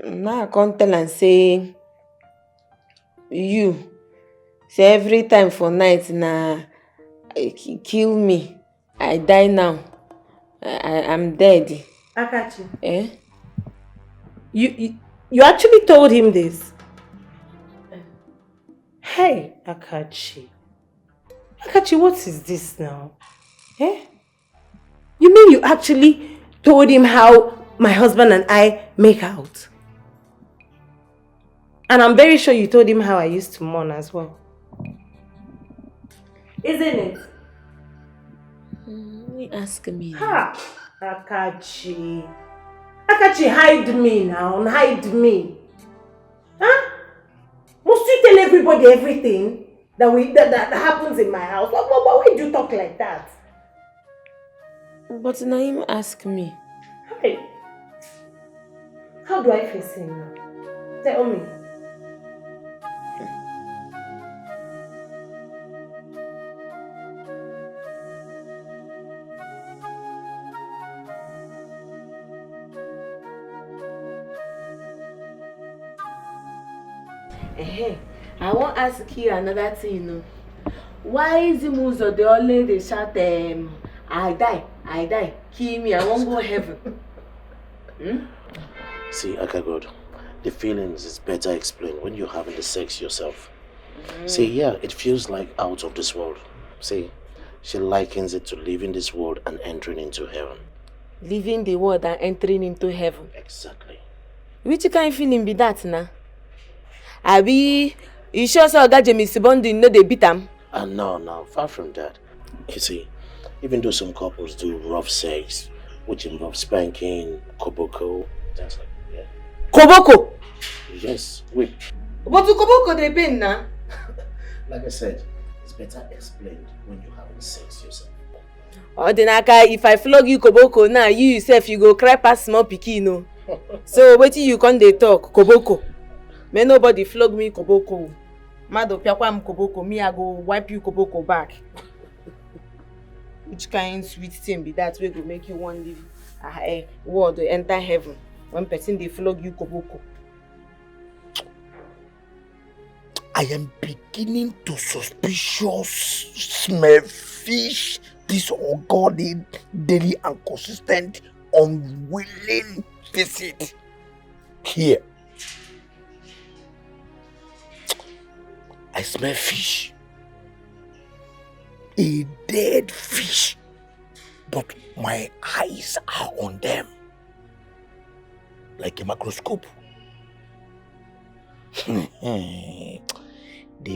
Now I come tell am say, you, Say every time for night na, eh, ki-, kill me. I die now. I, I, I'm dead. Akachi, Eh? you, you you actually told him this? Hey, Akachi. Akachi, what is this now? Eh? You mean you actually told him how my husband and I make out? And I'm very sure you told him how I used to mourn as well. Isn't it? Mm, you ask me. Ha! Akachi. Akachi, hide me now. Hide me. Huh? Must you tell everybody everything that we that, that, that happens in my house? Why, why, why do you talk like that? But na him ask me. Hey. How do I face him now? Tell me. Ehen, I wan ask you another thing, you know. Why Zimuzo dey always dey shout, um, "I die, I die, kill me, I wan go heaven"? Hmm? See, Akagod, the feelings is better explained when you're having the sex yourself. See, yeah, it feels like out of this world. See, she likens it to leaving this world and entering into heaven. Leaving the world and entering into heaven. Exactly. Which kind feeling be that na? Abi you sure say Oga James Bonding no dey beat am? And no, no, far from that. You see, even though some couples do rough sex, which involves spanking, koboko, things like that. Koboko! Yes, whip. But koboko dey pain na. Like I said, it's better explained when you're having sex yourself. Odinaka, if I flog you koboko now, you yourself you go cry pass small pikin o. So wetin you come dey talk, koboko? May nobody flog me koboko. Mado piakwa m koboko, me I go wipe you koboko back. Which kind sweet thing be that wey go make you wan leave, ah, eh, world dey enter heaven when person dey flog you koboko? I am beginning to suspicious smell fish this ungodly, daily and consistent, unwilling visit here. I smell fish. A dead fish. But my eyes are on them. Like a microscope. They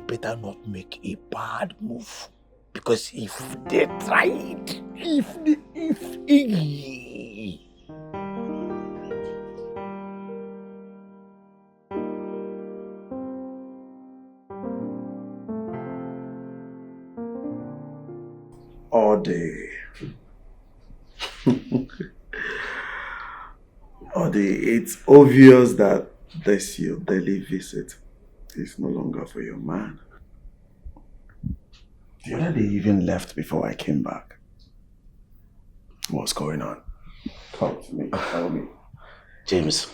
better not make a bad move. Because if they try it, if they, if, if, All the all the it's obvious that this your daily visit is no longer for your man. The other day you even left before I came back. What's going on? Talk to me. Tell me. James,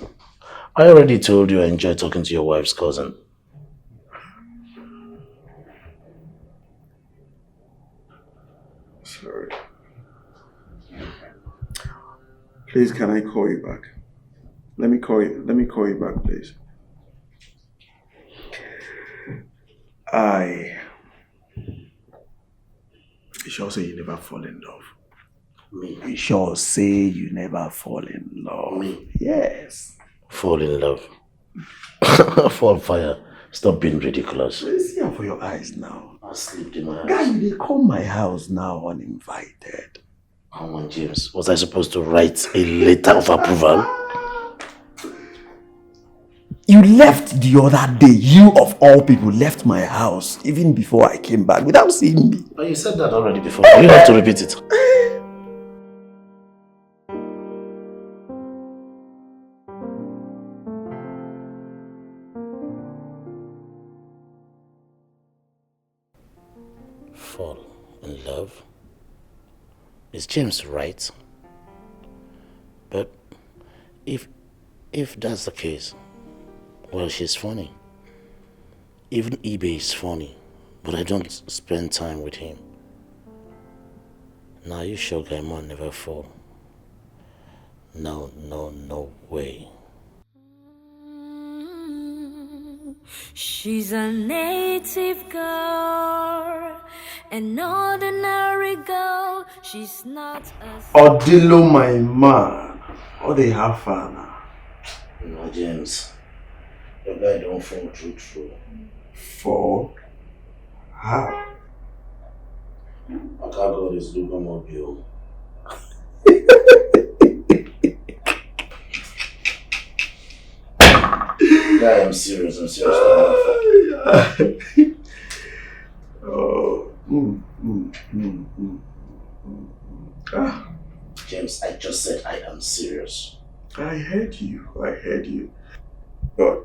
I already told you I enjoy talking to your wife's cousin. Sorry. Please, can I call you back? Let me call you. Let me call you back, please. I. You sure say you never fall in love? Me. You sure say you never fall in love? Me. Yes. Fall in love. Fall fire. Stop being ridiculous. You see am for your eyes now. I sleep in my Guy, house. You dey come my house now uninvited. Come on, James. Was I supposed to write a letter of approval? You left the other day. You of all people left my house even before I came back without seeing me. But you said that already before. You don't have to repeat it. Fall in love? Is James right? But if if that's the case, well, she's funny. Even eBay is funny. but I don't spend time with him. Now you sure guy man never fall. No, no, no way. She's a native girl, an ordinary girl. She's not a Odilo, my man. What dey happen now? No, James. Your guy don't fall true true. Fall? How? Oga God is Lugomobile. Guy, I'm serious. I'm serious. Oh, mm, mm, mm, mm, mm, mm. Ah, James, I just said I am serious. I heard you. I heard you. But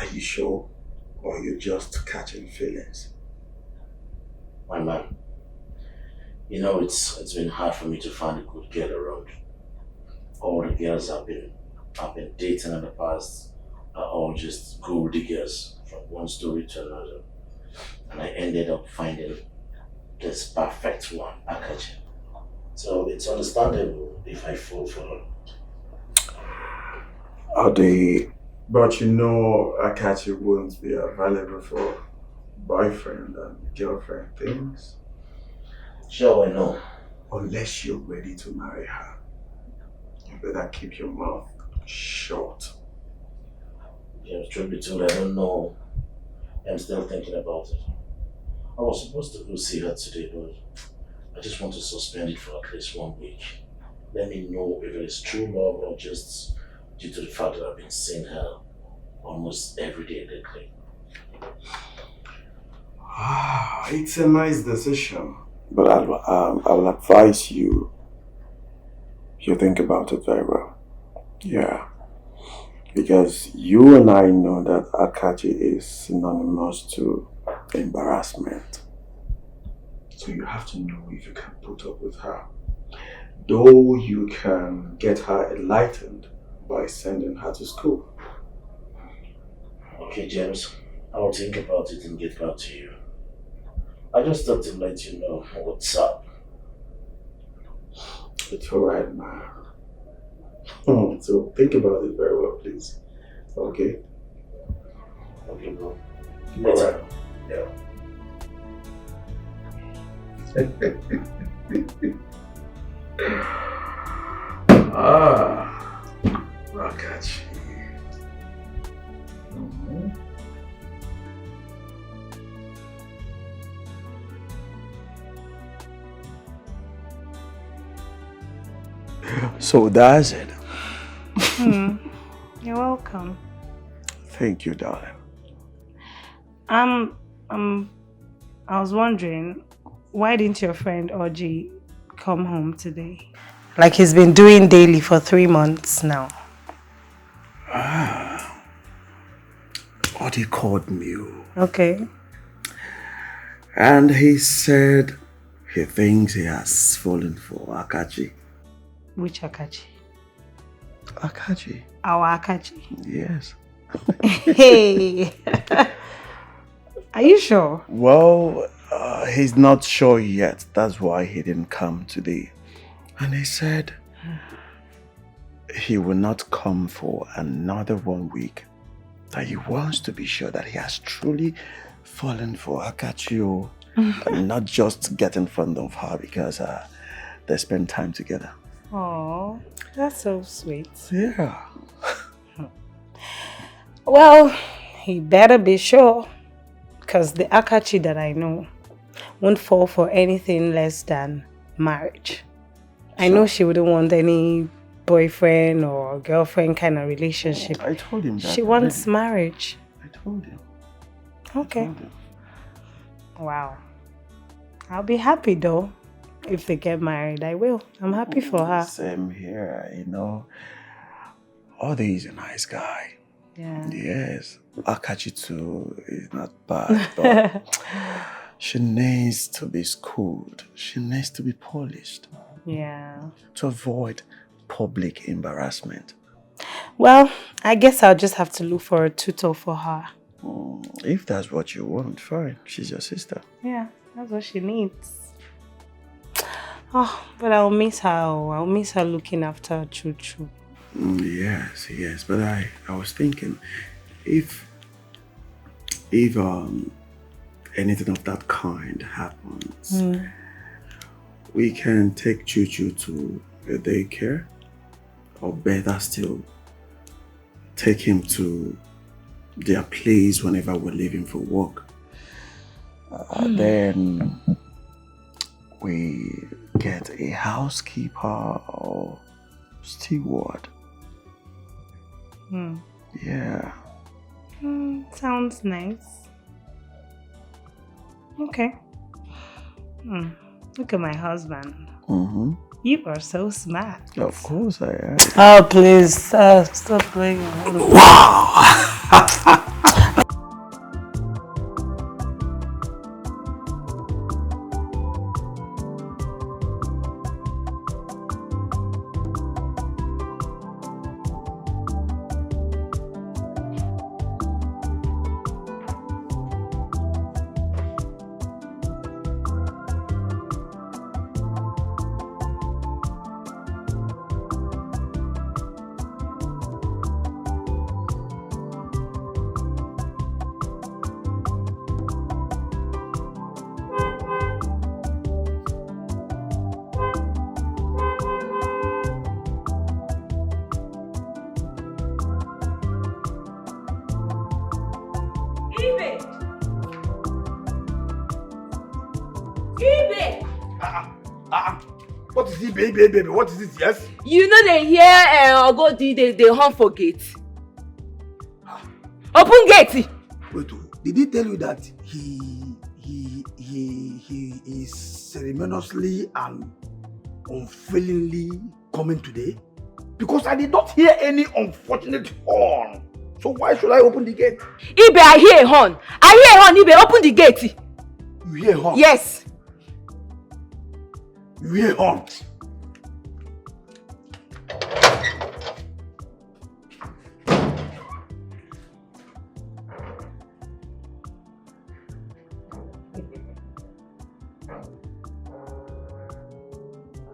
are you sure? Or you just catching feelings? My man, you know it's it's been hard for me to find a good girl around. All the girls I've been I've been dating in the past are all just gold diggers from one story to another. And I ended up finding this perfect one, Akachi. So it's understandable if I fall for her. Are they? But you know, Akachi won't be available for boyfriend and girlfriend things. Sure, I know. Unless you're ready to marry her, you better keep your mouth shut. Yeah, truth be told, I don't know. I'm still thinking about it. I was supposed to go see her today, but I just want to suspend it for at least one week. Let me know if it is true love or just due to the fact that I've been seeing her almost every day lately. Ah, it's a nice decision. But I, um, I will advise you, you think about it very well. Yeah. Because you and I know that Akachi is synonymous to embarrassment. So you have to know if you can put up with her. Though you can get her enlightened by sending her to school. Okay, James, I'll think about it and get back to you. I just thought to let you know what's up. It's all right, man. Hmm, so think about it very well, please. Okay? Okay, bro. All right. Yeah. Ah, Akachi. Mhm. So that's it. Hmm. You're welcome. Thank you, darling. Um, um, I was wondering, why didn't your friend Orji come home today? Like he's been doing daily for three months now. Orji called me. Okay. And he said he thinks he has fallen for Akachi. Which Akachi? Akachi? Our Akachi. Yes. Hey! Are you sure? Well, uh, he's not sure yet. That's why he didn't come today. And he said he will not come for another one week. That he wants to be sure that he has truly fallen for Akachi and not just get in front of her because uh, they spend time together. Oh, that's so sweet. Yeah. Well, he better be sure, because the Akachi that I know won't fall for anything less than marriage. I know she wouldn't want any boyfriend or girlfriend kind of relationship. I told him that. She wants already. Marriage. I told him. Okay. Told him. Wow. I'll be happy though if they get married. I will. I'm happy for her. Same here, you know. Orji is a nice guy. Yeah. Yes. Akachi too is not bad, but she needs to be schooled. She needs to be polished Yeah. to avoid public embarrassment. Well, I guess I'll just have to look for a tutor for her. Mm, if that's what you want, fine. She's your sister. Yeah, that's what she needs. Oh, but I'll miss her. Oh. I'll miss her looking after Chuchu. Mm, yes, yes. But I, I was thinking, if if um anything of that kind happens, mm. we can take Chuchu to a daycare, or better still, take him to their place whenever we're leaving for work. Uh, hmm. Then we get a housekeeper or steward. Hmm. Yeah. Hmm, sounds nice. Okay. Hmm. Look at my husband. Mm-hmm. You are so smart. Of course I am. Oh, please, uh, stop playing. Wow! Baby, baby, what is this? Yes? You know they hear uh, Ogodi, they, they hunt for gate. Open gate. Wait, oh, did he tell you that he he he he is ceremoniously and unfailingly coming today? Because I did not hear any unfortunate horn. So why should I open the gate? Ibe, I hear a horn. I hear a horn, Ibe, open the gate. You hear a horn? Yes. You hear a horn?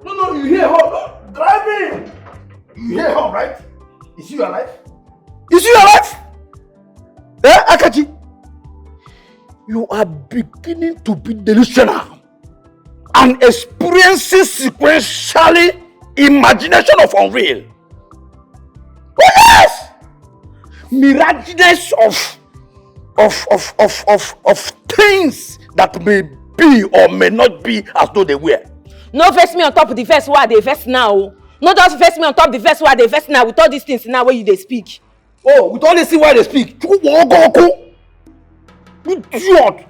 No, no, you hear her. No, driving. You hear her, right? Is she alive? Is she alive? Eh, Akachi? You are beginning to be delusional and experiencing sequentially imagination of unreal. Oh yes! Miraginous of of of of of of things that may be or may not be as though they were. No vex me on top of the vex wey I dey vex now. No just vex me on top the vex wey I dey vex now with all these things now wey you dey speak. Oh, with all these things wey I dey speak. Chukwuogoku. Idiot.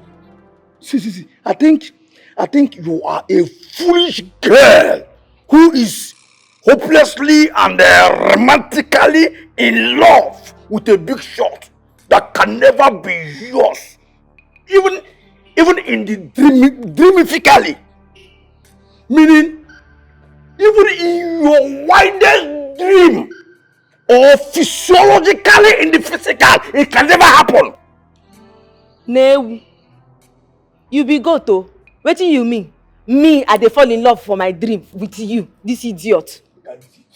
See, see, see. I think I think you are a foolish girl who is hopelessly and uh, romantically in love with a big shot that can never be yours, even even in the dream, dreamifically. Meaning, even in your widest dream, or physiologically in the physical, it can never happen. Newu, you be goat o. Wetin you mean? Me, I dey fall in love for my dream with you, this idiot. Look at this idiot.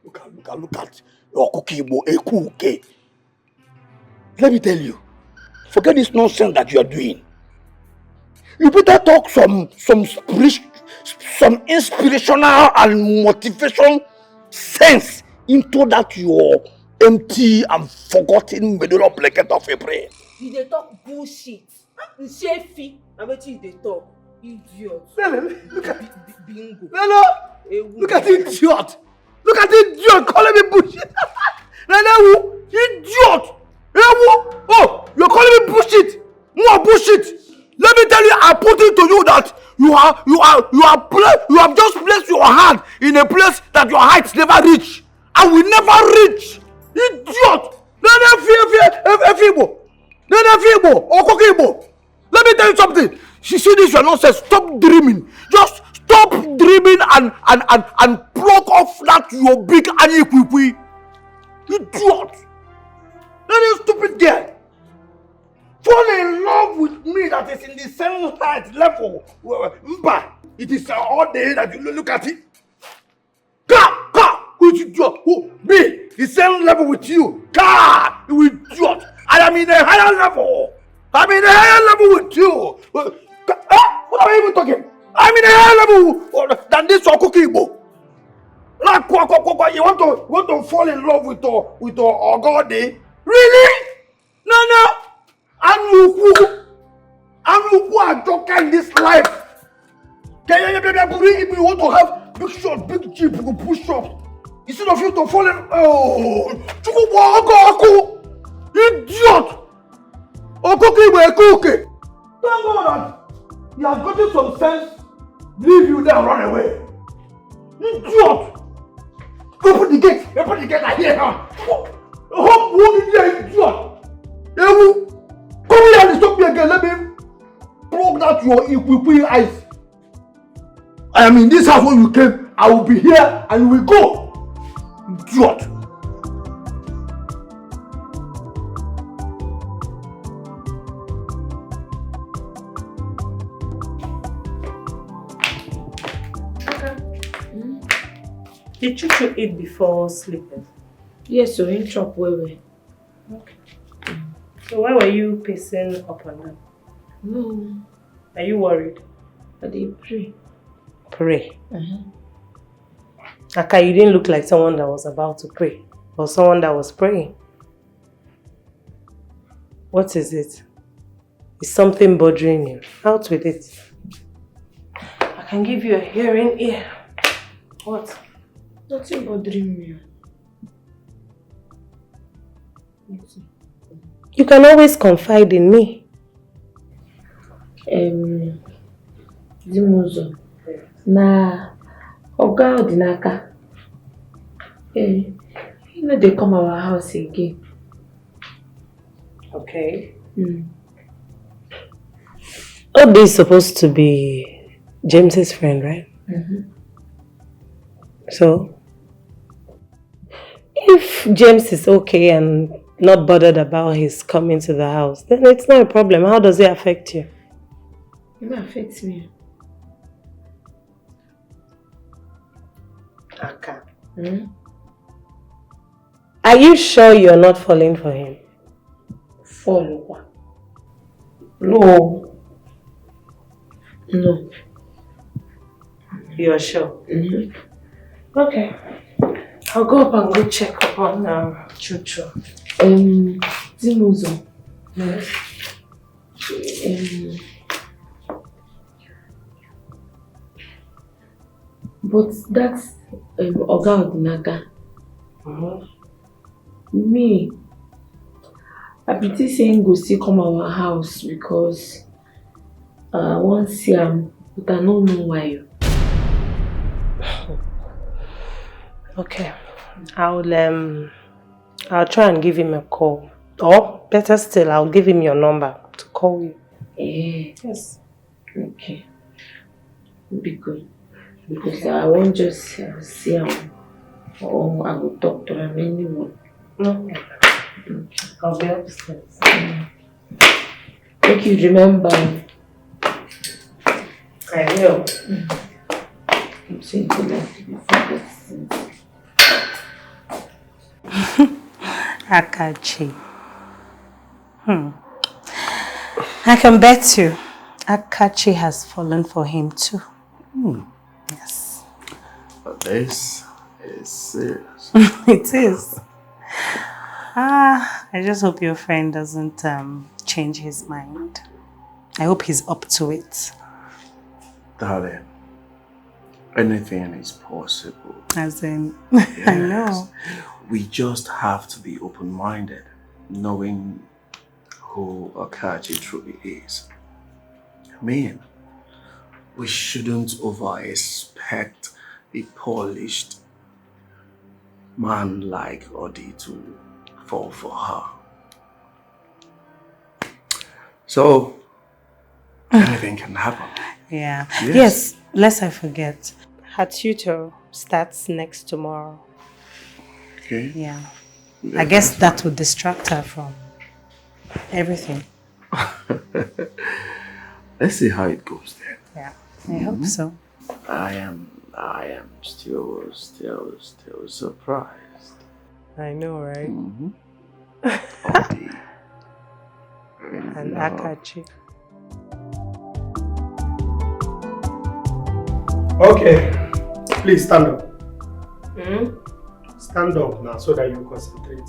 Look at, look at, look at your cookie Igbo, Ekuke. Let me tell you, forget this nonsense that you are doing. You better talk some some spirit, some inspirational and motivation sense into that your empty and forgotten medulla oblongata of a brain. You dey talk bullshit. Nshefi, na wetin you dey talk? Idiot. Lele, look at Bingo. Lele, look at idiot. Look at idiot calling me bullshit. Lele, who? Idiot. Ewu. Oh, you're calling me bullshit. More bullshit. Let me tell you, I put it to you that you are you are you are pla- you have just placed your hand in a place that your height never reach. I will never reach. Idiot. Lele, Efi Efi Efi Igbo. Lele, Efi Igbo. Okoko Igbo. Let me tell you something. You see this your nonsense. Stop dreaming. Just stop dreaming and and and and pluck off that your big anikwikwi. Idiot. That is stupid girl. fall in love with me that is in the same height level. Mba, it is all day that you look at it. Ka, ka, which idiot? Who? Me, the same level with you. Ka, you idiot. I am in a higher level. I'm in a higher level with you. Uh, ka, eh? What am I even talking? I'm in a higher level, uh, than this Okuki Igbo. Like, kwa, kwa, kwa, kwa, you want to, want to fall in love with, uh, with, uh, Ogode? Really? No, no. Anukwu, Anukwu Ajoka in this life. Kenya, you want to have big shop, big jeep, you go push up. Instead of you to fall in, oh, Chukwu Ogo Oku, idiot. Okuki Igbo Ekuke. Thank God that you have gotten some sense. Leave you there and run away. Idiot. Open the gate. Open the gate. I hear her. Home woman here, idiot. Ewu. Come here and stop me again. Let me plug that your ikwikwi eyes. I am in this house when you came. I will be here and you will go. Idiot. Did Chuchu eat before sleeping? Yes, so him chop well well. Okay. So why were you pacing up and down? No. Are you worried? I dey pray. Pray. Uh-huh. Aka, you didn't look like someone that was about to pray or someone that was praying. What is it? Is something bothering you? Out with it. I can give you a hearing ear. What? Nothing bothering me. Nothing. You can always confide in me. Um, Dimuzo, na Oga Odinaka. Eh, he no dey come our house again. Okay. Mm. Obi is supposed to be James's friend, right? Mm-hmm. So, if James is okay and not bothered about his coming to the house, then it's not a problem. How does it affect you? It affects me. Aka. Hmm? Are you sure you're not falling for him? Fall what? No. No. You're sure? Mm-hmm. Okay. I'll go up and go check up on um, Chuchu. Um, Dimuzo. Yes. Um, but that's um, Oga Odinaka. Mm-hmm. Me, I be think say him go still come our house because uh, I wan see am, but I no know why. Okay, I'll um, I'll try and give him a call, or better still, I'll give him your number to call you. Eh. Yes. Okay. Because because I wan just uh, see am or I go talk to am anyway. No problem. I'll be upstairs. Mm. Make you remember. I will. Mm. I'm saying to like to be forget things. Akachi. Hmm. I can bet you Akachi has fallen for him too. Hmm. Yes. But this is serious. It is. Ah, I just hope your friend doesn't um, change his mind. I hope he's up to it. Darling, anything is possible. As in, yes. I know. We just have to be open-minded, knowing who Akachi truly is. I mean, we shouldn't over-expect a polished man like Odi to fall for her. So, anything can happen. Yeah. Yes. Yes, lest I forget. Her tutor starts next tomorrow. Okay. Yeah. I guess that would distract her from everything. Let's see how it goes then. Yeah, I hope so. I am I am still still still surprised. I know, right? Mm-hmm. And Akachi. Okay, please stand up. Mm? Stand up now so that you concentrate.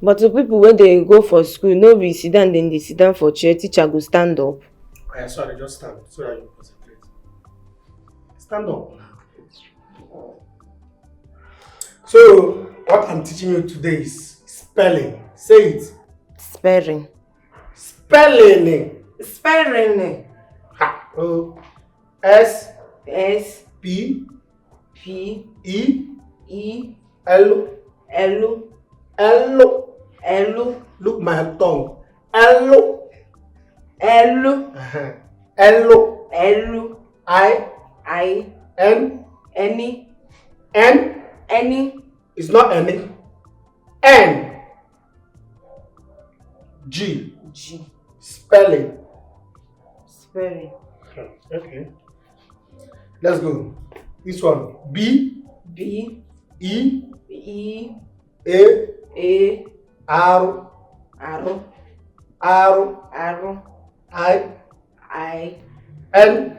But to people when they go for school, no be sit down, then they sit down for chair. Teacher go stand up. Uh, sorry, just stand so that you concentrate. Stand up now. So, what I'm teaching you today is spelling. Say it. Spelling. Spelling. Spelling. Ha. Oh. S S P P E E L L L. L. Look my tongue. L. L. Uh-huh. L L. I I. N Any. N. Any. It's not any. N G. G. Spelling. Spelling. Okay. Let's go. This one. B B. E E. A A. R R. R R. I I. N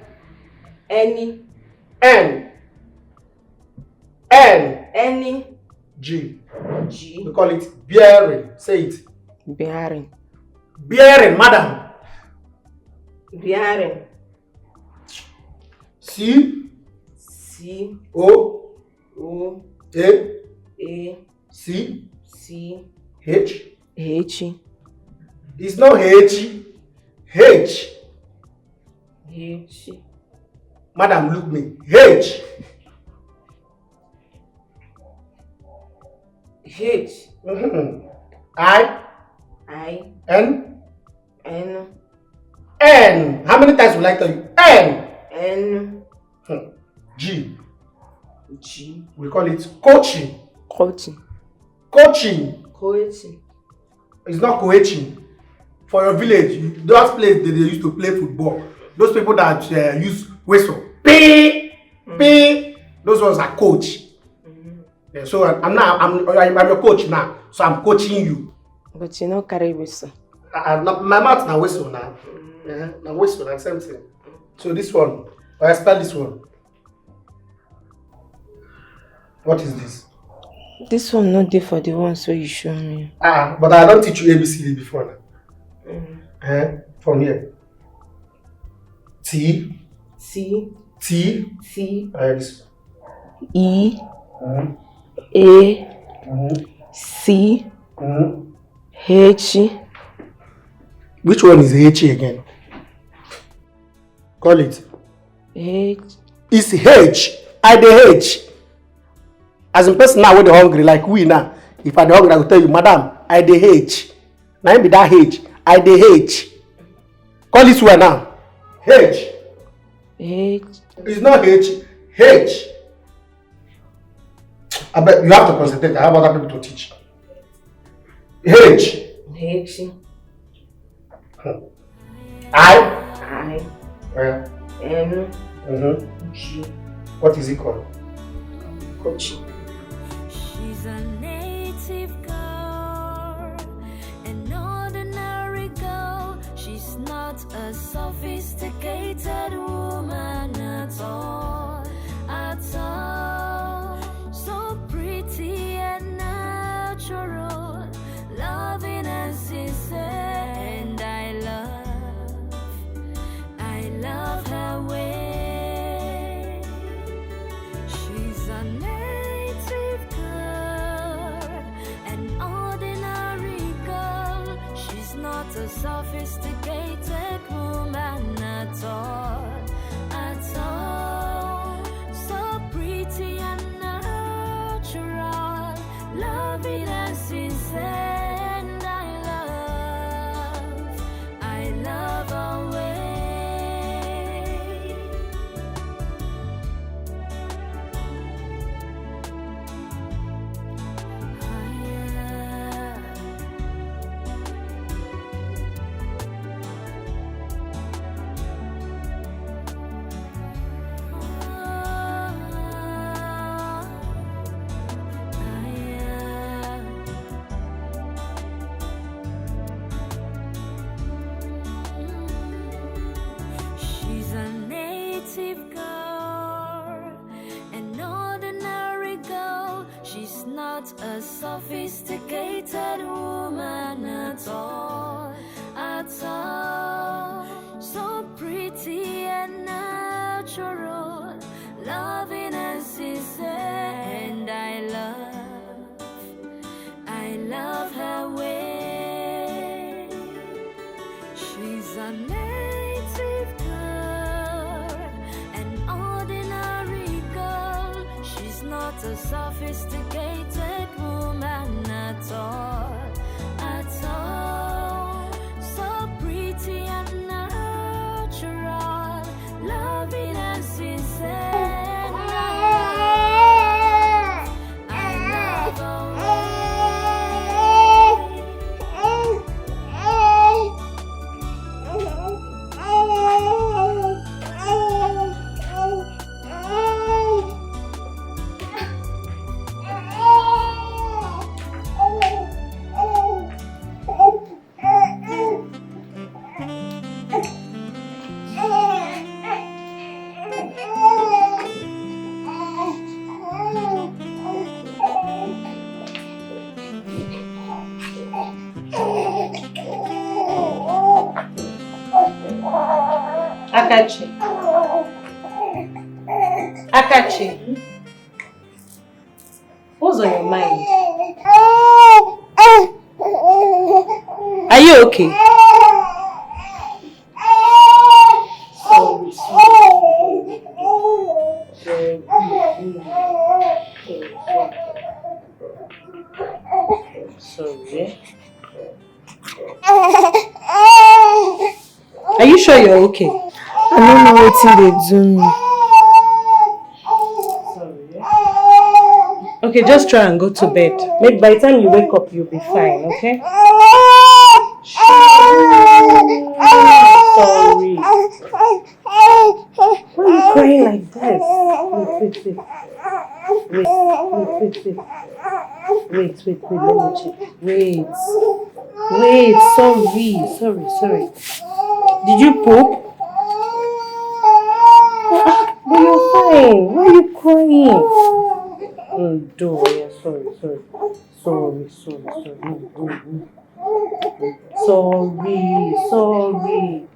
Any. N N Any. G. G. We call it bearing. Say it. Bearing. Bearing, madam. Bearing. C C. O O. A A. C C. H. H. It's not H. H. H. Madam, look me. H H. Mhm. I I. N N. N. How many times will I tell you? N. N. Hmm. G. G. We call it coaching. Coaching. Coaching. Coaching. It's not coaching. For your village, you, those places they, they used to play football. Those people that uh, use whistle, pee, pee. Those ones are coach. Yeah, so I'm, I'm not. I'm, I'm your coach now. So I'm coaching you. But you no carry whistle. I, I, na- my mouth na whistle now. Uh-huh. Na whistle na same thing. So this one, I spell this one. What is this? This one not there for the ones so you show me. Ah, but I don't teach you A B C D before now. Eh? From here. T T. T. T. Uh, this. E Mhm. A Mhm. C Mhm. H. Which one is H again? Call it. H. It's H. I dey H. As in person now when they hungry like we now. If I dey hungry, I go tell you, madam, I dey H. Now be that H. I dey H. Call this one now. H. H. It's not H. H. I bet you have to concentrate. I have other people to teach. H. H. I. I. Uh, N. mhm. G. What is it called? Coaching. She's a native girl, an ordinary girl. She's not a sophisticated woman at all, at all. So pretty and natural, loving and sincere, and I love I love her way. She's a native girl, an ordinary girl. She's not a sophisticated woman at all, at all. So pretty and natural, loving and sincere, and I love I love our way. A sophisticated woman at all, at all. So pretty and natural, loving and sincere, and I love, I love her way. She's a native girl, an ordinary girl. She's not a sophisticated woman at all, at all. So pretty and natural, loving and sincere. I love her way. Akachi. Akachi. What's on your mind? Are you okay? Sorry, sorry. Sorry. Sorry. Are you sure you're okay? I don't know wetin dey do me. Sorry. Okay, just try and go to bed. Maybe by the time you wake up, you'll be fine, okay? Sorry. Why are you crying like this? Wait, wait, wait. Wait, wait, wait, wait. Wait, wait, wait. Let me check. Wait. Wait, sorry, sorry, sorry. Did you poop? Ah, but you're fine. Why are you crying? Oh, do, yeah, sorry, sorry. Sorry, sorry, sorry. No, no, no. Sorry, sorry.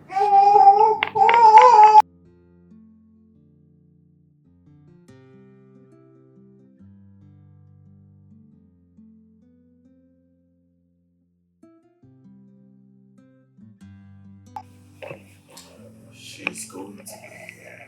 She's going to be here.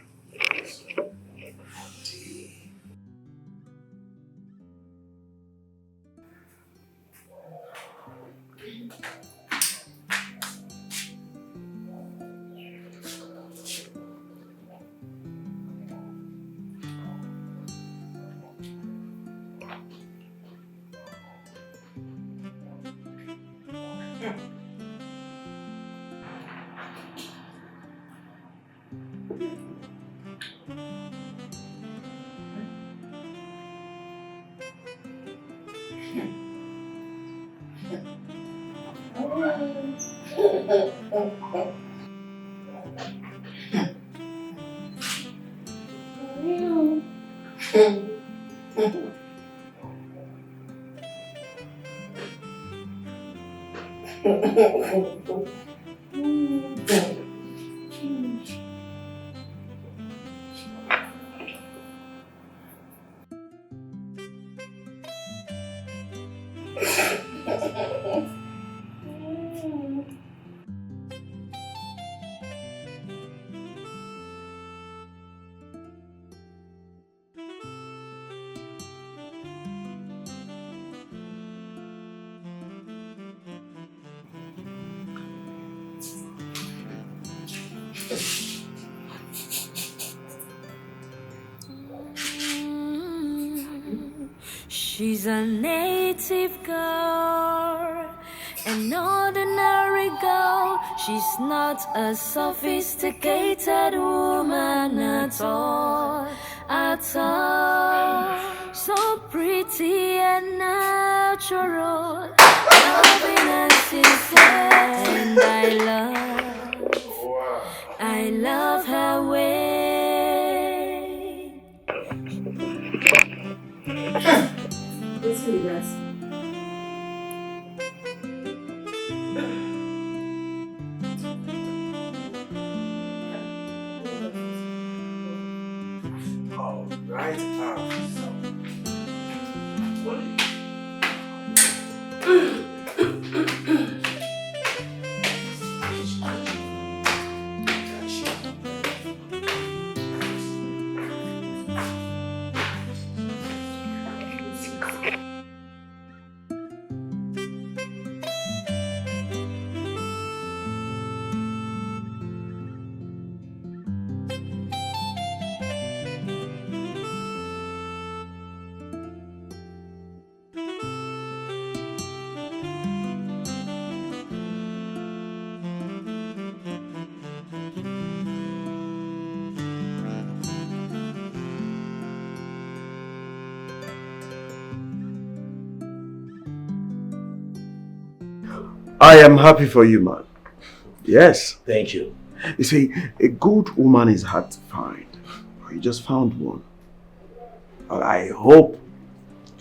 She's a native girl, an ordinary girl. She's not a sophisticated woman at all, at all. So pretty and natural, loving and sincere, and I love, I love her way. Wetin be Right. I am happy for you, man. Yes. Thank you. You see, a good woman is hard to find. You just found one. I hope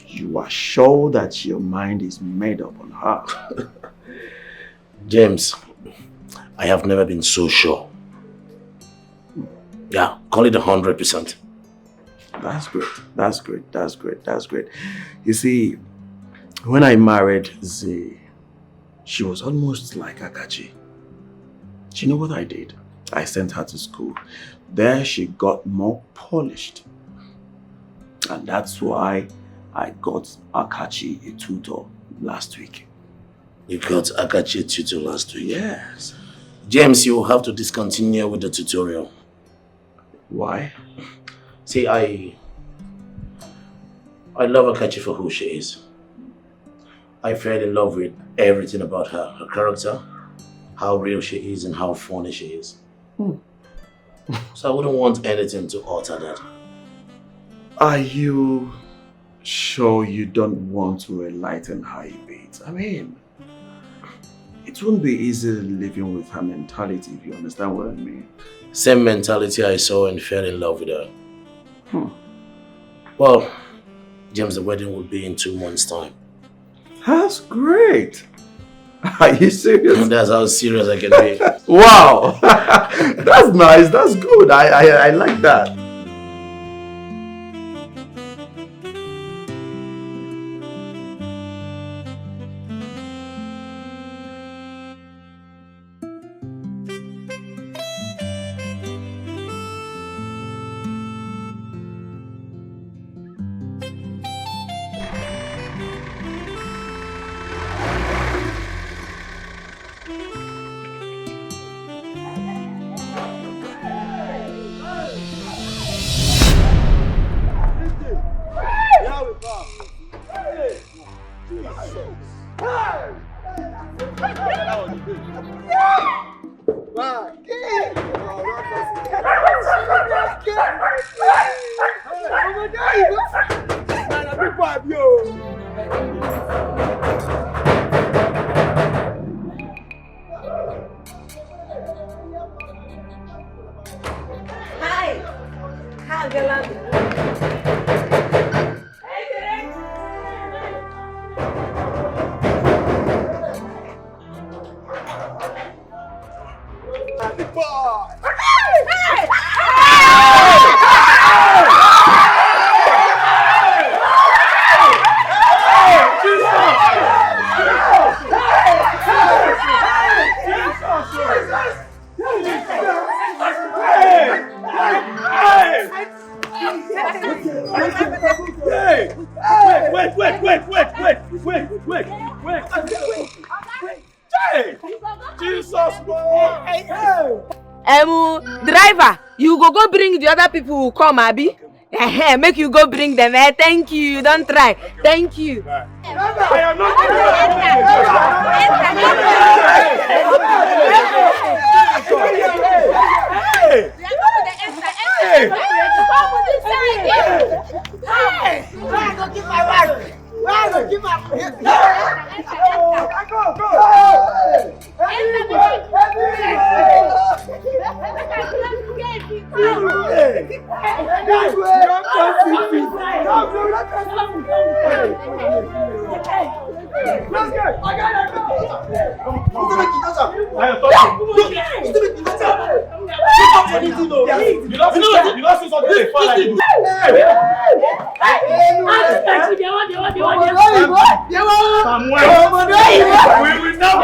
you are sure that your mind is made up on her. James, I have never been so sure. Yeah, call it a hundred percent. That's great. That's great. That's great. That's great. You see, when I married Z, she was almost like Akachi. Do you know what I did? I sent her to school. There she got more polished. And that's why I got Akachi a tutor last week. You got Akachi a tutor last week? Yes. James, you will have to discontinue with the tutorial. Why? See, I I love Akachi for who she is. I fell in love with everything about her, her character, how real she is, and how funny she is. Hmm. So I wouldn't want anything to alter that. Are you sure you don't want to enlighten her a bit? I mean, it won't be easy living with her mentality, if you understand what I mean. Same mentality I saw and fell in love with her. Hmm. Well, James, the wedding will be in two months' time. That's great. Are you serious? That's how serious I can be. Wow. That's nice. That's good. I, I, I like that. Hi. Hi, Bella. Hey! Wait, wait, wait, wait, wait, wait, wait, wait, wait, wait, wait, wait, wait, wait. Hey! Jesus, Lord! Hey! Emu, driver, you go go bring the other people who come, abi? Eh, make you go bring them. Eh, thank you. You don't try. Thank you. I am not. Hey! Hey! Hey! Where I go keep my wife? Where I go keep my wife? Go, go, go. You don't see, you don't see something they fall like this. Obodo oyibo. Palm wine. Obodo oyibo. We will not.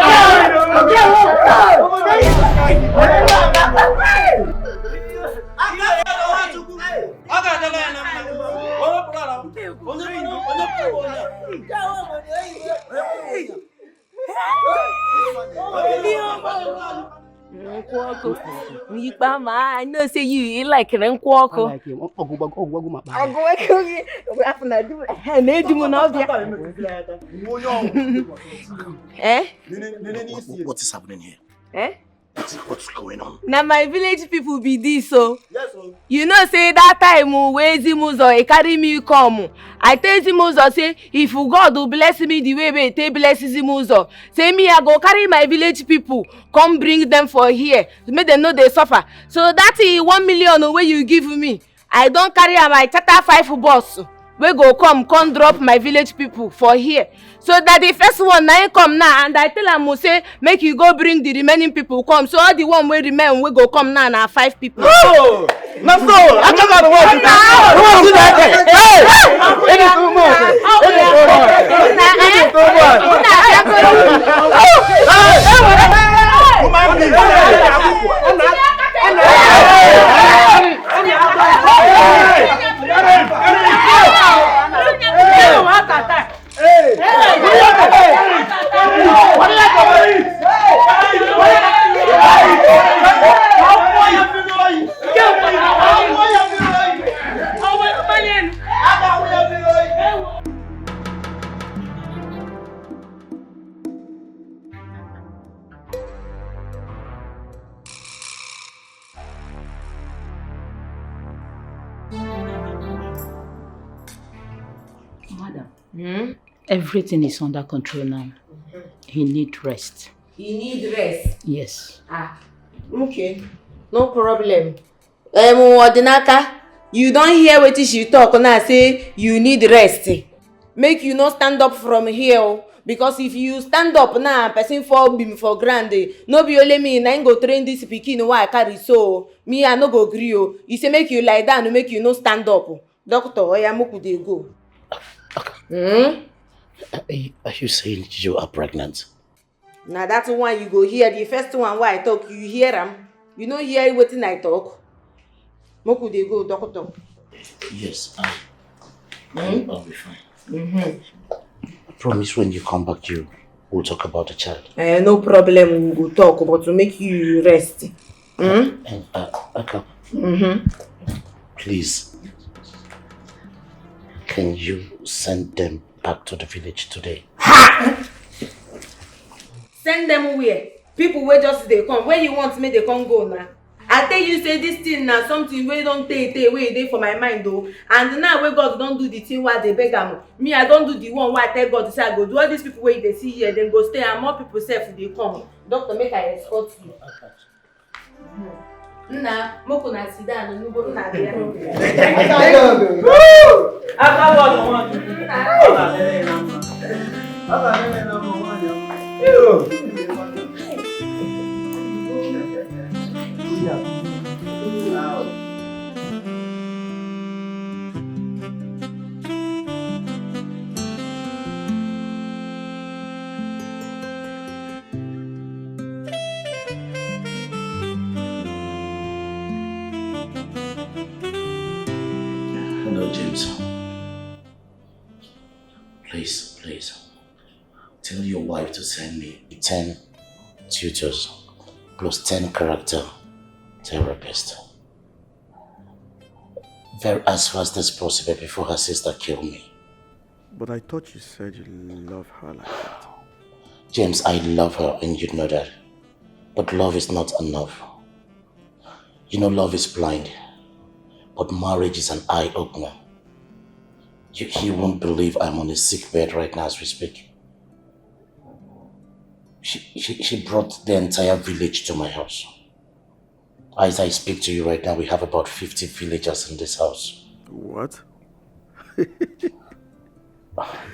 Nkwụ ọkụ. Ikpe ama, I know say you, you like nkwụ ọkụ. I like him. Ọgwụ gbago, ọgwụ gbago ma kpaa. Ọgwụ nwoke oge, afọ na di m. Ehe, na-edu m n'ọbịa. Eh? What, what is happening here? Eh? What, what's going on? Na my village people be this o. Yes o. You know say that time o, wey Ezimuzo e carry me come, I tell Ezimuzo say if God will bless me the way wey e take bless Ezimuzo, say me I go carry my village people come bring them for here, make them no dey suffer. So that eh, one million wey you give me, I don carry am, I charter five bus wey go come, come drop my village people for here. So that the first one na him come now, and I tell am say make you go bring the remaining people come. So all the one wey remain wey go come now na five people. Oh! Na so, I come out the world. Hey! It is too much. It is too much. It is too much. Human being. Madam, hmm? Everything is under control now. He need rest. He need rest? Yes. Ah, okay. No problem. Um, Odinaka, you don hear wetin she talk now, say you need rest. Make you no stand up from here o, because if you stand up now, person fall beam for ground, eh, no be only me na him go train this pikin wey I carry so. Me, I no go gree o. He say make you lie down, make you no stand up. Doctor, oya, make we dey go. Hmm? Are you, are you saying you are pregnant? Na that one you go hear, the first one wey I talk, you hear am? You no hear wetin I talk? Make we dey go, doctor. Yes, I, I, I'll be fine. Mm-hmm. I promise when you come back, you will talk about the child. Eh, no problem, we go talk, but to make you rest. Mm? And, uh, Aka, mm-hmm, please, can you send them back to the village today? Ha! Send them where? People wey just dey come. Where you want me they come go now? I tell you say this thing na something wey don tey tey wey e dey for my mind o. And now wey God don do the thing wey I dey beg am, me I don do the one wey I tell God say I go do. All these people wey you dey see here, dem go stay and more people sef dey come. Doctor, make I escort you. Nna, make una sit down, unu go, nna, there. After one, one. Nna. Hello, James. Please, please, tell your wife to send me ten tutors plus ten character therapists. Very as fast as possible before her sister kill me. But I thought you said you love her like that. James, I love her and you know that. But love is not enough. You know love is blind, but marriage is an eye-opener. You, you won't believe I'm on a sick bed right now as we speak. She, she, she brought the entire village to my house. As I speak to you right now, we have about fifty villagers in this house. What?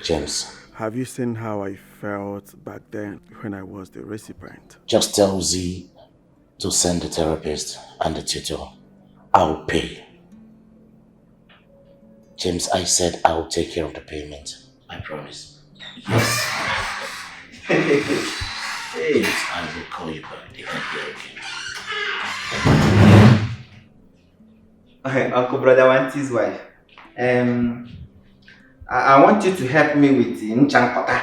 James. Have you seen how I felt back then when I was the recipient? Just tell Z to send the therapist and the tutor. I'll pay. James, I said I will take care of the payment. I promise. Yes. Hey, I will call you back. They can hear again. Uncle Brother Wanti's wife. Um, I, I want you to help me with Nchankota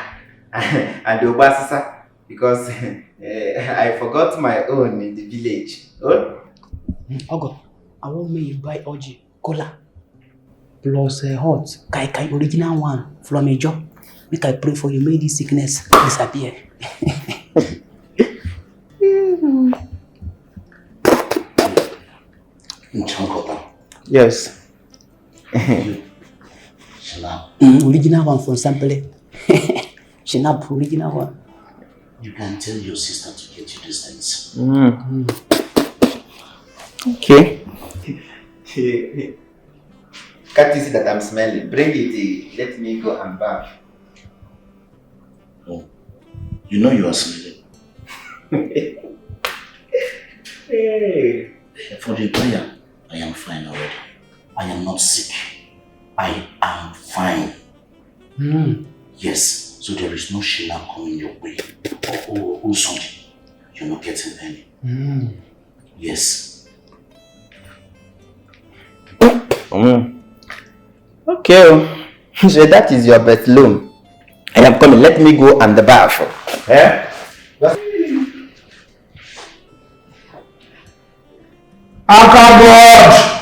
and Obasasa because eh, I forgot my own in the village. Oh? Ogo, I want me you buy Oji, cola, plus uh, hot, kai kai original one from a job. Make I pray for you, may this sickness disappear. Nchankota. Yes. Shinap. Mm, original one from Sampele. Shinap, original one. You can tell your sister to get you these things. Mm. Mm. Okay. Can't you see that I'm smelling? Bring it. Let me go and bath. Oh, you know you are smelling. Hey. For the prayer, I am fine already. I am not sick. I am fine. Mm. Yes, so there is no Sheila coming your way. Or, or, or something. You're not getting any. Mm. Yes. Mm. Okay. So that is your bedroom. I am coming. Let me go and bath. Eh? Akabod!